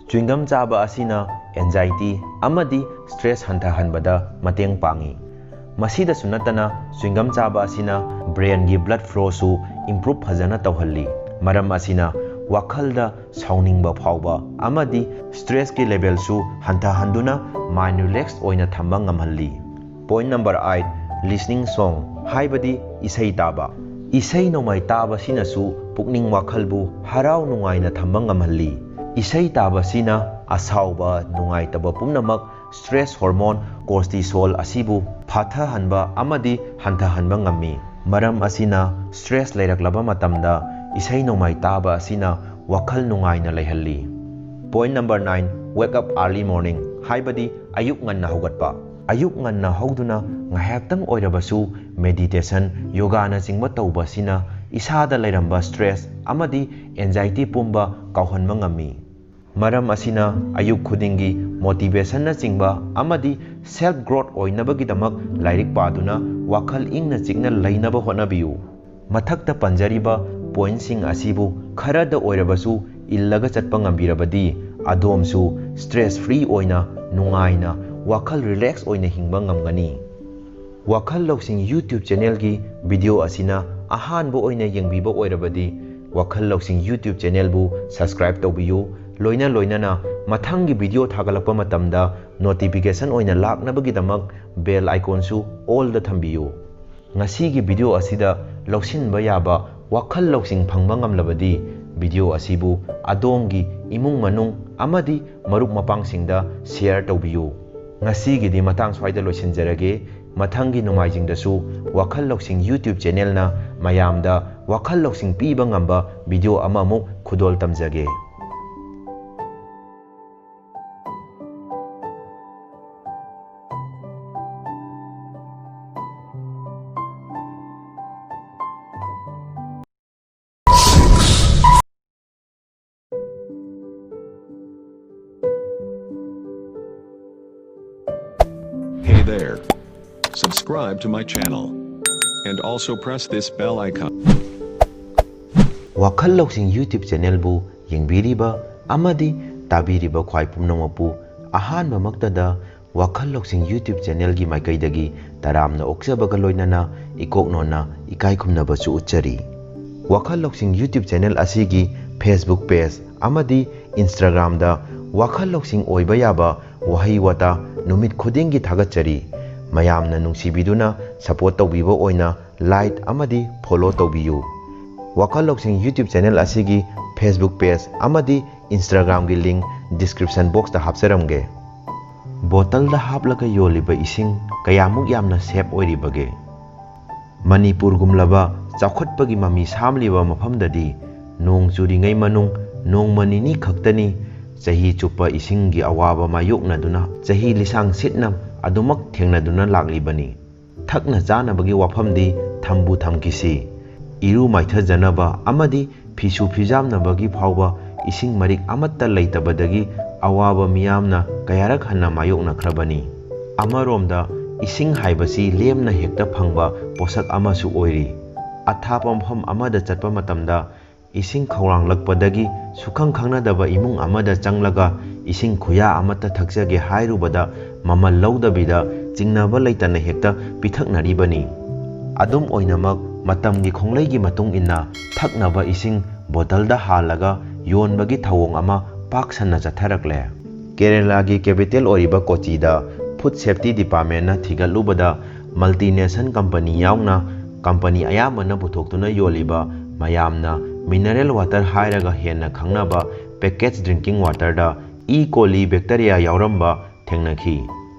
Chewing gum ꯆꯥꯕ ꯑꯁꯤꯅ anxiety ꯑꯃꯗꯤ stress ꯍꯟꯊꯍꯟꯕꯗ ꯃꯇꯦꯡ ꯄꯥꯡꯏ꯫ ꯃꯁꯤꯗꯁꯨ ꯅꯠꯇꯅ, chewing gum ꯆꯥꯕ ꯑꯁꯤꯅ brainꯒꯤ blood flowꯁꯨ improve ꯐꯖꯅ ꯇꯧꯍꯜꯂꯤ꯫ ꯃꯔꯝ ꯑꯁꯤꯅ ꯋꯥꯈꯜꯗ ꯁꯥꯎꯅꯤꯡꯕ ꯐꯥꯎꯕ ꯑꯃꯗꯤ stressꯀꯤ levelꯁꯨ ꯍꯟꯊꯍꯟꯗꯨꯅ mind relax ꯑꯣꯏꯅ ꯊꯝꯕ ꯉꯝꯍꯜꯂꯤ꯫ Point number eight, listening song, ꯍꯥꯏꯕꯗꯤ ꯏꯁꯩ ꯇꯥꯕ꯫ ꯏꯁꯩ ꯅꯣꯡꯃꯥꯏ ꯇꯥꯕꯁꯤꯅꯁꯨ ꯄꯨꯛꯅꯤꯡ ꯋꯥꯈꯜꯕꯨ ꯍꯔꯥꯎ ꯅꯨꯡꯉꯥꯏꯅ ꯊꯝꯕ ꯉꯝꯍꯜꯂꯤ꯫ ꯏꯁꯩ ꯇꯥꯕꯁꯤꯅ ꯑꯁꯥꯎꯕ, ꯅꯨꯡꯉꯥꯏꯇꯕ ꯄꯨꯝꯅꯃꯛ stress hormone cortisol ꯑꯁꯤꯕꯨ ꯐꯥꯊꯍꯟꯕ ꯑꯃꯗꯤ ꯍꯟꯊꯍꯟꯕ ꯉꯝꯃꯤ꯫ ꯃꯔꯝ ꯑꯁꯤꯅ stress ꯂꯩꯔꯛꯂꯕ ꯃꯇꯝꯗ ꯏꯁꯩ ꯅꯣꯡꯃꯥꯏ ꯇꯥꯕ ꯑꯁꯤꯅ ꯋꯥꯈꯜ ꯅꯨꯡꯉꯥꯏꯅ ꯂꯩꯍꯜꯂꯤ꯫ Point number nine, wake up early morning, ꯍꯥꯏꯕꯗꯤ ꯑꯌꯨꯛ ꯉꯟꯅ ꯍꯧꯒꯠꯄ꯫ ꯑꯌꯨꯛ ꯉꯟꯅ ꯍꯧꯗꯨꯅ ꯉꯥꯏꯍꯥꯛꯇꯪ ꯑꯣꯏꯔꯕꯁꯨ meditation, yogaꯅꯆꯤꯡꯕ ꯇꯧꯕ ꯑꯁꯤꯅ ꯏꯁꯥꯗ ꯂꯩꯔꯝꯕ stress ꯑꯃꯗꯤ anxiety ꯄꯨꯝꯕ ꯀꯥꯎꯍꯟꯕ ꯉꯝꯃꯤ꯫ ꯃꯔꯝ ꯑꯁꯤꯅ ꯑꯌꯨꯛ ꯈꯨꯗꯤꯡꯒꯤ motivationꯅꯆꯤꯡꯕ ꯑꯃꯗꯤ self growth ꯑꯣꯏꯅꯕꯒꯤꯗꯃꯛ ꯂꯥꯏꯔꯤꯛ ꯄꯥꯗꯨꯅ ꯋꯥꯈꯜ ꯏꯪꯅ ꯆꯤꯛꯅ ꯂꯩꯅꯕ ꯍꯣꯠꯅꯕꯤꯌꯨ꯫ ꯃꯊꯛꯇ ꯄꯟꯖꯔꯤꯕ pointꯁꯤꯡ ꯑꯁꯤꯕꯨ ꯈꯔꯗ ꯑꯣꯏꯔꯕꯁꯨ ꯏꯜꯂꯒ ꯆꯠꯄ ꯉꯝꯕꯤꯔꯕꯗꯤ, ꯑꯗꯣꯝꯁꯨ stress free ꯑꯣꯏꯅ, ꯅꯨꯡꯉꯥꯏꯅ, ꯋꯥꯈꯜ relax ꯑꯣꯏꯅ ꯍꯤꯡꯕ ꯉꯝꯒꯅꯤ꯫ ꯋꯥꯈꯜ ꯂꯧꯁꯤꯡ YouTube channelꯒꯤ video ꯑꯁꯤꯅ ꯑꯍꯥꯟꯕ ꯑꯣꯏꯅ ꯌꯦꯡꯕꯤꯕ ꯑꯣꯏꯔꯕꯗꯤ, ꯋꯥꯈꯜ ꯂꯧꯁꯤꯡ YouTube channelꯕꯨ subscribe ꯇꯧꯕꯤꯌꯨ꯫ ꯂꯣꯏꯅ ꯂꯣꯏꯅꯅ ꯃꯊꯪꯒꯤ video ꯊꯥꯒꯠꯂꯛꯄ ꯃꯇꯝꯗ notification ꯑꯣꯏꯅ ꯂꯥꯛꯅꯕꯒꯤꯗꯃꯛ bell iconꯁꯨ allꯗ ꯊꯝꯕꯤꯌꯨ꯫ ꯉꯁꯤꯒꯤ video ꯑꯁꯤꯗ ꯂꯧꯁꯤꯟꯕ ꯌꯥꯕ ꯋꯥꯈꯜ ꯂꯧꯁꯤꯡ ꯐꯪꯕ ꯉꯝꯂꯕꯗꯤ, video ꯑꯁꯤꯕꯨ ꯑꯗꯣꯝꯒꯤ ꯏꯃꯨꯡ ꯃꯅꯨꯡ ꯑꯃꯗꯤ ꯃꯔꯨꯞ ꯃꯄꯥꯡꯁꯤꯡꯗ share ꯇꯧꯕꯤꯌꯨ꯫ ꯉꯁꯤꯒꯤꯗꯤ ꯃꯇꯥꯡ ꯁ꯭ꯋꯥꯏꯗ ꯂꯣꯏꯁꯤꯟꯖꯔꯒꯦ꯫ ꯃꯊꯪꯒꯤ ꯅꯣꯡꯃꯥꯏꯖꯤꯡꯗꯁꯨ ꯋꯥꯈꯜ ꯂꯧꯁꯤꯡ YouTube channelꯅ ꯃꯌꯥꯝꯗ ꯋꯥꯈꯜ ꯂꯧꯁꯤꯡ ꯄꯤꯕ ꯉꯝꯕ video ꯑꯃꯃꯨꯛ ꯈꯨꯗꯣꯜ ꯇꯝꯖꯒꯦ꯫ Subscribe to my channel and also press this bell icon. ꯋꯥꯈꯜ ꯂꯧꯁꯤꯡ YouTube channelꯕꯨ ꯌꯦꯡꯕꯤꯔꯤꯕ ꯑꯃꯗꯤ ꯇꯥꯕꯤꯔꯤꯕ ꯈ꯭ꯋꯥꯏ ꯄꯨꯝꯅꯃꯛꯄꯨ ꯑꯍꯥꯟꯕꯃꯛꯇꯗ ꯋꯥꯈꯜ ꯂꯧꯁꯤꯡ YouTube channelꯒꯤ ꯃꯥꯏꯀꯩꯗꯒꯤ ꯇꯔꯥꯝꯅ ꯑꯣꯛꯆꯕꯒ ꯂꯣꯏꯅꯅ ꯏꯀꯣꯛꯅꯣꯟꯅ ꯏꯀꯥꯏ ꯈꯨꯝꯅꯕꯁꯨ ꯎꯠꯆꯔꯤ꯫ ꯋꯥꯈꯜ ꯂꯧꯁꯤꯡ YouTube channel ꯑꯁꯤꯒꯤ Facebook page ꯑꯃꯗꯤ Instagramꯗ ꯋꯥꯈꯜ ꯂꯧꯁꯤꯡ ꯑꯣꯏꯕ ꯌꯥꯕ ꯋꯥꯍꯩ ꯋꯥꯇꯥ ꯅꯨꯃꯤꯠ ꯈꯨꯗꯤꯡꯒꯤ ꯊꯥꯒꯠꯆꯔꯤ꯫ ꯃꯌꯥꯝꯅ ꯅꯨꯡꯁꯤꯕꯤꯗꯨꯅ support ꯇꯧꯕꯤꯕ ꯑꯣꯏꯅ like ꯑꯃꯗꯤ follow ꯇꯧꯕꯤꯌꯨ꯫ ꯋꯥꯈꯜ ꯂꯧꯁꯤꯡ YouTube channel ꯑꯁꯤꯒꯤ Facebook page ꯑꯃꯗꯤ Instagramꯒꯤ link description boxꯇ ꯍꯥꯞꯆꯔꯝꯒꯦ꯫ ꯕꯣꯇꯜꯗ ꯍꯥꯞꯂꯒ ꯌꯣꯜꯂꯤꯕ ꯏꯁꯤꯡ ꯀꯌꯥꯃꯨꯛ ꯌꯥꯝꯅ safe ꯑꯣꯏꯔꯤꯕꯒꯦ? ꯃꯅꯤꯄꯨꯔꯒꯨꯝꯂꯕ ꯆꯥꯎꯈꯠꯄꯒꯤ ꯃꯃꯤ ꯁꯥꯝꯂꯤꯕ ꯃꯐꯝꯗꯗꯤ ꯅꯣꯡ ꯆꯨꯔꯤꯉꯩ ꯃꯅꯨꯡ ꯅꯣꯡꯃ ꯅꯤꯅꯤ ꯈꯛꯇꯅꯤ ꯆꯍꯤ ꯆꯨꯞꯄ ꯏꯁꯤꯡꯒꯤ ꯑꯋꯥꯕ ꯃꯥꯌꯣꯛꯅꯗꯨꯅ ꯆꯍꯤ ꯂꯤꯁꯥꯡ ꯁꯤꯠꯅ ꯑꯗꯨꯃꯛ ꯊꯦꯡꯅꯗꯨꯅ ꯂꯥꯛꯂꯤꯕꯅꯤ꯫ ꯊꯛꯅ ꯆꯥꯅꯕꯒꯤ ꯋꯥꯐꯝꯗꯤ ꯊꯝꯕꯨ ꯊꯝꯈꯤꯁꯤ, ꯏꯔꯨ ꯃꯥꯏꯊꯖꯅꯕ ꯑꯃꯗꯤ ꯐꯤꯁꯨ ꯐꯤꯖꯥꯝꯅꯕꯒꯤ ꯐꯥꯎꯕ ꯏꯁꯤꯡ ꯃꯔꯤꯛ ꯑꯃꯠꯇ ꯂꯩꯇꯕꯗꯒꯤ ꯑꯋꯥꯕ ꯃꯤꯌꯥꯝꯅ ꯀꯌꯥꯔꯛ ꯍꯟꯅ ꯃꯥꯌꯣꯛꯅꯈ꯭ꯔꯕꯅꯤ꯫ ꯑꯃꯔꯣꯝꯗ ꯏꯁꯤꯡ ꯍꯥꯏꯕꯁꯤ ꯂꯦꯝꯅ ꯍꯦꯛꯇ ꯐꯪꯕ ꯄꯣꯠꯁꯛ ꯑꯃꯁꯨ ꯑꯣꯏꯔꯤ꯫ ꯑꯊꯥꯞꯄ ꯃꯐꯝ ꯑꯃꯗ ꯆꯠꯄ ꯃꯇꯝꯗ ꯏꯁꯤꯡ ꯈꯧꯔꯥꯡꯂꯛꯄꯗꯒꯤ ꯁꯨꯈꯪ ꯈꯪꯅꯗꯕ ꯏꯃꯨꯡ ꯑꯃꯗ ꯆꯪꯂꯒ ꯏꯁꯤꯡ ꯈꯨꯌꯥ ꯑꯃꯠꯇ ꯊꯛꯆꯒꯦ ꯍꯥꯏꯔꯨꯕꯗ ꯃꯃꯜ ꯂꯧꯗꯕꯤꯗ ꯆꯤꯡꯅꯕ ꯂꯩꯇꯅ ꯍꯦꯛꯇ ꯄꯤꯊꯛꯅꯔꯤꯕꯅꯤ꯫ ꯑꯗꯨꯝ ꯑꯣꯏꯅꯃꯛ, ꯃꯇꯝꯒꯤ ꯈꯣꯡꯂꯩꯒꯤ ꯃꯇꯨꯡ ꯏꯟꯅ ꯊꯛꯅꯕ ꯏꯁꯤꯡ ꯕꯣꯇꯜꯗ ꯍꯥꯜꯂꯒ ꯌꯣꯟꯕꯒꯤ ꯊꯧꯑꯣꯡ ꯑꯃ ꯄꯥꯛ ꯁꯟꯅ ꯆꯠꯊꯔꯛꯂꯦ꯫ ꯀꯦꯔꯦꯂꯥꯒꯤ capital ꯑꯣꯏꯔꯤꯕ ꯀꯣꯆꯤꯗ Food Safety Departmentꯅ ꯊꯤꯒꯠꯂꯨꯕꯗ, multinational company ꯌꯥꯎꯅ company ꯑꯌꯥꯝꯕꯅ ꯄꯨꯊꯣꯛꯇꯨꯅ ꯌꯣꯜꯂꯤꯕ ꯃꯌꯥꯝꯅ mineral water ꯍꯥꯏꯔꯒ ꯍꯦꯟꯅ ꯈꯪꯅꯕ packaged drinking waterꯗ E. coli bacteria ꯌꯥꯎꯔꯝꯕ ꯊꯦꯡꯅꯈꯤ꯫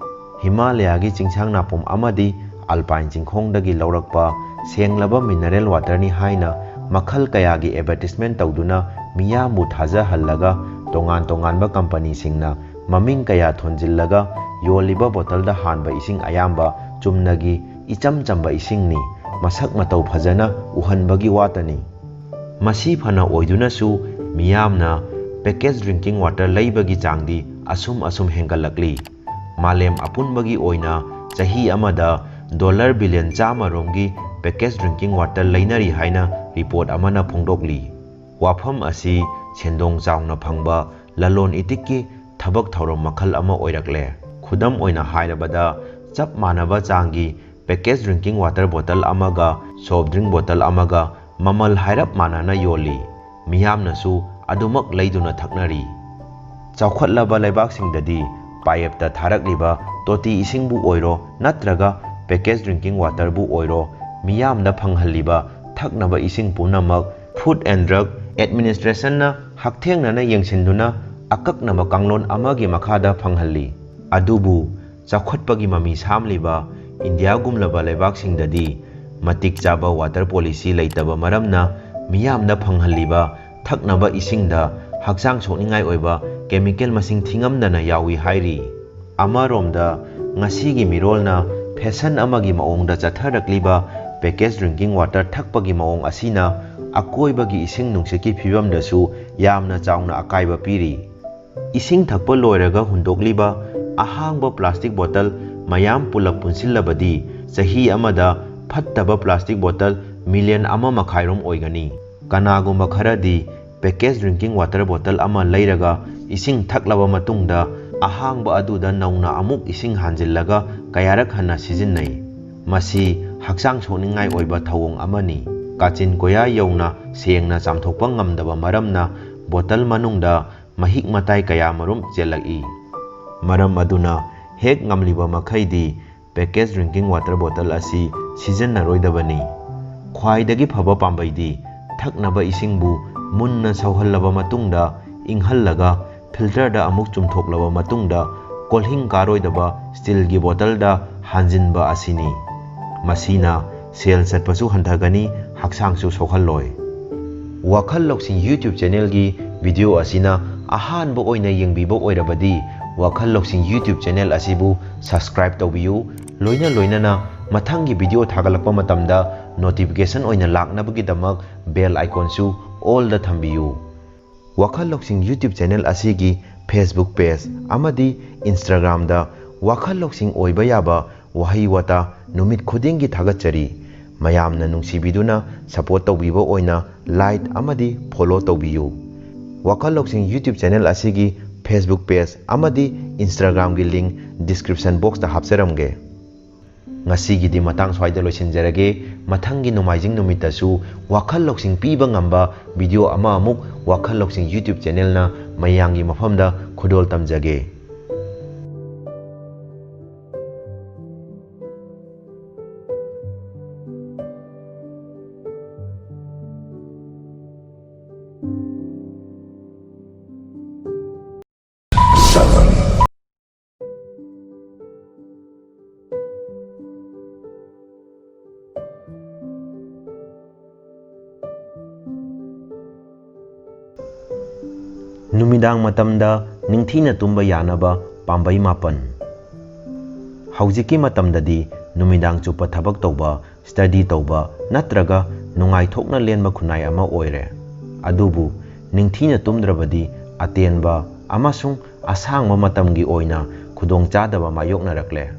ꯍꯤꯃꯥꯂꯌꯥꯒꯤ ꯆꯤꯡꯁꯥꯡ ꯅꯥꯄꯨꯝ ꯑꯃꯗꯤ alpine ꯆꯤꯡꯈꯣꯡꯗꯒꯤ ꯂꯧꯔꯛꯄ ꯁꯦꯡꯂꯕ mineral waterꯅꯤ ꯍꯥꯏꯅ ꯃꯈꯜ ꯀꯌꯥꯒꯤ advertisement ꯇꯧꯗꯨꯅ ꯃꯤꯌꯥꯝꯕꯨ ꯊꯥꯖꯍꯜꯂꯒ ꯇꯣꯉꯥꯟ ꯇꯣꯉꯥꯟꯕ companyꯁꯤꯡꯅ ꯃꯃꯤꯡ ꯀꯌꯥ ꯊꯣꯟꯖꯤꯜꯂꯒ ꯌꯣꯜꯂꯤꯕ ꯕꯣꯇꯜꯗ ꯍꯥꯟꯕ ꯏꯁꯤꯡ ꯑꯌꯥꯝꯕ ꯆꯨꯝꯅꯒꯤ ꯏꯆꯝ ꯆꯝꯕ ꯏꯁꯤꯡꯅꯤ, ꯃꯁꯛ ꯃꯇꯧ ꯐꯖꯅ ꯎꯍꯟꯕꯒꯤ ꯋꯥꯇꯅꯤ꯫ ꯃꯁꯤ ꯐꯅ ꯑꯣꯏꯗꯨꯅꯁꯨ ꯃꯤꯌꯥꯝꯅ packaged drinking water ꯂꯩꯕꯒꯤ ꯆꯥꯡꯗꯤ ꯑꯁꯨꯝ ꯑꯁꯨꯝ ꯍꯦꯟꯒꯠꯂꯛꯂꯤ꯫ ꯃꯥꯂꯦꯝ ꯑꯄꯨꯟꯕꯒꯤ ꯑꯣꯏꯅ ꯆꯍꯤ ꯑꯃꯗ ꯗꯣꯂꯔ ꯕꯤꯂꯤꯌꯟ ꯆꯥꯝꯃ ꯔꯣꯝꯒꯤ package drinking water ꯂꯩꯅꯔꯤ ꯍꯥꯏꯅ ꯔꯤꯄꯣꯔꯠ ꯑꯃꯅ ꯐꯣꯡꯗꯣꯛꯂꯤ꯫ ꯋꯥꯐꯝ ꯑꯁꯤ ꯁꯦꯟꯗꯣꯡ ꯆꯥꯎꯅ ꯐꯪꯕ ꯂꯂꯣꯟ ꯏꯇꯤꯛꯀꯤ ꯊꯕꯛ ꯊꯧꯔꯝ ꯃꯈꯜ ꯑꯃ ꯑꯣꯏꯔꯛꯂꯦ꯫ ꯈꯨꯗꯝ ꯑꯣꯏꯅ ꯍꯥꯏꯔꯕꯗ, ꯆꯞ ꯃꯥꯟꯅꯕ ꯆꯥꯡꯒꯤ package drinking water bottle ꯑꯃꯒ soft drink bottle ꯑꯃꯒ ꯃꯃꯜ ꯍꯥꯏꯔꯞ ꯃꯥꯟꯅꯅ ꯌꯣꯜꯂꯤ꯫ ꯃꯤꯌꯥꯝꯅꯁꯨ ꯑꯗꯨꯃꯛ ꯂꯩꯗꯨꯅ ꯊꯛꯅꯔꯤ꯫ ꯆꯥꯎꯈꯠꯂꯕ ꯂꯩꯕꯥꯛꯁꯤꯡꯗꯗꯤ ꯄꯥꯏꯞꯇ ꯊꯥꯔꯛꯂꯤꯕ ꯇꯣꯇꯤ ꯏꯁꯤꯡꯕꯨ ꯑꯣꯏꯔꯣ ꯅꯠꯇ꯭ꯔꯒ package drinking waterꯕꯨ ꯑꯣꯏꯔꯣ, ꯃꯤꯌꯥꯝꯗ ꯐꯪꯍꯜꯂꯤꯕ ꯊꯛꯅꯕ ꯏꯁꯤꯡ ꯄꯨꯝꯅꯃꯛ Food and Drug Administrationꯅ ꯍꯛꯊꯦꯡꯅꯅ ꯌꯦꯡꯁꯤꯟꯗꯨꯅ ꯑꯀꯛꯅꯕ ꯀꯥꯡꯂꯣꯟ ꯑꯃꯒꯤ ꯃꯈꯥꯗ ꯐꯪꯍꯜꯂꯤ꯫ ꯑꯗꯨꯕꯨ ꯆꯥꯎꯈꯠꯄꯒꯤ ꯃꯃꯤ ꯁꯥꯝꯂꯤꯕ ꯏꯟꯗꯤꯌꯥꯒꯨꯝꯂꯕ ꯂꯩꯕꯥꯛꯁꯤꯡꯗꯗꯤ ꯃꯇꯤꯛ ꯆꯥꯕ water policy ꯂꯩꯇꯕ ꯃꯔꯝꯅ ꯃꯤꯌꯥꯝꯗ ꯐꯪꯍꯜꯂꯤꯕ ꯊꯛꯅꯕ ꯏꯁꯤꯡꯗ ꯍꯛꯆꯥꯡ ꯁꯣꯛꯅꯤꯡꯉꯥꯏ ꯑꯣꯏꯕ chemical ꯃꯁꯤꯡ ꯊꯤꯉꯝꯗꯅ ꯌꯥꯎꯏ ꯍꯥꯏꯔꯤ꯫ ꯑꯃꯔꯣꯝꯗ, ꯉꯁꯤꯒꯤ ꯃꯤꯔꯣꯜꯅ fashion ꯑꯃꯒꯤ ꯃꯑꯣꯡꯗ ꯆꯠꯊꯔꯛꯂꯤꯕ package drinking water ꯊꯛꯄꯒꯤ ꯃꯑꯣꯡ ꯑꯁꯤꯅ ꯑꯀꯣꯏꯕꯒꯤ ꯏꯁꯤꯡ ꯅꯨꯡꯁꯤꯠꯀꯤ ꯐꯤꯕꯝꯗꯁꯨ ꯌꯥꯝꯅ ꯆꯥꯎꯅ ꯑꯀꯥꯏꯕ ꯄꯤꯔꯤ꯫ ꯏꯁꯤꯡ ꯊꯛꯄ ꯂꯣꯏꯔꯒ ꯍꯨꯟꯗꯣꯛꯂꯤꯕ ꯑꯍꯥꯡꯕ plastic bottle ꯃꯌꯥꯝ ꯄꯨꯂꯞ ꯄꯨꯟꯁꯤꯜꯂꯕꯗꯤ ꯆꯍꯤ ꯑꯃꯗ ꯐꯠꯇꯕ plastic bottle million ꯑꯃ ꯃꯈꯥꯏꯔꯣꯝ ꯑꯣꯏꯒꯅꯤ꯫ ꯀꯅꯥꯒꯨꯝꯕ ꯈꯔꯗꯤ package drinking water bottle ꯑꯃ ꯂꯩꯔꯒ ꯏꯁꯤꯡ ꯊꯛꯂꯕ ꯃꯇꯨꯡꯗ ꯑꯍꯥꯡꯕ ꯑꯗꯨꯗ ꯅꯧꯅ ꯑꯃꯨꯛ ꯏꯁꯤꯡ ꯍꯥꯟꯖꯤꯜꯂꯒ ꯀꯌꯥꯔꯛ ꯍꯟꯅ ꯁꯤꯖꯤꯟꯅꯩ꯫ ꯃꯁꯤ ꯍꯛꯆꯥꯡ ꯁꯣꯛꯅꯤꯡꯉꯥꯏ ꯑꯣꯏꯕ ꯊꯧꯑꯣꯡ ꯑꯃꯅꯤ꯫ ꯀꯥꯆꯤꯟ ꯀꯣꯌꯥ ꯌꯧꯅ ꯁꯦꯡꯅ ꯆꯥꯝꯊꯣꯛꯄ ꯉꯝꯗꯕ ꯃꯔꯝꯅ bottle ꯃꯅꯨꯡꯗ ꯃꯍꯤꯛ ꯃꯇꯥꯏ ꯀꯌꯥ ꯃꯔꯨꯝ ꯆꯦꯜꯂꯛꯏ꯫ ꯃꯔꯝ ꯑꯗꯨꯅ ꯍꯦꯛ ꯉꯝꯂꯤꯕ ꯃꯈꯩꯗꯤ package drinking water bottle ꯑꯁꯤ ꯁꯤꯖꯤꯟꯅꯔꯣꯏꯗꯕꯅꯤ꯫ ꯈ꯭ꯋꯥꯏꯗꯒꯤ ꯐꯕ ꯄꯥꯝꯕꯩꯗꯤ ꯊꯛꯅꯕ ꯏꯁꯤꯡꯕꯨ ꯃꯨꯟꯅ ꯁꯧꯍꯜꯂꯕ ꯃꯇꯨꯡꯗ ꯏꯪꯍꯜꯂꯒ filterꯗ ꯑꯃꯨꯛ ꯆꯨꯝꯊꯣꯛꯂꯕ ꯃꯇꯨꯡꯗ ꯀꯣꯜꯍꯤꯡ ꯀꯥꯔꯣꯏꯗꯕ steelꯒꯤ bottleꯗ ꯍꯥꯟꯖꯤꯟꯕ ꯑꯁꯤꯅꯤ꯫ ꯃꯁꯤꯅ ꯁꯦꯜ ꯆꯠꯄꯁꯨ ꯍꯟꯊꯒꯅꯤ, ꯍꯛꯆꯥꯡꯁꯨ ꯁꯣꯛꯍꯜꯂꯣꯏ꯫ ꯋꯥꯈꯜ ꯂꯧꯁꯤꯡ YouTube channelꯒꯤ video ꯑꯁꯤꯅ ꯑꯍꯥꯟꯕ ꯑꯣꯏꯅ ꯌꯦꯡꯕꯤꯕ ꯑꯣꯏꯔꯕꯗꯤ ꯋꯥꯈꯜ ꯂꯧꯁꯤꯡ YouTube channel ꯑꯁꯤꯕꯨ subscribe ꯇꯧꯕꯤꯌꯨ꯫ ꯂꯣꯏꯅ ꯂꯣꯏꯅꯅ ꯃꯊꯪꯒꯤ video ꯊꯥꯒꯠꯂꯛꯄ ꯃꯇꯝꯗ notification ꯑꯣꯏꯅ ꯂꯥꯛꯅꯕꯒꯤꯗꯃꯛ bell iconꯁꯨ allꯗ ꯊꯝꯕꯤꯌꯨ꯫ ꯋꯥꯈꯜ ꯂꯧꯁꯤꯡ YouTube channel ꯑꯁꯤꯒꯤ Facebook page ꯑꯃꯗꯤ Instagramꯗ ꯋꯥꯈꯜ ꯂꯧꯁꯤꯡ ꯑꯣꯏꯕ ꯌꯥꯕ ꯋꯥꯍꯩ ꯋꯥꯇꯥ ꯅꯨꯃꯤꯠ ꯈꯨꯗꯤꯡꯒꯤ ꯊꯥꯒꯠꯆꯔꯤ꯫ ꯃꯌꯥꯝꯅ ꯅꯨꯡꯁꯤꯕꯤꯗꯨꯅ support ꯇꯧꯕꯤꯕ ꯑꯣꯏꯅ like ꯑꯃꯗꯤ follow ꯇꯧꯕꯤꯌꯨ꯫ ꯋꯥꯈꯜ ꯂꯧꯁꯤꯡ YouTube channel ꯑꯁꯤꯒꯤ Facebook page ꯑꯃꯗꯤ Instagram ꯒꯤ link description box ꯇ ꯍꯥꯞꯆꯔꯝꯒꯦ꯫ ꯉꯁꯤꯒꯤꯗꯤ ꯃꯇꯥꯡ ꯁ꯭ꯋꯥꯏꯗ ꯂꯣꯏꯁꯤꯟꯖꯔꯒꯦ꯫ ꯃꯊꯪꯒꯤ ꯅꯣꯡꯃꯥꯏꯖꯤꯡ ꯅꯨꯃꯤꯠꯇꯁꯨ ꯋꯥꯈꯜ ꯂꯧꯁꯤꯡ ꯄꯤꯕ ꯉꯝꯕ video ꯑꯃ ꯑꯃꯨꯛ ꯋꯥꯈꯜ ꯂꯧꯁꯤꯡ YouTube channel ꯅ ꯃꯌꯥꯝꯒꯤ ꯃꯐꯝꯗ ꯈꯨꯗꯣꯜ ꯇꯝꯖꯒꯦ꯫ ꯅꯨꯃꯤꯗꯥꯡ ꯃꯇꯝꯗ ꯅꯤꯡꯊꯤꯅ ꯇꯨꯝꯕ ꯌꯥꯅꯕ ꯄꯥꯝꯕꯩ ꯃꯥꯄꯟ꯫ ꯍꯧꯖꯤꯛꯀꯤ ꯃꯇꯝꯗꯗꯤ ꯅꯨꯃꯤꯗꯥꯡ ꯆꯨꯞꯄ ꯊꯕꯛ ꯇꯧꯕ, study ꯇꯧꯕ ꯅꯠꯇ꯭ꯔꯒ ꯅꯨꯡꯉꯥꯏꯊꯣꯛꯅ ꯂꯦꯟꯕ ꯈꯨꯟꯅꯥꯏ ꯑꯃ ꯑꯣꯏꯔꯦ꯫ ꯑꯗꯨꯕꯨ ꯅꯤꯡꯊꯤꯅ ꯇꯨꯝꯗ꯭ꯔꯕꯗꯤ ꯑꯇꯦꯟꯕ ꯑꯃꯁꯨꯡ ꯑꯁꯥꯡꯕ ꯃꯇꯝꯒꯤ ꯑꯣꯏꯅ ꯈꯨꯗꯣꯡꯆꯥꯗꯕ ꯃꯥꯌꯣꯛꯅꯔꯛꯂꯦ꯫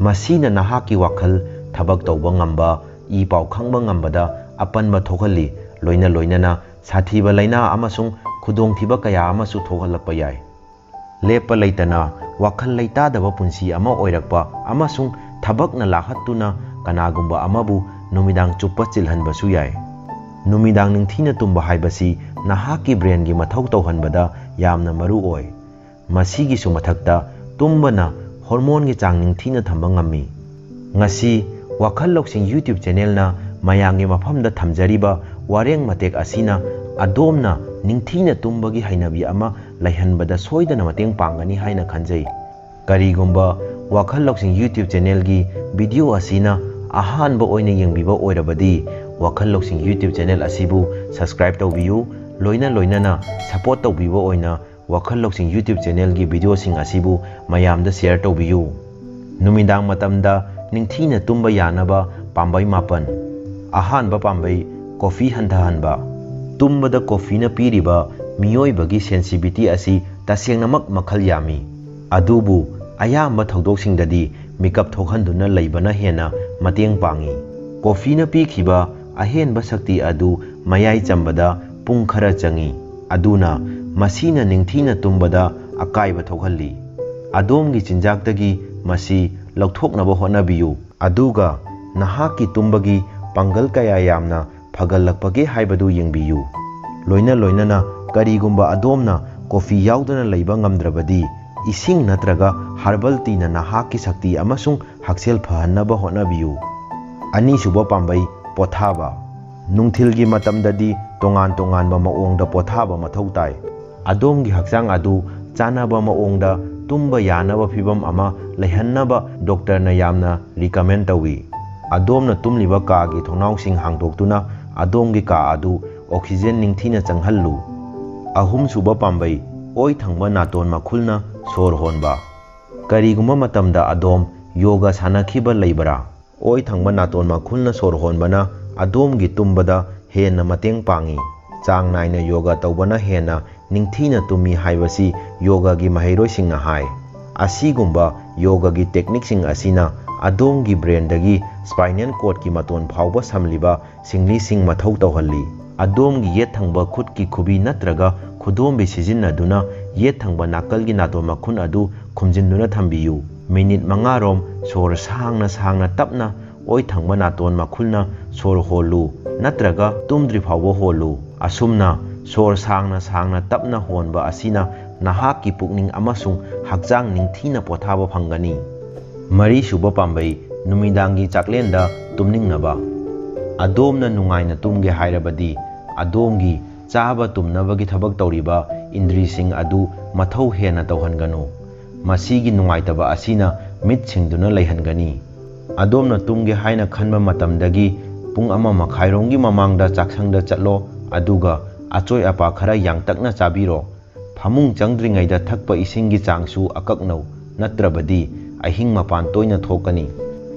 ꯃꯁꯤꯅ ꯅꯍꯥꯛꯀꯤ ꯋꯥꯈꯜ, ꯊꯕꯛ ꯇꯧꯕ ꯉꯝꯕ, ꯏ ꯄꯥꯎ ꯈꯪꯕ ꯉꯝꯕꯗ ꯑꯄꯟꯕ ꯊꯣꯛꯍꯜꯂꯤ, ꯂꯣꯏꯅ ꯂꯣꯏꯅꯅ ꯁꯥꯊꯤꯕ ꯂꯥꯏꯅꯥ ꯑꯃꯁꯨꯡ ꯈꯨꯗꯣꯡꯊꯤꯕ ꯀꯌꯥ ꯑꯃꯁꯨ ꯊꯣꯛꯍꯜꯂꯛꯄ ꯌꯥꯏ꯫ ꯂꯦꯞꯄ ꯂꯩꯇꯅ ꯋꯥꯈꯜ ꯂꯩꯇꯥꯗꯕ ꯄꯨꯟꯁꯤ ꯑꯃ ꯑꯣꯏꯔꯛꯄ ꯑꯃꯁꯨꯡ ꯊꯕꯛꯅ ꯂꯥꯈꯠꯇꯨꯅ ꯀꯅꯥꯒꯨꯝꯕ ꯑꯃꯕꯨ ꯅꯨꯃꯤꯗꯥꯡ ꯆꯨꯞꯄ ꯆꯤꯜꯍꯟꯕꯁꯨ ꯌꯥꯏ꯫ ꯅꯨꯃꯤꯗꯥꯡ ꯅꯤꯡꯊꯤꯅ ꯇꯨꯝꯕ ꯍꯥꯏꯕꯁꯤ ꯅꯍꯥꯛꯀꯤ brain ꯒꯤ ꯃꯊꯧ ꯇꯧꯍꯟꯕꯗ ꯌꯥꯝꯅ ꯃꯔꯨ ꯑꯣꯏ꯫ ꯃꯁꯤꯒꯤꯁꯨ ꯃꯊꯛꯇ, ꯇꯨꯝꯕꯅ hormone ꯒꯤ ꯆꯥꯡ ꯅꯤꯡꯊꯤꯅ ꯊꯝꯕ ꯉꯝꯃꯤ꯫ ꯉꯁꯤ ꯋꯥꯈꯜ ꯂꯧꯁꯤꯡ YouTube channel ꯅ ꯃꯌꯥꯝꯒꯤ ꯃꯐꯝꯗ ꯊꯝꯖꯔꯤꯕ ꯋꯥꯔꯦꯡ ꯃꯇꯦꯛ ꯑꯁꯤꯅ ꯑꯗꯣꯝꯅ ꯅꯤꯡꯊꯤꯅ ꯇꯨꯝꯕꯒꯤ ꯍꯩꯅꯕꯤ ꯑꯃ ꯂꯩꯍꯟꯕꯗ ꯁꯣꯏꯗꯅ ꯃꯇꯦꯡ ꯄꯥꯡꯒꯅꯤ ꯍꯥꯏꯅ ꯈꯟꯖꯩ꯫ ꯀꯔꯤꯒꯨꯝꯕ ꯋꯥꯈꯜ ꯂꯧꯁꯤꯡ YouTube channel ꯒꯤ video ꯑꯁꯤꯅ ꯑꯍꯥꯟꯕ ꯑꯣꯏꯅ ꯌꯦꯡꯕꯤꯕ ꯑꯣꯏꯔꯕꯗꯤ, ꯋꯥꯈꯜ ꯂꯧꯁꯤꯡ YouTube channel ꯑꯁꯤꯕꯨ subscribe ꯇꯧꯕꯤꯌꯨ, ꯂꯣꯏꯅ ꯂꯣꯏꯅꯅ support ꯇꯧꯕꯤꯕ ꯑꯣꯏꯅ ꯋꯥꯈꯜ ꯂꯧꯁꯤꯡ YouTube channel ꯒꯤ video ꯁꯤꯡ ꯑꯁꯤꯕꯨ ꯃꯌꯥꯝꯗ share ꯇꯧꯕꯤꯌꯨ꯫ ꯅꯨꯃꯤꯗꯥꯡ ꯃꯇꯝꯗ ꯅꯤꯡꯊꯤꯅ ꯇꯨꯝꯕ ꯌꯥꯅꯕ ꯄꯥꯝꯕꯩ ꯃꯥꯄꯟ꯫ ꯑꯍꯥꯟꯕ ꯄꯥꯝꯕꯩ, coffee ꯍꯟꯊꯍꯟꯕ꯫ ꯇꯨꯝꯕꯗ coffee ꯅ ꯄꯤꯔꯤꯕ ꯃꯤꯑꯣꯏꯕꯒꯤ sensitivity ꯑꯁꯤ ꯇꯁꯦꯡꯅꯃꯛ ꯃꯈꯜ ꯌꯥꯝꯃꯤ꯫ ꯑꯗꯨꯕꯨ ꯑꯌꯥꯝꯕ ꯊꯧꯗꯣꯛꯁꯤꯡꯗꯗꯤ ꯃꯤꯀꯞ ꯊꯣꯛꯍꯟꯗꯨꯅ ꯂꯩꯕꯅ ꯍꯦꯟꯅ ꯃꯇꯦꯡ ꯄꯥꯡꯏ꯫ ꯀꯣꯐꯤꯅ ꯄꯤꯈꯤꯕ ꯑꯍꯦꯟꯕ ꯁꯛꯇꯤ ꯑꯗꯨ ꯃꯌꯥꯏ ꯆꯝꯕꯗ ꯄꯨꯡ ꯈꯔ ꯆꯪꯏ, ꯑꯗꯨꯅ ꯃꯁꯤꯅ ꯅꯤꯡꯊꯤꯅ ꯇꯨꯝꯕꯗ ꯑꯀꯥꯏꯕ ꯊꯣꯛꯍꯜꯂꯤ꯫ ꯑꯗꯣꯝꯒꯤ ꯆꯤꯟꯖꯥꯛꯇꯒꯤ ꯃꯁꯤ ꯂꯧꯊꯣꯛꯅꯕ ꯍꯣꯠꯅꯕꯤꯌꯨ, ꯑꯗꯨꯒ ꯅꯍꯥꯛꯀꯤ ꯇꯨꯝꯕꯒꯤ ꯄꯥꯡꯒꯜ ꯀꯌꯥ ꯌꯥꯝꯅ ꯐꯒꯠꯂꯛꯄꯒꯦ ꯍꯥꯏꯕꯗꯨ ꯌꯦꯡꯕꯤꯌꯨ꯫ ꯂꯣꯏꯅ ꯂꯣꯏꯅꯅ, ꯀꯔꯤꯒꯨꯝꯕ ꯑꯗꯣꯝꯅ ꯀꯣꯐꯤ ꯌꯥꯎꯗꯅ ꯂꯩꯕ ꯉꯝꯗ꯭ꯔꯕꯗꯤ, ꯏꯁꯤꯡ ꯅꯠꯇ꯭ꯔꯒ herbal teaꯅ ꯅꯍꯥꯛꯀꯤ ꯁꯛꯇꯤ ꯑꯃꯁꯨꯡ ꯍꯛꯁꯦꯜ ꯐꯍꯟꯅꯕ ꯍꯣꯠꯅꯕꯤꯌꯨ꯫ ꯑꯅꯤꯁꯨꯕ ꯄꯥꯝꯕꯩ, ꯄꯣꯊꯥꯕ꯫ ꯅꯨꯡꯊꯤꯜꯒꯤ ꯃꯇꯝꯗꯗꯤ ꯇꯣꯉꯥꯟ ꯇꯣꯉꯥꯟꯕ ꯃꯑꯣꯡꯗ ꯄꯣꯊꯥꯕ ꯃꯊꯧ ꯇꯥꯏ꯫ ꯑꯗꯣꯝꯒꯤ ꯍꯛꯆꯥꯡ ꯑꯗꯨ ꯆꯥꯅꯕ ꯃꯑꯣꯡꯗ ꯇꯨꯝꯕ ꯌꯥꯅꯕ ꯐꯤꯚꯝ ꯑꯃ ꯂꯩꯍꯟꯅꯕ ꯗꯣꯛꯇꯔꯅ ꯌꯥꯝꯅ recommend ꯇꯧꯏ꯫ ꯑꯗꯣꯝꯅ ꯇꯨꯝꯂꯤꯕ ꯀꯥꯒꯤ ꯊꯣꯡꯅꯥꯎꯁꯤꯡ ꯍꯥꯡꯗꯣꯛꯇꯨꯅ ꯑꯗꯣꯝꯒꯤ ꯀꯥ ꯑꯗꯨ oxygen ꯅꯤꯡꯊꯤꯅ ꯆꯪꯍꯜꯂꯨ꯫ ꯑꯍꯨꯝꯁꯨꯕ ꯄꯥꯝꯕꯩ, ꯑꯣꯏ ꯊꯪꯕ ꯅꯥꯇꯣꯟ ꯃꯈꯨꯜꯅ ꯁꯣꯔ ꯍꯣꯟꯕ꯫ ꯀꯔꯤꯒꯨꯝꯕ ꯃꯇꯝꯗ ꯑꯗꯣꯝ ꯌꯣꯒ ꯁꯥꯟꯅꯈꯤꯕ ꯂꯩꯕꯔꯥ? ꯑꯣꯏ ꯊꯪꯕ ꯅꯥꯇꯣꯟ ꯃꯈꯨꯜꯅ ꯁꯣꯔ ꯍꯣꯟꯕꯅ ꯑꯗꯣꯝꯒꯤ ꯇꯨꯝꯕꯗ ꯍꯦꯟꯅ ꯃꯇꯦꯡ ꯄꯥꯡꯏ꯫ ꯆꯥꯡ ꯅꯥꯏꯅ ꯌꯣꯒ ꯇꯧꯕꯅ ꯍꯦꯟꯅ ꯅꯤꯡꯊꯤꯅ ꯇꯨꯝꯃꯤ ꯍꯥꯏꯕꯁꯤ ꯌꯣꯒꯒꯤ ꯃꯍꯩꯔꯣꯏꯁꯤꯡꯅ ꯍꯥꯏ꯫ ꯑꯁꯤꯒꯨꯝꯕ ꯌꯣꯒꯒꯤ techniqueꯁꯤꯡ ꯑꯁꯤꯅ ꯑꯗꯣꯝꯒꯤ brainꯗꯒꯤ spinal cordꯀꯤ ꯃꯇꯣꯟ ꯐꯥꯎꯕ ꯁꯝꯂꯤꯕ ꯁꯤꯡꯂꯤꯁꯤꯡ ꯃꯊꯧ ꯇꯧꯍꯜꯂꯤ꯫ ꯑꯗꯣꯝꯒꯤ ꯌꯦꯠ ꯊꯪꯕ ꯈꯨꯠꯀꯤ ꯈꯨꯕꯤ ꯅꯠꯇ꯭ꯔꯒ ꯈꯨꯗꯣꯝꯕꯤ ꯁꯤꯖꯤꯟꯅꯗꯨꯅ ꯌꯦꯠ ꯊꯪꯕ ꯅꯥꯀꯜꯒꯤ ꯅꯥꯇꯣꯟ ꯃꯈꯨꯟ ꯑꯗꯨ ꯈꯨꯝꯖꯤꯟꯗꯨꯅ ꯊꯝꯕꯤꯌꯨ꯫ ꯃꯤꯅꯤꯠ ꯃꯉꯥ ꯔꯣꯝ ꯁꯣꯔ ꯁꯥꯡꯅ ꯁꯥꯡꯅ ꯇꯞꯅ ꯑꯣꯏ ꯊꯪꯕ ꯅꯥꯇꯣꯟ ꯃꯈꯨꯜꯅ ꯁꯣꯔ ꯍꯣꯜꯂꯨ, ꯅꯠꯇ꯭ꯔꯒ ꯇꯨꯝꯗ꯭ꯔꯤ ꯐꯥꯎꯕ ꯍꯣꯜꯂꯨ꯫ ꯑꯁꯨꯝꯅ ꯁꯣꯔ ꯁꯥꯡꯅ ꯁꯥꯡꯅ ꯇꯞꯅ ꯍꯣꯟꯕ ꯑꯁꯤꯅ ꯅꯍꯥꯛꯀꯤ ꯄꯨꯛꯅꯤꯡ ꯑꯃꯁꯨꯡ ꯍꯛꯆꯥꯡ ꯅꯤꯡꯊꯤꯅ ꯄꯣꯊꯥꯕ ꯐꯪꯒꯅꯤ꯫ ꯃꯔꯤꯁꯨꯕ ꯄꯥꯝꯕꯩ, ꯅꯨꯃꯤꯗꯥꯡꯒꯤ ꯆꯥꯛꯂꯦꯟꯗ ꯇꯨꯝꯅꯤꯡꯅꯕ꯫ ꯑꯗꯣꯝꯅ ꯅꯨꯡꯉꯥꯏꯅ ꯇꯨꯝꯒꯦ ꯍꯥꯏꯔꯕꯗꯤ, ꯑꯗꯣꯝꯒꯤ ꯆꯥꯕ ꯇꯨꯝꯅꯕꯒꯤ ꯊꯕꯛ ꯇꯧꯔꯤꯕ ꯏꯟꯗ꯭ꯔꯤꯁꯤꯡ ꯑꯗꯨ ꯃꯊꯧ ꯍꯦꯟꯅ ꯇꯧꯍꯟꯒꯅꯨ꯫ ꯃꯁꯤꯒꯤ ꯅꯨꯡꯉꯥꯏꯇꯕ ꯑꯁꯤꯅ ꯃꯤꯠ ꯁꯤꯡꯗꯨꯅ ꯂꯩꯍꯟꯒꯅꯤ꯫ ꯑꯗꯣꯝꯅ ꯇꯨꯝꯒꯦ ꯍꯥꯏꯅ ꯈꯟꯕ ꯃꯇꯝꯗꯒꯤ ꯄꯨꯡ ꯑꯃ ꯃꯈꯥꯏꯔꯣꯝꯒꯤ ꯃꯃꯥꯡꯗ ꯆꯥꯛꯁꯪꯗ ꯆꯠꯂꯣ, ꯑꯗꯨꯒ ꯑꯆꯣꯏ ꯑꯄꯥ ꯈꯔ ꯌꯥꯡꯇꯛꯅ ꯆꯥꯕꯤꯔꯣ꯫ ꯐꯃꯨꯡ ꯆꯪꯗ꯭ꯔꯤꯉꯩꯗ ꯊꯛꯄ ꯏꯁꯤꯡꯒꯤ ꯆꯥꯡꯁꯨ ꯑꯀꯛꯅꯧ, ꯅꯠꯇ꯭ꯔꯕꯗꯤ ꯑꯍꯤꯡ ꯃꯄꯥꯟ ꯇꯣꯏꯅ ꯊꯣꯛꯀꯅꯤ꯫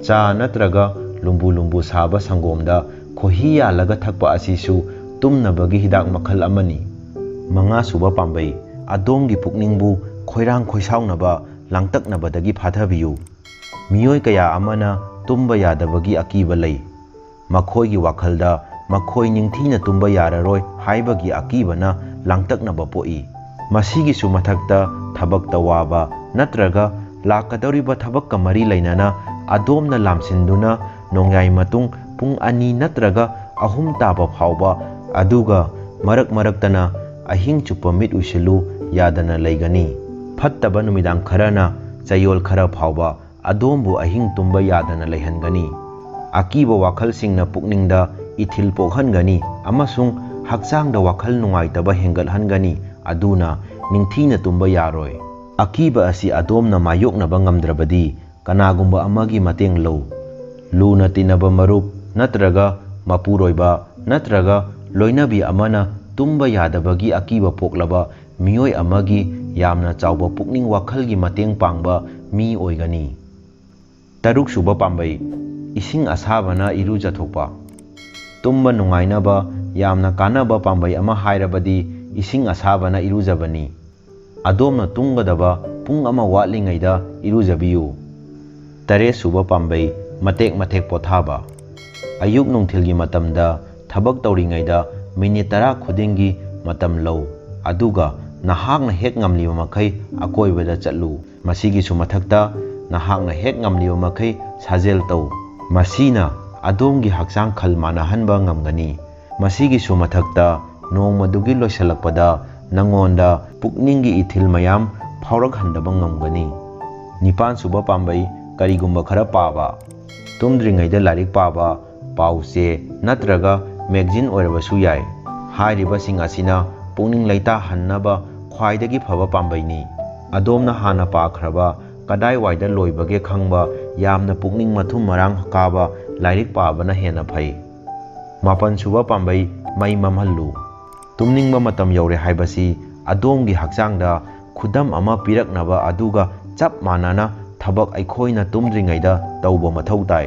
ꯆꯥ ꯅꯠꯇ꯭ꯔꯒ ꯂꯨꯝꯕꯨ ꯂꯨꯝꯕꯨ ꯁꯥꯕ ꯁꯪꯒꯣꯝꯗ ꯈꯣꯏꯍꯤ ꯌꯥꯜꯂꯒ ꯊꯛꯄ ꯑꯁꯤꯁꯨ ꯇꯨꯝꯅꯕꯒꯤ ꯍꯤꯗꯥꯛ ꯃꯈꯜ ꯑꯃꯅꯤ꯫ ꯃꯉꯥꯁꯨꯕ ꯄꯥꯝꯕꯩ, ꯑꯗꯣꯝꯒꯤ ꯄꯨꯛꯅꯤꯡꯕꯨ ꯈꯣꯏꯔꯥꯡ ꯈꯣꯏꯁꯥꯎꯅꯕ, ꯂꯥꯡꯇꯛꯅꯕꯗꯒꯤ ꯐꯥꯊꯕꯤꯌꯨ꯫ ꯃꯤꯑꯣꯏ ꯀꯌꯥ ꯑꯃꯅ ꯇꯨꯝꯕ ꯌꯥꯗꯕꯒꯤ ꯑꯀꯤꯕ ꯂꯩ꯫ ꯃꯈꯣꯏꯒꯤ ꯋꯥꯈꯜꯗ ꯃꯈꯣꯏ ꯅꯤꯡꯊꯤꯅ ꯇꯨꯝꯕ ꯌꯥꯔꯔꯣꯏ ꯍꯥꯏꯕꯒꯤ ꯑꯀꯤꯕꯅ ꯂꯥꯡꯇꯛꯅꯕ ꯄꯣꯛꯏ꯫ ꯃꯁꯤꯒꯤꯁꯨ ꯃꯊꯛꯇ, ꯊꯕꯛꯇ ꯋꯥꯕ ꯅꯠꯇ꯭ꯔꯒ ꯂꯥꯛꯀꯗꯧꯔꯤꯕ ꯊꯕꯛꯀ ꯃꯔꯤ ꯂꯩꯅꯅ ꯑꯗꯣꯝꯅ ꯂꯥꯝꯁꯤꯟꯗꯨꯅ ꯅꯣꯡꯌꯥꯏ ꯃꯇꯨꯡ ꯄꯨꯡ ꯑꯅꯤ ꯅꯠꯇ꯭ꯔꯒ ꯑꯍꯨꯝ ꯇꯥꯕ ꯐꯥꯎꯕ, ꯑꯗꯨꯒ ꯃꯔꯛ ꯃꯔꯛꯇꯅ ꯑꯍꯤꯡ ꯆꯨꯞꯄ ꯃꯤꯠ ꯎꯏꯁꯤꯜꯂꯨ ꯌꯥꯗꯅ ꯂꯩꯒꯅꯤ꯫ ꯐꯠꯇꯕ ꯅꯨꯃꯤꯗꯥꯡ ꯈꯔꯅ ꯆꯌꯣꯜ ꯈꯔ ꯐꯥꯎꯕ ꯑꯗꯣꯝꯕꯨ ꯑꯍꯤꯡ ꯇꯨꯝꯕ ꯌꯥꯗꯅ ꯂꯩꯍꯟꯒꯅꯤ꯫ ꯑꯀꯤꯕ ꯋꯥꯈꯜꯁꯤꯡꯅ ꯄꯨꯛꯅꯤꯡꯗ ꯏꯊꯤꯜ ꯄꯣꯛꯍꯟꯒꯅꯤ ꯑꯃꯁꯨꯡ ꯍꯛꯆꯥꯡꯗ ꯋꯥꯈꯜ ꯅꯨꯡꯉꯥꯏꯇꯕ ꯍꯦꯟꯒꯠꯍꯟꯒꯅꯤ, ꯑꯗꯨꯅ ꯅꯤꯡꯊꯤꯅ ꯇꯨꯝꯕ ꯌꯥꯔꯣꯏ꯫ ꯑꯀꯤꯕ ꯑꯁꯤ ꯑꯗꯣꯝꯅ ꯃꯥꯌꯣꯛꯅꯕ ꯉꯝꯗ꯭ꯔꯕꯗꯤ, ꯀꯅꯥꯒꯨꯝꯕ ꯑꯃꯒꯤ ꯃꯇꯦꯡ ꯂꯧ꯫ ꯂꯨꯅ ꯇꯤꯟꯅꯕ ꯃꯔꯨꯞ ꯅꯠꯇ꯭ꯔꯒ ꯃꯄꯨꯔꯣꯏꯕ ꯅꯠꯇ꯭ꯔꯒ ꯂꯣꯏꯅꯕꯤ ꯑꯃꯅ ꯇꯨꯝꯕ ꯌꯥꯗꯕꯒꯤ ꯑꯀꯤꯕ ꯄꯣꯛꯂꯕ ꯃꯤꯑꯣꯏ ꯑꯃꯒꯤ ꯌꯥꯝꯅ ꯆꯥꯎꯕ ꯄꯨꯛꯅꯤꯡ ꯋꯥꯈꯜꯒꯤ ꯃꯇꯦꯡ ꯄꯥꯡꯕ ꯃꯤ ꯑꯣꯏꯒꯅꯤ꯫ ꯇꯔꯨꯛꯁꯨꯕ ꯄꯥꯝꯕꯩ, ꯏꯁꯤꯡ ꯑꯁꯥꯕꯅ ꯏꯔꯨꯖꯊꯣꯛꯄ꯫ ꯇꯨꯝꯕ ꯅꯨꯡꯉꯥꯏꯅꯕ ꯌꯥꯝꯅ ꯀꯥꯟꯅꯕ ꯄꯥꯝꯕꯩ ꯑꯃ ꯍꯥꯏꯔꯕꯗꯤ ꯏꯁꯤꯡ ꯑꯁꯥꯕꯅ ꯏꯔꯨꯖꯕꯅꯤ꯫ ꯑꯗꯣꯝꯅ ꯇꯨꯝꯒꯗꯕ ꯄꯨꯡ ꯑꯃ ꯋꯥꯠꯂꯤꯉꯩꯗ ꯏꯔꯨꯖꯕꯤꯌꯨ꯫ ꯇꯔꯦꯠꯁꯨꯕ ꯄꯥꯝꯕꯩ, ꯃꯇꯦꯛ ꯃꯇꯦꯛ ꯄꯣꯊꯥꯕ꯫ ꯑꯌꯨꯛ ꯅꯨꯡꯊꯤꯜꯒꯤ ꯃꯇꯝꯗ ꯊꯕꯛ ꯇꯧꯔꯤꯉꯩꯗ ꯃꯤꯅꯤꯠ ꯇꯔꯥ ꯈꯨꯗꯤꯡꯒꯤ ꯃꯇꯝ ꯂꯧ, ꯑꯗꯨꯒ ꯅꯍꯥꯛꯅ ꯍꯦꯛ ꯉꯝꯂꯤꯕ ꯃꯈꯩ ꯑꯀꯣꯏꯕꯗ ꯆꯠꯂꯨ꯫ ꯃꯁꯤꯒꯤꯁꯨ ꯃꯊꯛꯇ, ꯅꯍꯥꯛꯅ ꯍꯦꯛ ꯉꯝꯂꯤꯕ ꯃꯈꯩ ꯁꯥꯖꯦꯜ ꯇꯧ꯫ ꯃꯁꯤꯅ ꯑꯗꯣꯝꯒꯤ ꯍꯛꯆꯥꯡ ꯈꯜ ꯃꯥꯟꯅꯍꯟꯕ ꯉꯝꯒꯅꯤ꯫ ꯃꯁꯤꯒꯤꯁꯨ ꯃꯊꯛꯇ, ꯅꯣꯡꯃꯗꯨꯒꯤ ꯂꯣꯏꯁꯤꯜꯂꯛꯄꯗ ꯅꯉꯣꯟꯗ ꯄꯨꯛꯅꯤꯡꯒꯤ ꯏꯊꯤꯜ ꯃꯌꯥꯝ ꯐꯥꯎꯔꯛꯍꯟꯗꯕ ꯉꯝꯒꯅꯤ꯫ ꯅꯤꯄꯥꯟꯁꯨꯕ ꯄꯥꯝꯕꯩ, ꯀꯔꯤꯒꯨꯝꯕ ꯈꯔ ꯄꯥꯕ꯫ ꯇꯨꯝꯗ꯭ꯔꯤꯉꯩꯗ ꯂꯥꯏꯔꯤꯛ ꯄꯥꯕ, ꯄꯥꯎ ꯆꯦ ꯅꯠꯇ꯭ꯔꯒ ꯃꯦꯒꯖꯤꯟ ꯑꯣꯏꯔꯕꯁꯨ ꯌꯥꯏ꯫ ꯍꯥꯏꯔꯤꯕꯁꯤꯡ ꯑꯁꯤꯅ ꯄꯨꯛꯅꯤꯡ ꯂꯩꯇꯥꯍꯟꯅꯕ ꯈ꯭ꯋꯥꯏꯗꯒꯤ ꯐꯕ ꯄꯥꯝꯕꯩꯅꯤ꯫ ꯑꯗꯣꯝꯅ ꯍꯥꯟꯅ ꯄꯥꯈ꯭ꯔꯕ, ꯀꯗꯥꯏꯋꯥꯏꯗ ꯂꯣꯏꯕꯒꯦ ꯈꯪꯕ ꯌꯥꯝꯅ ꯄꯨꯛꯅꯤꯡ ꯃꯊꯨꯝ ꯃꯔꯥꯡ ꯀꯥꯕ ꯂꯥꯏꯔꯤꯛ ꯄꯥꯕꯅ ꯍꯦꯟꯅ ꯐꯩ꯫ ꯃꯥꯄꯟꯁꯨꯕ ꯄꯥꯝꯕꯩ, ꯃꯩ ꯃꯝꯍꯜꯂꯨ꯫ ꯇꯨꯝꯅꯤꯡꯕ ꯃꯇꯝ ꯌꯧꯔꯦ ꯍꯥꯏꯕꯁꯤ ꯑꯗꯣꯝꯒꯤ ꯍꯛꯆꯥꯡꯗ ꯈꯨꯗꯝ ꯑꯃ ꯄꯤꯔꯛꯅꯕ, ꯑꯗꯨꯒ ꯆꯞ ꯃꯥꯟꯅꯅ ꯊꯕꯛ ꯑꯩꯈꯣꯏꯅ ꯇꯨꯝꯗ꯭ꯔꯤꯉꯩꯗ ꯇꯧꯕ ꯃꯊꯧ ꯇꯥꯏ꯫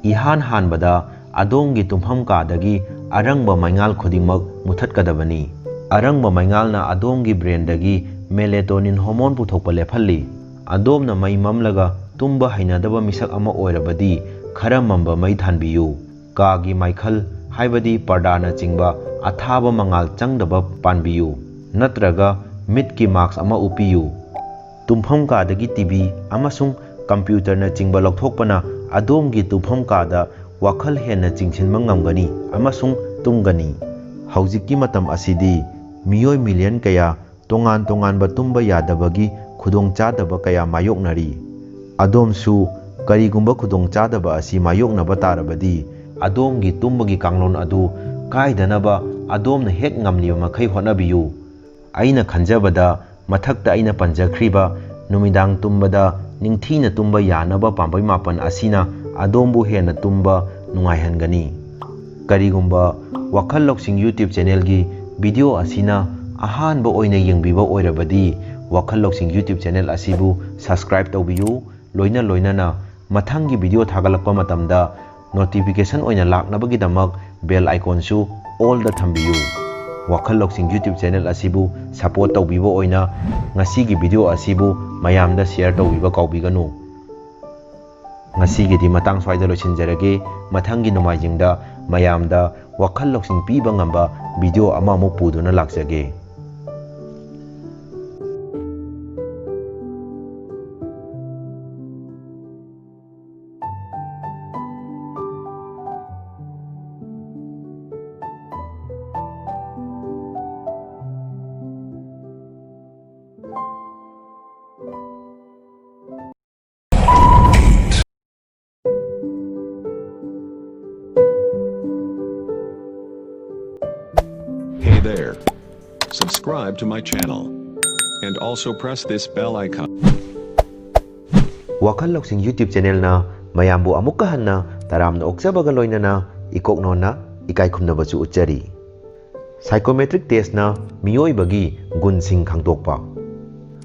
ꯏꯍꯥꯟ ꯍꯥꯟꯕꯗ, ꯑꯗꯣꯝꯒꯤ ꯇꯨꯝꯐꯝ ꯀꯥꯗꯒꯤ ꯑꯔꯪꯕ ꯃꯩꯉꯥꯜ ꯈꯨꯗꯤꯡꯃꯛ ꯃꯨꯊꯠꯀꯗꯕꯅꯤ꯫ ꯑꯔꯪꯕ ꯃꯩꯉꯥꯜꯅ ꯑꯗꯣꯝꯒꯤ ꯕ꯭ꯔꯦꯟꯗꯒꯤ ꯃꯦꯂꯦꯇꯣꯅꯤꯟ ꯍꯣꯔꯃꯣꯟ ꯄꯨꯊꯣꯛꯄ ꯂꯦꯞꯍꯜꯂꯤ꯫ ꯑꯗꯣꯝꯅ ꯃꯩ ꯃꯝꯂꯒ ꯇꯨꯝꯕ ꯍꯩꯅꯗꯕ ꯃꯤꯁꯛ ꯑꯃ ꯑꯣꯏꯔꯕꯗꯤ ꯈꯔ ꯃꯝꯕ ꯃꯩ ꯊꯥꯟꯕꯤꯌꯨ꯫ ꯀꯥꯒꯤ ꯃꯥꯏꯈꯜ, ꯍꯥꯏꯕꯗꯤ ꯄꯔꯗꯥꯅꯆꯤꯡꯕ ꯑꯊꯥꯕ ꯃꯉꯥꯜ ꯆꯪꯗꯕ ꯄꯥꯟꯕꯤꯌꯨ, ꯅꯠꯇ꯭ꯔꯒ ꯃꯤꯠꯀꯤ ꯃꯥꯁꯛ ꯑꯃ ꯎꯞꯄꯤꯌꯨ꯫ ꯇꯨꯝꯐꯝ ꯀꯥꯗꯒꯤ ꯇꯤꯚꯤ ꯑꯃꯁꯨꯡ ꯀꯝꯄ꯭ꯌꯨꯇꯔꯅꯆꯤꯡꯕ ꯂꯧꯊꯣꯛꯄꯅ ꯑꯗꯣꯝꯒꯤ ꯇꯨꯝꯐꯝ ꯀꯥꯗ ꯋꯥꯈꯜ ꯍꯦꯟꯅ ꯆꯤꯡꯁꯤꯟꯕ ꯉꯝꯒꯅꯤ ꯑꯃꯁꯨꯡ ꯇꯨꯝꯒꯅꯤ꯫ ꯍꯧꯖꯤꯛꯀꯤ ꯃꯇꯝ ꯑꯁꯤꯗꯤ ꯃꯤꯑꯣꯏ ꯃꯤꯂꯤꯌꯟ ꯀꯌꯥ ꯇꯣꯉꯥꯟ ꯇꯣꯉꯥꯟꯕ ꯇꯨꯝꯕ ꯌꯥꯗꯕꯒꯤ ꯈꯨꯗꯣꯡꯆꯥꯗꯕ ꯀꯌꯥ ꯃꯥꯌꯣꯛꯅꯔꯤ꯫ ꯑꯗꯣꯝꯁꯨ ꯀꯔꯤꯒꯨꯝꯕ ꯈꯨꯗꯣꯡꯆꯥꯗꯕ ꯑꯁꯤ ꯃꯥꯌꯣꯛꯅꯕ ꯇꯥꯔꯕꯗꯤ, ꯑꯗꯣꯝꯒꯤ ꯇꯨꯝꯕꯒꯤ ꯀꯥꯡꯂꯣꯟ ꯑꯗꯨ ꯀꯥꯏꯗꯅꯕ ꯑꯗꯣꯝꯅ ꯍꯦꯛ ꯉꯝꯂꯤꯕ ꯃꯈꯩ ꯍꯣꯠꯅꯕꯤꯌꯨ꯫ ꯑꯩꯅ ꯈꯟꯖꯕꯗ, ꯃꯊꯛꯇ ꯑꯩꯅ ꯄꯟꯖꯈ꯭ꯔꯤꯕ ꯅꯨꯃꯤꯗꯥꯡ ꯇꯨꯝꯕꯗ ꯅꯤꯡꯊꯤꯅ ꯇꯨꯝꯕ ꯌꯥꯅꯕ ꯄꯥꯝꯕꯩ ꯃꯥꯄꯟ ꯑꯁꯤꯅ ꯑꯗꯣꯝꯕꯨ ꯍꯦꯟꯅ ꯇꯨꯝꯕ ꯅꯨꯡꯉꯥꯏꯍꯟꯒꯅꯤ꯫ ꯀꯔꯤꯒꯨꯝꯕ ꯋꯥꯈꯜ ꯂꯧꯁꯤꯡ YouTube ꯆꯦꯅꯦꯜꯒꯤ ꯚꯤꯗꯤꯑꯣ ꯑꯁꯤꯅ ꯑꯍꯥꯟꯕ ꯑꯣꯏꯅ ꯌꯦꯡꯕꯤꯕ ꯑꯣꯏꯔꯕꯗꯤ, ꯋꯥꯈꯜ ꯂꯧꯁꯤꯡ YouTube ꯆꯦꯅꯦꯜ ꯑꯁꯤꯕꯨ subscribe ꯇꯧꯕꯤꯌꯨ꯫ ꯂꯣꯏꯅ ꯂꯣꯏꯅꯅ ꯃꯊꯪꯒꯤ ꯚꯤꯗꯤꯑꯣ ꯊꯥꯒꯠꯂꯛꯄ ꯃꯇꯝꯗ notification ꯑꯣꯏꯅ ꯂꯥꯛꯅꯕꯒꯤꯗꯃꯛ bell iconꯁꯨ allꯗ ꯊꯝꯕꯤꯌꯨ꯫ ꯋꯥꯈꯜ ꯂꯧꯁꯤꯡ YouTube ꯆꯦꯅꯦꯜ ꯑꯁꯤꯕꯨ support ꯇꯧꯕꯤꯕ ꯑꯣꯏꯅ ꯉꯁꯤꯒꯤ ꯚꯤꯗꯤꯑꯣ ꯑꯁꯤꯕꯨ ꯃꯌꯥꯝꯗ share ꯇꯧꯕꯤꯕ ꯀꯥꯎꯕꯤꯒꯅꯨ꯫ ꯉꯁꯤꯒꯤꯗꯤ ꯃꯇꯥꯡ ꯁ꯭ꯋꯥꯏꯗ ꯂꯣꯏꯁꯤꯟꯖꯔꯒꯦ꯫ ꯃꯊꯪꯒꯤ ꯅꯣꯡꯃꯥꯏꯖꯤꯡꯗ ꯃꯌꯥꯝꯗ ꯋꯥꯈꯜ ꯂꯧꯁꯤꯡ ꯄꯤꯕ ꯉꯝꯕ ꯚꯤꯗꯤꯑꯣ ꯑꯃꯃꯨꯛ ꯄꯨꯗꯨꯅ ꯂꯥꯛꯆꯒꯦ꯫ Hey there. Subscribe to my channel. And also press this bell icon. ꯋꯥꯈꯜ ꯂꯧꯁꯤꯡ YouTube ꯆꯦꯅꯦꯜꯅ ꯃꯌꯥꯝꯕꯨ ꯑꯃꯨꯛꯀ ꯍꯟꯅ ꯇꯔꯥꯝꯅ ꯑꯣꯛꯆꯕꯒ ꯂꯣꯏꯅꯅ ꯏꯀꯣꯛ ꯅꯣꯟꯅ ꯏꯀꯥꯏ ꯈꯨꯝꯅꯕꯁꯨ ꯎꯠꯆꯔꯤ꯫ Psychometric testꯅ ꯃꯤꯑꯣꯏꯕꯒꯤ ꯒꯨꯟꯁꯤꯡ ꯈꯪꯗꯣꯛꯄ꯫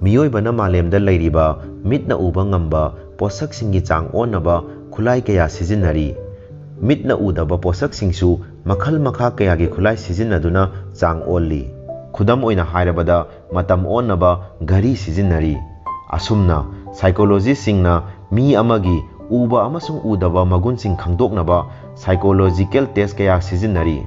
ꯃꯤꯑꯣꯏꯕꯅ ꯃꯥꯂꯦꯝꯗ ꯂꯩꯔꯤꯕ ꯃꯤꯠꯅ ꯎꯕ ꯉꯝꯕ ꯄꯣꯠꯁꯛꯁꯤꯡꯒꯤ ꯆꯥꯡ ꯑꯣꯟꯅꯕ ꯈꯨꯠꯂꯥꯏ ꯀꯌꯥ ꯁꯤꯖꯤꯟꯅꯔꯤ꯫ ꯃꯤꯠꯅ ꯎꯗꯕ ꯄꯣꯠꯁꯛꯁꯤꯡꯁꯨ ꯃꯈꯜ ꯃꯈꯥ ꯀꯌꯥꯒꯤ ꯈꯨꯠꯂꯥꯏ ꯁꯤꯖꯤꯟꯅꯗꯨꯅ ꯆꯥꯡ ꯑꯣꯜꯂꯤ꯫ ꯈꯨꯗꯝ ꯑꯣꯏꯅ ꯍꯥꯏꯔꯕꯗ, ꯃꯇꯝ ꯑꯣꯟꯅꯕ ꯘꯔꯤ ꯁꯤꯖꯤꯟꯅꯔꯤ꯫ ꯑꯁꯨꯝꯅ psychologistꯁꯤꯡꯅ ꯃꯤ ꯑꯃꯒꯤ ꯎꯕ ꯑꯃꯁꯨꯡ ꯎꯗꯕ ꯃꯒꯨꯟꯁꯤꯡ ꯈꯪꯗꯣꯛꯅꯕ psychological test ꯀꯌꯥ ꯁꯤꯖꯤꯟꯅꯔꯤ꯫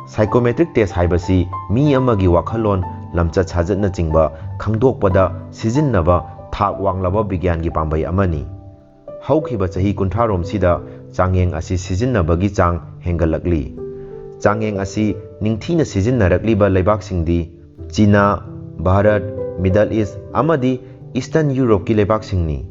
Psychometric test ꯍꯥꯏꯕꯁꯤ ꯃꯤ ꯑꯃꯒꯤ ꯋꯥꯈꯜꯂꯣꯟ, ꯂꯝꯆꯠ ꯁꯥꯖꯠꯅꯆꯤꯡꯕ ꯈꯪꯗꯣꯛꯄꯗ ꯁꯤꯖꯤꯟꯅꯕ ꯊꯥꯛ ꯋꯥꯡꯂꯕ ꯕꯤꯒ꯭ꯌꯥꯟꯒꯤ ꯄꯥꯝꯕꯩ ꯑꯃꯅꯤ꯫ ꯍꯧꯈꯤꯕ ꯆꯍꯤ ꯀꯨꯟꯊ꯭ꯔꯥ ꯔꯣꯝꯁꯤꯗ ꯆꯥꯡꯌꯦꯡ ꯑꯁꯤ ꯁꯤꯖꯤꯟꯅꯕꯒꯤ ꯆꯥꯡ ꯍꯦꯟꯒꯠꯂꯛꯂꯤ꯫ ꯆꯥꯡꯌꯦꯡ ꯑꯁꯤ ꯅꯤꯡꯊꯤꯅ ꯁꯤꯖꯤꯟꯅꯔꯛꯂꯤꯕ ꯂꯩꯕꯥꯛꯁꯤꯡꯗꯤ ꯆꯤꯅꯥ, ꯚꯥꯔꯠ, Middle East ꯑꯃꯗꯤ Eastern Europeꯀꯤ ꯂꯩꯕꯥꯛꯁꯤꯡꯅꯤ꯫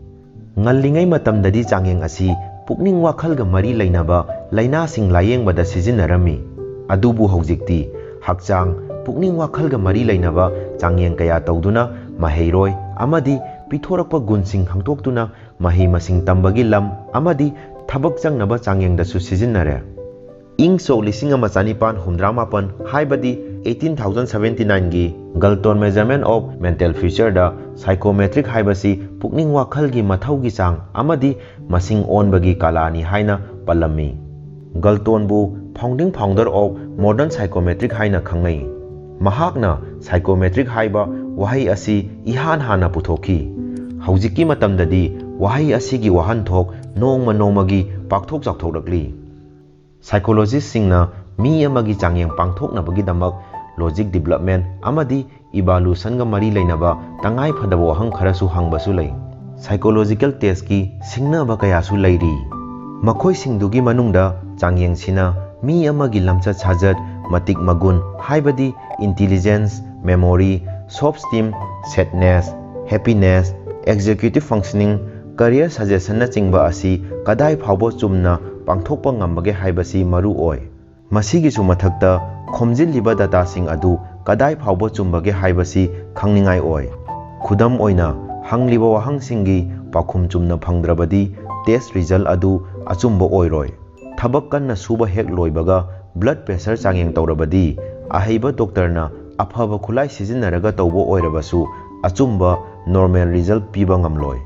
ꯉꯜꯂꯤꯉꯩ ꯃꯇꯝꯗꯗꯤ ꯆꯥꯡꯌꯦꯡ ꯑꯁꯤ ꯄꯨꯛꯅꯤꯡ ꯋꯥꯈꯜꯒ ꯃꯔꯤ ꯂꯩꯅꯕ ꯂꯥꯏꯅꯥꯁꯤꯡ ꯂꯥꯌꯦꯡꯕꯗ ꯁꯤꯖꯤꯟꯅꯔꯝꯃꯤ꯫ ꯑꯗꯨꯕꯨ ꯍꯧꯖꯤꯛꯇꯤ ꯍꯛꯆꯥꯡ, ꯄꯨꯛꯅꯤꯡ ꯋꯥꯈꯜꯒ ꯃꯔꯤ ꯂꯩꯅꯕ ꯆꯥꯡꯌꯦꯡ ꯀꯌꯥ ꯇꯧꯗꯨꯅ ꯃꯍꯩꯔꯣꯏ ꯑꯃꯗꯤ ꯄꯤꯊꯣꯔꯛꯄ ꯒꯨꯟꯁꯤꯡ ꯈꯪꯗꯣꯛꯇꯨꯅ ꯃꯍꯩ ꯃꯁꯤꯡ ꯇꯝꯕꯒꯤ ꯂꯝ ꯑꯃꯗꯤ ꯊꯕꯛ ꯆꯪꯅꯕ ꯆꯥꯡꯌꯦꯡꯗꯁꯨ ꯁꯤꯖꯤꯟꯅꯔꯦ꯫ ꯏꯪ ꯁꯣꯛ ꯂꯤꯁꯤꯡ ꯑꯃ ꯆꯅꯤꯄꯥꯟ ꯍꯨꯝꯗ꯭ꯔꯥ ꯃꯥꯄꯟ, ꯍꯥꯏꯕꯗꯤ eighteen thousand seventy nineꯒꯤ Galton Measurement of Mental Featureꯗ psychometric ꯍꯥꯏꯕꯁꯤ ꯄꯨꯛꯅꯤꯡ ꯋꯥꯈꯜꯒꯤ ꯃꯊꯧꯒꯤ ꯆꯥꯡ ꯑꯃꯗꯤ ꯃꯁꯤꯡ ꯑꯣꯟꯕꯒꯤ ꯀꯂꯥꯅꯤ ꯍꯥꯏꯅ ꯄꯜꯂꯝꯃꯤ꯫ ꯒꯜꯇꯣꯟꯕꯨ founding founder of modern psychometric ꯍꯥꯏꯅ ꯈꯪꯅꯩ꯫ ꯃꯍꯥꯛꯅ psychometric ꯍꯥꯏꯕ ꯋꯥꯍꯩ ꯑꯁꯤ ꯏꯍꯥꯟ ꯍꯥꯟꯅ ꯄꯨꯊꯣꯛꯈꯤ꯫ ꯍꯧꯖꯤꯛꯀꯤ ꯃꯇꯝꯗꯗꯤ ꯋꯥꯍꯩ ꯑꯁꯤꯒꯤ ꯋꯥꯍꯟꯊꯣꯛ ꯅꯣꯡꯃ ꯅꯣꯡꯃꯒꯤ ꯄꯥꯛꯊꯣꯛ ꯆꯥꯎꯊꯣꯛꯂꯛꯂꯤ꯫ Psychologistꯁꯤꯡꯅ ꯃꯤ ꯑꯃꯒꯤ ꯆꯥꯡꯌꯦꯡ ꯄꯥꯡꯊꯣꯛꯅꯕꯒꯤꯗꯃꯛ logic development ꯑꯃꯗꯤ evolutionꯒ ꯃꯔꯤ ꯂꯩꯅꯕ ꯇꯉꯥꯏ ꯐꯗꯕ ꯋꯥꯍꯪ ꯈꯔꯁꯨ ꯍꯪꯕꯁꯨ ꯂꯩ꯫ Psychological testꯀꯤ ꯁꯤꯡꯅꯕ ꯀꯌꯥꯁꯨ ꯂꯩꯔꯤ꯫ ꯃꯈꯣꯏꯁꯤꯡꯗꯨꯒꯤ ꯃꯅꯨꯡꯗ ꯆꯥꯡꯌꯦꯡꯁꯤꯅ ꯃꯤ ꯑꯃꯒꯤ ꯂꯝꯆꯠ ꯁꯥꯖꯠ, ꯃꯇꯤꯛ ꯃꯒꯨꯟ, ꯍꯥꯏꯕꯗꯤ intelligence, memory, soft skill, sadness, happiness, executive functioning, career suggestionꯅꯆꯤꯡꯕ ꯑꯁꯤ ꯀꯗꯥꯏ ꯐꯥꯎꯕ ꯆꯨꯝꯅ ꯄꯥꯡꯊꯣꯛꯄ ꯉꯝꯕꯒꯦ ꯍꯥꯏꯕꯁꯤ ꯃꯔꯨ ꯑꯣꯏ꯫ ꯃꯁꯤꯒꯤꯁꯨ ꯃꯊꯛꯇ, ꯈꯣꯝꯖꯤꯜꯂꯤꯕ dataꯁꯤꯡ ꯑꯗꯨ ꯀꯗꯥꯏ ꯐꯥꯎꯕ ꯆꯨꯝꯕꯒꯦ ꯍꯥꯏꯕꯁꯤ ꯈꯪꯅꯤꯡꯉꯥꯏ ꯑꯣꯏ꯫ ꯈꯨꯗꯝ ꯑꯣꯏꯅ, ꯍꯪꯂꯤꯕ ꯋꯥꯍꯪꯁꯤꯡꯒꯤ ꯄꯥꯎꯈꯨꯝ ꯆꯨꯝꯅ ꯐꯪꯗ꯭ꯔꯕꯗꯤ test result ꯑꯗꯨ ꯑꯆꯨꯝꯕ ꯑꯣꯏꯔꯣꯏ꯫ ꯊꯕꯛ ꯀꯟꯅ ꯁꯨꯕ ꯍꯦꯛ ꯂꯣꯏꯕꯒ blood pressure ꯆꯥꯡꯌꯦꯡ ꯇꯧꯔꯕꯗꯤ, ꯑꯍꯩꯕ doctorꯅ ꯑꯐꯕ ꯈꯨꯠꯂꯥꯏ ꯁꯤꯖꯤꯟꯅꯔꯒ ꯇꯧꯕ ꯑꯣꯏꯔꯕꯁꯨ, ꯑꯆꯨꯝꯕ normal result ꯄꯤꯕ ꯉꯝꯂꯣꯏ꯫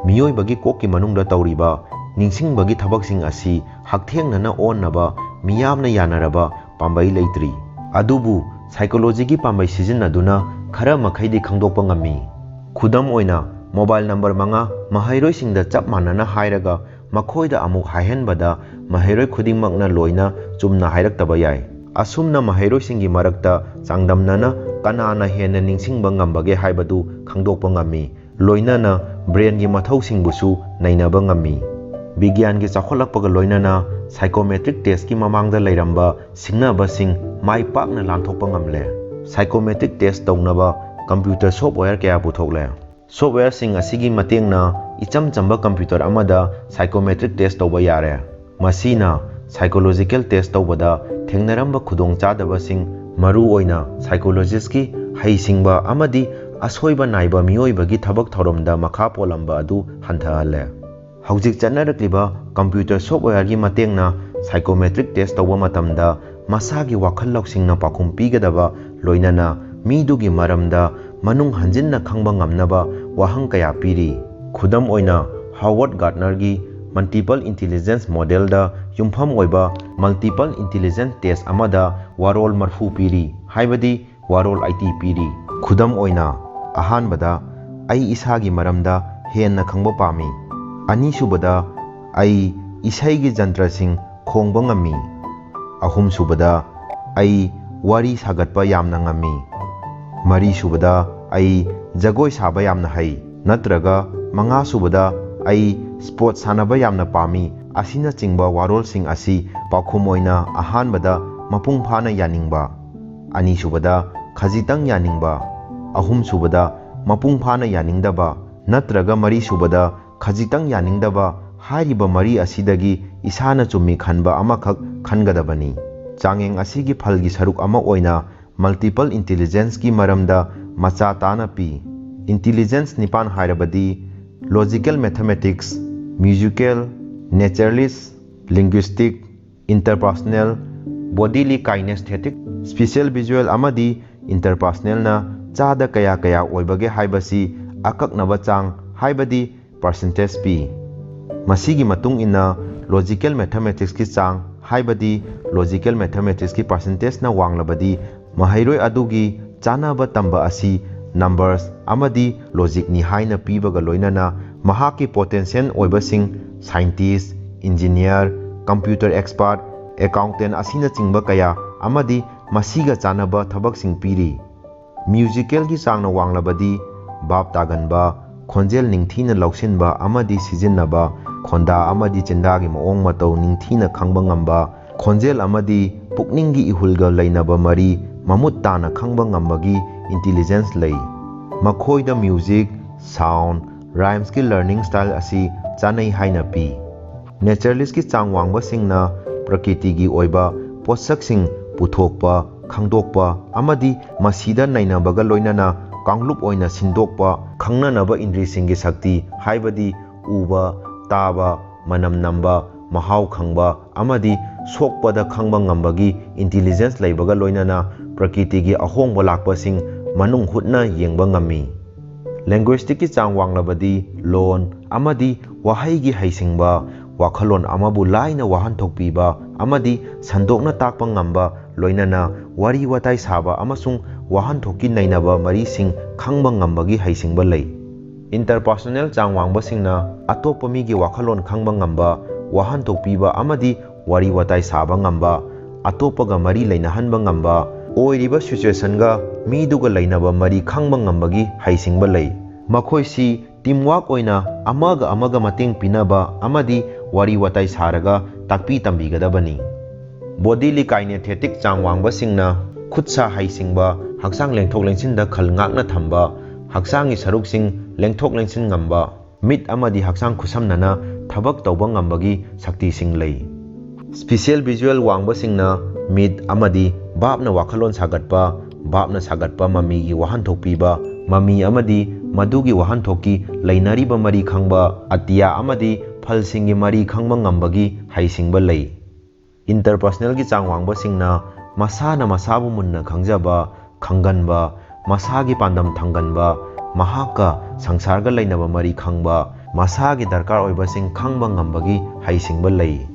ꯃꯤꯑꯣꯏꯕꯒꯤ ꯀꯣꯛꯀꯤ ꯃꯅꯨꯡꯗ ꯇꯧꯔꯤꯕ ꯅꯤꯡꯁꯤꯡꯕꯒꯤ ꯊꯕꯛꯁꯤꯡ ꯑꯁꯤ ꯍꯛꯊꯦꯡꯅꯅ ꯑꯣꯟꯅꯕ ꯃꯤꯌꯥꯝꯅ ꯌꯥꯅꯔꯕ ꯄꯥꯝꯕꯩ ꯂꯩꯇ꯭ꯔꯤ꯫ ꯑꯗꯨꯕꯨ psychologyꯒꯤ ꯄꯥꯝꯕꯩ ꯁꯤꯖꯤꯟꯅꯗꯨꯅ ꯈꯔ ꯃꯈꯩꯗꯤ ꯈꯪꯗꯣꯛꯄ ꯉꯝꯃꯤ꯫ ꯈꯨꯗꯝ ꯑꯣꯏꯅ, ꯃꯣꯕꯥꯏꯜ ꯅꯝꯕꯔ ꯃꯉꯥ, ꯃꯍꯩꯔꯣꯏꯁꯤꯡꯗ ꯆꯞ ꯃꯥꯟꯅꯅ ꯍꯥꯏꯔꯒ ꯃꯈꯣꯏꯗ ꯑꯃꯨꯛ ꯍꯥꯏꯍꯟꯕꯗ ꯃꯍꯩꯔꯣꯏ ꯈꯨꯗꯤꯡꯃꯛꯅ ꯂꯣꯏꯅ ꯆꯨꯝꯅ ꯍꯥꯏꯔꯛꯇꯕ ꯌꯥꯏ꯫ ꯑꯁꯨꯝꯅ ꯃꯍꯩꯔꯣꯏꯁꯤꯡꯒꯤ ꯃꯔꯛꯇ ꯆꯥꯡꯗꯝꯅꯅ ꯀꯅꯥꯅ ꯍꯦꯟꯅ ꯅꯤꯡꯁꯤꯡꯕ ꯉꯝꯕꯒꯦ ꯍꯥꯏꯕꯗꯨ ꯈꯪꯗꯣꯛꯄ ꯉꯝꯃꯤ꯫ ꯂꯣꯏꯅꯅ ꯕ꯭ꯔꯦꯟꯒꯤ ꯃꯊꯧꯁꯤꯡꯕꯨꯁꯨ ꯅꯩꯅꯕ ꯉꯝꯃꯤ꯫ ꯕꯤꯒ꯭ꯌꯥꯟꯒꯤ ꯆꯥꯎꯈꯠꯂꯛꯄꯒ ꯂꯣꯏꯅꯅ psychometric test ꯀꯤ ꯃꯃꯥꯡꯗ ꯂꯩꯔꯝꯕ ꯁꯤꯡꯅꯕꯁꯤꯡ ꯃꯥꯏ ꯄꯥꯛꯅ ꯂꯥꯟꯊꯣꯛꯄ ꯉꯝꯂꯦ꯫ Psychometric test ꯇꯧꯅꯕ computer software ꯀꯌꯥ ꯄꯨꯊꯣꯛꯂꯦ꯫ Software ꯁꯤꯡ ꯑꯁꯤꯒꯤ ꯃꯇꯦꯡꯅ ꯏꯆꯝ ꯆꯝꯕ computer ꯑꯃꯗ psychometric test ꯇꯧꯕ ꯌꯥꯔꯦ꯫ ꯃꯁꯤꯅ psychological test ꯇꯧꯕꯗ ꯊꯦꯡꯅꯔꯝꯕ ꯈꯨꯗꯣꯡꯆꯥꯗꯕꯁꯤꯡ, ꯃꯔꯨꯑꯣꯏꯅ psychologist ꯀꯤ ꯍꯩꯁꯤꯡꯕ ꯑꯃꯗꯤ ꯑꯁꯣꯏꯕ ꯅꯥꯏꯕ ꯃꯤꯑꯣꯏꯕꯒꯤ ꯊꯕꯛ ꯊꯧꯔꯝꯗ ꯃꯈꯥ ꯄꯣꯜꯂꯝꯕ ꯑꯗꯨ ꯍꯟꯊꯍꯜꯂꯦ꯫ ꯍꯧꯖꯤꯛ ꯆꯠꯅꯔꯛꯂꯤꯕ computer software ꯒꯤ ꯃꯇꯦꯡꯅ psychometric test ꯇꯧꯕ ꯃꯇꯝꯗ ꯃꯁꯥꯒꯤ ꯋꯥꯈꯜ ꯂꯧꯁꯤꯡꯅ ꯄꯥꯎꯈꯨꯝ ꯄꯤꯒꯗꯕ, ꯂꯣꯏꯅꯅ ꯃꯤꯗꯨꯒꯤ ꯃꯔꯝꯗ ꯃꯅꯨꯡ ꯍꯟꯖꯤꯟꯅ ꯈꯪꯕ ꯉꯝꯅꯕ ꯋꯥꯍꯪ ꯀꯌꯥ ꯄꯤꯔꯤ꯫ ꯈꯨꯗꯝ ꯑꯣꯏꯅ, Howard Gardner ꯒꯤ multiple intelligence model ꯗ ꯌꯨꯝꯐꯝ ꯑꯣꯏꯕ multiple intelligence test ꯑꯃꯗ ꯋꯥꯔꯣꯜ ꯃꯔꯐꯨ ꯄꯤꯔꯤ, ꯍꯥꯏꯕꯗꯤ ꯋꯥꯔꯣꯜ eighty ꯄꯤꯔꯤ꯫ ꯈꯨꯗꯝ ꯑꯣꯏꯅ, ꯑꯍꯥꯟꯕꯗ, "ꯑꯩ ꯏꯁꯥꯒꯤ ꯃꯔꯝꯗ ꯍꯦꯟꯅ ꯈꯪꯕ ꯄꯥꯝꯃꯤ"꯫ ꯑꯅꯤꯁꯨꯕꯗ, "ꯑꯩ ꯏꯁꯩꯒꯤ ꯖꯟꯇ꯭ꯔꯁꯤꯡ ꯈꯣꯡꯕ ꯉꯝꯃꯤ"꯫ ꯑꯍꯨꯝꯁꯨꯕꯗ, "ꯑꯩ ꯋꯥꯔꯤ ꯁꯥꯒꯠꯄ ꯌꯥꯝꯅ ꯉꯝꯃꯤ"꯫ ꯃꯔꯤꯁꯨꯕꯗ, "ꯑꯩ ꯖꯒꯣꯏ ꯁꯥꯕ ꯌꯥꯝꯅ ꯍꯩ"꯫ ꯅꯠꯇ꯭ꯔꯒ ꯃꯉꯥꯁꯨꯕꯗ, "ꯑꯩ ꯁ꯭ꯄꯣꯔꯠꯁ ꯁꯥꯟꯅꯕ ꯌꯥꯝꯅ ꯄꯥꯝꯃꯤ" ꯑꯁꯤꯅꯆꯤꯡꯕ ꯋꯥꯔꯣꯜꯁꯤꯡ ꯑꯁꯤ ꯄꯥꯎꯈꯨꯝ ꯑꯣꯏꯅ ꯑꯍꯥꯟꯕꯗ ꯃꯄꯨꯡ ꯐꯥꯅ ꯌꯥꯅꯤꯡꯕ, ꯑꯅꯤꯁꯨꯕꯗ ꯈꯖꯤꯛꯇꯪ ꯌꯥꯅꯤꯡꯕ, ꯑꯍꯨꯝꯁꯨꯕꯗ ꯃꯄꯨꯡ ꯐꯥꯅ ꯌꯥꯅꯤꯡꯗꯕ, ꯅꯠꯇ꯭ꯔꯒ ꯃꯔꯤꯁꯨꯕꯗ ꯈꯖꯤꯛꯇꯪ ꯌꯥꯅꯤꯡꯗꯕ ꯍꯥꯏꯔꯤꯕ ꯃꯔꯤ ꯑꯁꯤꯗꯒꯤ ꯏꯁꯥꯅ ꯆꯨꯝꯃꯤ ꯈꯟꯕ ꯑꯃꯈꯛ ꯈꯟꯒꯗꯕꯅꯤ꯫ ꯆꯥꯡꯌꯦꯡ ꯑꯁꯤꯒꯤ ꯐꯜꯒꯤ ꯁꯔꯨꯛ ꯑꯃ ꯑꯣꯏꯅ multiple intelligence ꯀꯤ ꯃꯔꯝꯗ ꯃꯆꯥ ꯇꯥꯅ ꯄꯤ꯫ Intelligence ꯅꯤꯄꯥꯟ ꯍꯥꯏꯔꯕꯗꯤ logical mathematics, musical, naturalist, linguistic, interpersonal, bodily kinesthetic, spatial visual ꯑꯃꯗꯤ interpersonal ꯅ ꯆꯥꯗ ꯀꯌꯥ ꯀꯌꯥ ꯑꯣꯏꯕꯒꯦ ꯍꯥꯏꯕꯁꯤ ꯑꯀꯛꯅꯕ ꯆꯥꯡ, ꯍꯥꯏꯕꯗꯤ percentage ꯄꯤ꯫ ꯃꯁꯤꯒꯤ ꯃꯇꯨꯡ ꯏꯟꯅ logical mathematics ꯀꯤ ꯆꯥꯡ, ꯍꯥꯏꯕꯗꯤ logical mathematics ꯀꯤ percentage ꯅ ꯋꯥꯡꯂꯕꯗꯤ ꯃꯍꯩꯔꯣꯏ ꯑꯗꯨꯒꯤ ꯆꯥꯅꯕ ꯇꯝꯕ ꯑꯁꯤ numbers ꯑꯃꯗꯤ logicꯅꯤ ꯍꯥꯏꯅ ꯄꯤꯕꯒ ꯂꯣꯏꯅꯅ ꯃꯍꯥꯛꯀꯤ potential ꯑꯣꯏꯕꯁꯤꯡ scientist, engineer, computer expert, accountant ꯑꯁꯤꯅꯆꯤꯡꯕ ꯀꯌꯥ ꯑꯃꯗꯤ ꯃꯁꯤꯒ ꯆꯥꯟꯅꯕ ꯊꯕꯛꯁꯤꯡ ꯄꯤꯔꯤ꯫ Musicalꯒꯤ ꯆꯥꯡꯅ ꯋꯥꯡꯂꯕꯗꯤ ꯚꯥꯞ ꯇꯥꯒꯟꯕ, ꯈꯣꯟꯖꯦꯜ ꯅꯤꯡꯊꯤꯅ ꯂꯧꯁꯤꯟꯕ ꯑꯃꯗꯤ ꯁꯤꯖꯤꯟꯅꯕ, ꯈꯣꯟꯗꯥ ꯑꯃꯗꯤ ꯆꯤꯟꯗꯥꯒꯤ ꯃꯑꯣꯡ ꯃꯇꯧ ꯅꯤꯡꯊꯤꯅ ꯈꯪꯕ ꯉꯝꯕ, ꯈꯣꯟꯖꯦꯜ ꯑꯃꯗꯤ ꯄꯨꯛꯅꯤꯡꯒꯤ ꯏꯍꯨꯜꯒ ꯂꯩꯅꯕ ꯃꯔꯤ ꯃꯃꯨꯠ ꯇꯥꯅ ꯈꯪꯕ ꯉꯝꯕꯒꯤ intelligence ꯂꯩ꯫ ꯃꯈꯣꯏꯗ music, sound, rhymesꯀꯤ learning style ꯑꯁꯤ ꯆꯥꯅꯩ ꯍꯥꯏꯅ ꯄꯤ꯫ Naturalistꯀꯤ ꯆꯥꯡ ꯋꯥꯡꯕꯁꯤꯡꯅ ꯄ꯭ꯔꯀꯤꯇꯤꯒꯤ ꯑꯣꯏꯕ ꯄꯣꯠꯁꯛꯁꯤꯡ ꯄꯨꯊꯣꯛꯄ, ꯈꯪꯗꯣꯛꯄ ꯑꯃꯗꯤ ꯃꯁꯤꯗ ꯅꯩꯅꯕꯒ ꯂꯣꯏꯅꯅ ꯀꯥꯡꯂꯨꯞ ꯑꯣꯏꯅ ꯁꯤꯟꯗꯣꯛꯄ, ꯈꯪꯅꯅꯕ ꯏꯟꯗ꯭ꯔꯤꯁꯤꯡꯒꯤ ꯁꯛꯇꯤ, ꯍꯥꯏꯕꯗꯤ ꯎꯕ, ꯇꯥꯕ, ꯃꯅꯝ ꯅꯝꯕ, ꯃꯍꯥꯎ ꯈꯪꯕ ꯑꯃꯗꯤ ꯁꯣꯛꯄꯗ ꯈꯪꯕ ꯉꯝꯕꯒꯤ intelligence ꯂꯩꯕꯒ ꯂꯣꯏꯅꯅ ꯄ꯭ꯔꯀꯤꯇꯤꯒꯤ ꯑꯍꯣꯡꯕ ꯂꯥꯛꯄꯁꯤꯡ ꯃꯅꯨꯡ ꯍꯨꯠꯅ ꯌꯦꯡꯕ ꯉꯝꯃꯤ꯫ Linguisticꯀꯤ ꯆꯥꯡ ꯋꯥꯡꯂꯕꯗꯤ ꯂꯣꯟ ꯑꯃꯗꯤ ꯋꯥꯍꯩꯒꯤ ꯍꯩꯁꯤꯡꯕ, ꯋꯥꯈꯜꯂꯣꯟ ꯑꯃꯕꯨ ꯂꯥꯏꯅ ꯋꯥꯍꯟꯊꯣꯛ ꯄꯤꯕ ꯑꯃꯗꯤ ꯁꯟꯗꯣꯛꯅ ꯇꯥꯛꯄ ꯉꯝꯕ, ꯂꯣꯏꯅꯅ ꯋꯥꯔꯤ ꯋꯥꯇꯥꯏ ꯁꯥꯕ ꯑꯃꯁꯨꯡ ꯋꯥꯍꯟꯊꯣꯛꯀꯤ ꯅꯩꯅꯕ ꯃꯔꯤꯁꯤꯡ ꯈꯪꯕ ꯉꯝꯕꯒꯤ ꯍꯩꯁꯤꯡꯕ ꯂꯩ꯫ Interpersonal ꯆꯥꯡ ꯋꯥꯡꯕꯁꯤꯡꯅ ꯑꯇꯣꯞꯄ ꯃꯤꯒꯤ ꯋꯥꯈꯜꯂꯣꯟ ꯈꯪꯕ ꯉꯝꯕ, ꯋꯥꯍꯟꯊꯣꯛ ꯄꯤꯕ ꯑꯃꯗꯤ ꯋꯥꯔꯤ ꯋꯥꯇꯥꯏ ꯁꯥꯕ ꯉꯝꯕ, ꯑꯇꯣꯞꯄꯒ ꯃꯔꯤ ꯂꯩꯅꯍꯟꯕ ꯉꯝꯕ, ꯑꯣꯏꯔꯤꯕ situationꯒ ꯃꯤꯗꯨꯒ ꯂꯩꯅꯕ ꯃꯔꯤ ꯈꯪꯕ ꯉꯝꯕꯒꯤ ꯍꯩꯁꯤꯡꯕ ꯂꯩ꯫ ꯃꯈꯣꯏꯁꯤ teamwork ꯑꯣꯏꯅ ꯑꯃꯒ ꯑꯃꯒ ꯃꯇꯦꯡ ꯄꯤꯅꯕ ꯑꯃꯗꯤ ꯋꯥꯔꯤ ꯋꯥꯇꯥꯏ ꯁꯥꯔꯒ ꯇꯥꯛꯄꯤ ꯇꯝꯕꯤꯒꯗꯕꯅꯤ꯫ Bodily kinesthetic ꯆꯥꯡ ꯋꯥꯡꯕꯁꯤꯡꯅ ꯈꯨꯠ ꯁꯥ ꯍꯩꯁꯤꯡꯕ, ꯍꯛꯆꯥꯡ ꯂꯦꯡꯊꯣꯛ ꯂꯦꯡꯁꯤꯟꯗ ꯈꯜ ꯉꯥꯛꯅ ꯊꯝꯕ, ꯍꯛꯆꯥꯡꯒꯤ ꯁꯔꯨꯛꯁꯤꯡ ꯂꯦꯡꯊꯣꯛ ꯂꯦꯡꯁꯤꯟ ꯉꯝꯕ, ꯃꯤꯠ ꯑꯃꯗꯤ ꯍꯛꯆꯥꯡ ꯈꯨꯠꯁꯝꯅꯅ ꯊꯕꯛ ꯇꯧꯕ ꯉꯝꯕꯒꯤ ꯁꯛꯇꯤꯁꯤꯡ ꯂꯩ꯫ Spatial visual ꯋꯥꯡꯕꯁꯤꯡꯅ ꯃꯤꯠ ꯑꯃꯗꯤ ꯚꯥꯞꯅ ꯋꯥꯈꯜꯂꯣꯟ ꯁꯥꯒꯠꯄ, ꯚꯥꯞꯅ ꯁꯥꯒꯠꯄ ꯃꯃꯤꯒꯤ ꯋꯥꯍꯟꯊꯣꯛ ꯄꯤꯕ, ꯃꯃꯤ ꯑꯃꯗꯤ ꯃꯗꯨꯒꯤ ꯋꯥꯍꯟꯊꯣꯛꯀꯤ ꯂꯩꯅꯔꯤꯕ ꯃꯔꯤ ꯈꯪꯕ, ꯑꯇꯤꯌꯥ ꯑꯃꯗꯤ ꯐꯜꯁꯤꯡꯒꯤ ꯃꯔꯤ ꯈꯪꯕ ꯉꯝꯕꯒꯤ ꯍꯩꯁꯤꯡꯕ ꯂꯩ꯫ Interpersonalꯒꯤ ꯆꯥꯡ ꯋꯥꯡꯕꯁꯤꯡꯅ ꯃꯁꯥꯅ ꯃꯁꯥꯕꯨ ꯃꯨꯟꯅ ꯈꯪꯖꯕ, ꯈꯪꯒꯟꯕ, ꯃꯁꯥꯒꯤ ꯄꯥꯟꯗꯝ ꯊꯝꯒꯟꯕ, ꯃꯍꯥꯛꯀ ꯁꯪꯁꯥꯔꯒ ꯂꯩꯅꯕ ꯃꯔꯤ ꯈꯪꯕ, ꯃꯁꯥꯒꯤ ꯗꯔꯀꯥꯔ ꯑꯣꯏꯕꯁꯤꯡ ꯈꯪꯕ ꯉꯝꯕꯒꯤ ꯍꯩꯁꯤꯡꯕ ꯂꯩ꯫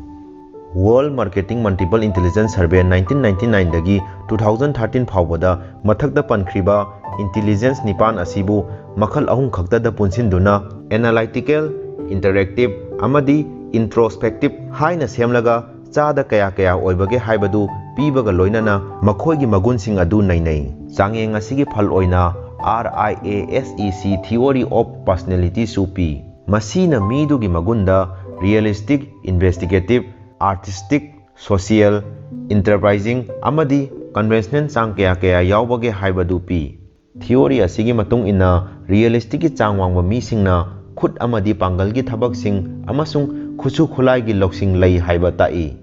World Marketing Multiple Intelligence Survey nineteen ninety-nine ꯗꯒꯤ two thousand thirteen ꯐꯥꯎꯕꯗ ꯃꯊꯛꯇ ꯄꯟꯈ꯭ꯔꯤꯕ intelligence ꯅꯤꯄꯥꯟ ꯑꯁꯤꯕꯨ ꯃꯈꯜ ꯑꯍꯨꯝ ꯈꯛꯇꯗ ꯄꯨꯟꯁꯤꯟꯗꯨꯅ analytical, interactive ꯑꯃꯗꯤ introspective ꯍꯥꯏꯅ ꯁꯦꯝꯂꯒ ꯆꯥꯗ ꯀꯌꯥ ꯀꯌꯥ ꯑꯣꯏꯕꯒꯦ ꯍꯥꯏꯕꯗꯨ ꯄꯤꯕꯒ ꯂꯣꯏꯅꯅ ꯃꯈꯣꯏꯒꯤ ꯃꯒꯨꯟꯁꯤꯡ ꯑꯗꯨ ꯅꯩꯅꯩ꯫ ꯆꯥꯡꯌꯦꯡ ꯑꯁꯤꯒꯤ ꯐꯜ ꯑꯣꯏꯅ RIASEC Theory of Personality ꯁꯨ ꯄꯤ꯫ ꯃꯁꯤꯅ ꯃꯤꯗꯨꯒꯤ ꯃꯒꯨꯟꯗ realistic, investigative, artistic, social, enterprising ꯑꯃꯗꯤ conventional ꯆꯥꯡ ꯀꯌꯥ ꯀꯌꯥ ꯌꯥꯎꯕꯒꯦ ꯍꯥꯏꯕꯗꯨ ꯄꯤ꯫ Theory ꯑꯁꯤꯒꯤ ꯃꯇꯨꯡ ꯏꯟꯅ realistic ꯀꯤ ꯆꯥꯡ ꯋꯥꯡꯕ ꯃꯤꯁꯤꯡꯅ ꯈꯨꯠ ꯑꯃꯗꯤ ꯄꯥꯡꯒꯜꯒꯤ ꯊꯕꯛꯁꯤꯡ ꯑꯃꯁꯨꯡ ꯈꯨꯠꯁꯨ ꯈꯨꯠꯂꯥꯏꯒꯤ ꯂꯧꯁꯤꯡ ꯂꯩ ꯍꯥꯏꯕ ꯇꯥꯛꯏ꯫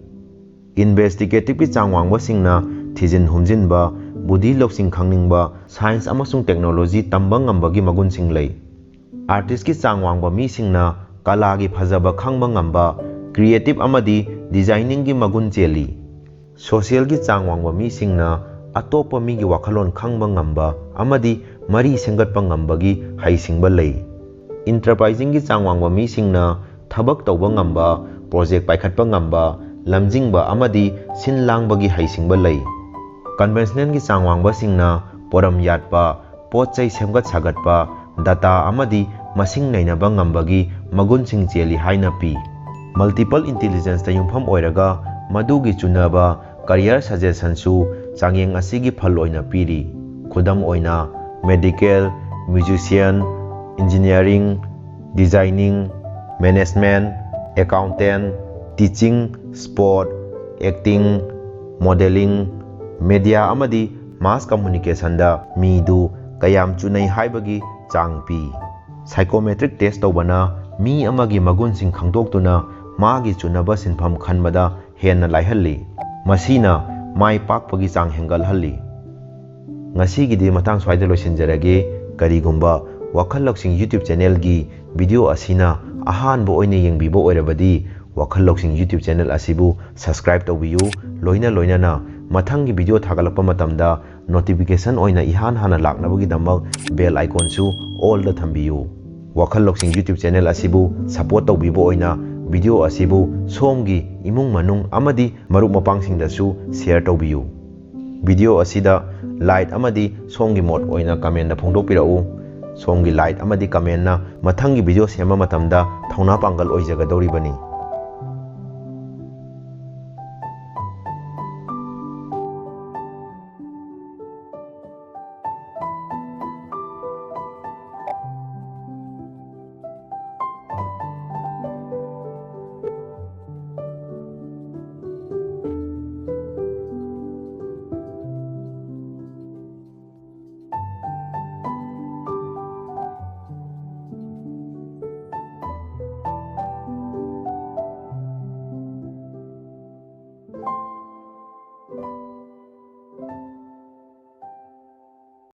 Investigative ꯀꯤ ꯆꯥꯡ ꯋꯥꯡꯕꯁꯤꯡꯅ ꯊꯤꯖꯤꯟ ꯍꯨꯝꯖꯤꯟꯕ, ꯕꯨꯙꯤ ꯂꯧꯁꯤꯡ ꯈꯪꯅꯤꯡꯕ, science ꯑꯃꯁꯨꯡ technology ꯇꯝꯕ ꯉꯝꯕꯒꯤ ꯃꯒꯨꯟꯁꯤꯡ ꯂꯩ꯫ Artist ꯀꯤ ꯆꯥꯡ ꯋꯥꯡꯕ ꯃꯤꯁꯤꯡꯅ ꯀꯂꯥꯒꯤ ꯐꯖꯕ ꯈꯪꯕ ꯉꯝꯕ, creative ꯑꯃꯗꯤ designing ꯒꯤ ꯃꯒꯨꯟ ꯆꯦꯜꯂꯤ꯫ Social ꯒꯤ ꯆꯥꯡ ꯋꯥꯡꯕ ꯃꯤꯁꯤꯡꯅ ꯑꯇꯣꯞꯄ ꯃꯤꯒꯤ ꯋꯥꯈꯜꯂꯣꯟ ꯈꯪꯕ ꯉꯝꯕ ꯑꯃꯗꯤ ꯃꯔꯤ ꯁꯦꯝꯒꯠꯄ ꯉꯝꯕꯒꯤ ꯍꯩꯁꯤꯡꯕ ꯂꯩ꯫ Enterprising ꯒꯤ ꯆꯥꯡ ꯋꯥꯡꯕ ꯃꯤꯁꯤꯡꯅ ꯊꯕꯛ ꯇꯧꯕ ꯉꯝꯕ, project ꯄꯥꯏꯈꯠꯄ ꯉꯝꯕ, ꯂꯝꯖꯤꯡꯕ ꯑꯃꯗꯤ ꯁꯤꯟ ꯂꯥꯡꯕꯒꯤ ꯍꯩꯁꯤꯡꯕ ꯂꯩ꯫ Conventional ꯒꯤ ꯆꯥꯡ ꯋꯥꯡꯕꯁꯤꯡꯅ ꯄꯣꯔꯝ ꯌꯥꯠꯄ, ꯄꯣꯠ ꯆꯩ ꯁꯦꯝꯒꯠ ꯁꯥꯒꯠꯄ, data ꯑꯃꯗꯤ ꯃꯁꯤꯡ ꯅꯩꯅꯕ ꯉꯝꯕꯒꯤ ꯃꯒꯨꯟꯁꯤꯡ ꯆꯦꯜꯂꯤ ꯍꯥꯏꯅ ꯄꯤ꯫ Multiple intelligence ꯇ ꯌꯨꯝꯐꯝ ꯑꯣꯏꯔꯒ ꯃꯗꯨꯒꯤ ꯆꯨꯅꯕ career suggestion ꯁꯨ ꯆꯥꯡꯌꯦꯡ ꯑꯁꯤꯒꯤ ꯐꯜ ꯑꯣꯏꯅ ꯄꯤꯔꯤ꯫ ꯈꯨꯗꯝ ꯑꯣꯏꯅ, medical, musician, engineering, designing, management, accountant, teaching, sport, acting, modeling, media ꯑꯃꯗꯤ mass communication ꯗ ꯃꯤꯗꯨ ꯀꯌꯥꯝ ꯆꯨꯅꯩ ꯍꯥꯏꯕꯒꯤ ꯆꯥꯡ ꯄꯤ꯫ Psychometric test ꯇꯧꯕꯅ ꯃꯤ ꯑꯃꯒꯤ ꯃꯒꯨꯟꯁꯤꯡ ꯈꯪꯗꯣꯛꯇꯨꯅ ꯃꯥꯒꯤ ꯆꯨꯅꯕ ꯁꯤꯟꯐꯝ ꯈꯟꯕꯗ ꯍꯦꯟꯅ ꯂꯥꯏꯍꯜꯂꯤ꯫ ꯃꯁꯤꯅ ꯃꯥꯏ ꯄꯥꯛꯄꯒꯤ ꯆꯥꯡ ꯍꯦꯟꯒꯠꯍꯜꯂꯤ꯫ ꯉꯁꯤꯒꯤꯗꯤ ꯃꯇꯥꯡ ꯁ꯭ꯋꯥꯏꯗ ꯂꯣꯏꯁꯤꯟꯖꯔꯒꯦ꯫ ꯀꯔꯤꯒꯨꯝꯕ ꯋꯥꯈꯜ ꯂꯧꯁꯤꯡ YouTube channel ꯒꯤ video ꯑꯁꯤꯅ ꯑꯍꯥꯟꯕ ꯑꯣꯏꯅ ꯌꯦꯡꯕꯤꯕ ꯑꯣꯏꯔꯕꯗꯤ, ꯋꯥꯈꯜ ꯂꯧꯁꯤꯡ YouTube channel ꯑꯁꯤꯕꯨ subscribe ꯇꯧꯕꯤꯌꯨ꯫ ꯂꯣꯏꯅ ꯂꯣꯏꯅꯅ ꯃꯊꯪꯒꯤ video ꯊꯥꯒꯠꯂꯛꯄ ꯃꯇꯝꯗ notification ꯑꯣꯏꯅ ꯏꯍꯥꯟ ꯍꯥꯟꯅ ꯂꯥꯛꯅꯕꯒꯤꯗꯃꯛ bell icon ꯁꯨ all ꯗ ꯊꯝꯕꯤꯌꯨ꯫ ꯋꯥꯈꯜ ꯂꯧꯁꯤꯡ YouTube channel ꯑꯁꯤꯕꯨ support ꯇꯧꯕꯤꯕ ꯑꯣꯏꯅ ꯚꯤꯗꯤꯑꯣ ꯑꯁꯤꯕꯨ ꯁꯣꯝꯒꯤ ꯏꯃꯨꯡ ꯃꯅꯨꯡ ꯑꯃꯗꯤ ꯃꯔꯨꯞ ꯃꯄꯥꯡꯁꯤꯡꯗꯁꯨ ꯁꯤꯌꯔ ꯇꯧꯕꯤꯌꯨ꯫ ꯚꯤꯗꯤꯑꯣ ꯑꯁꯤꯗ ꯂꯥꯏꯛ ꯑꯃꯗꯤ ꯁꯣꯝꯒꯤ ꯃꯣꯠ ꯑꯣꯏꯅ ꯀꯃꯦꯟꯗ ꯐꯣꯡꯗꯣꯛꯄꯤꯔꯛꯎ꯫ ꯁꯣꯝꯒꯤ ꯂꯥꯏꯛ ꯑꯃꯗꯤ ꯀꯃꯦꯟꯅ ꯃꯊꯪꯒꯤ ꯚꯤꯗꯤꯑꯣ ꯁꯦꯝꯕ ꯃꯇꯝꯗ ꯊꯧꯅꯥ ꯄꯥꯡꯒꯜ ꯑꯣꯏꯖꯒꯗꯧꯔꯤꯕꯅꯤ꯫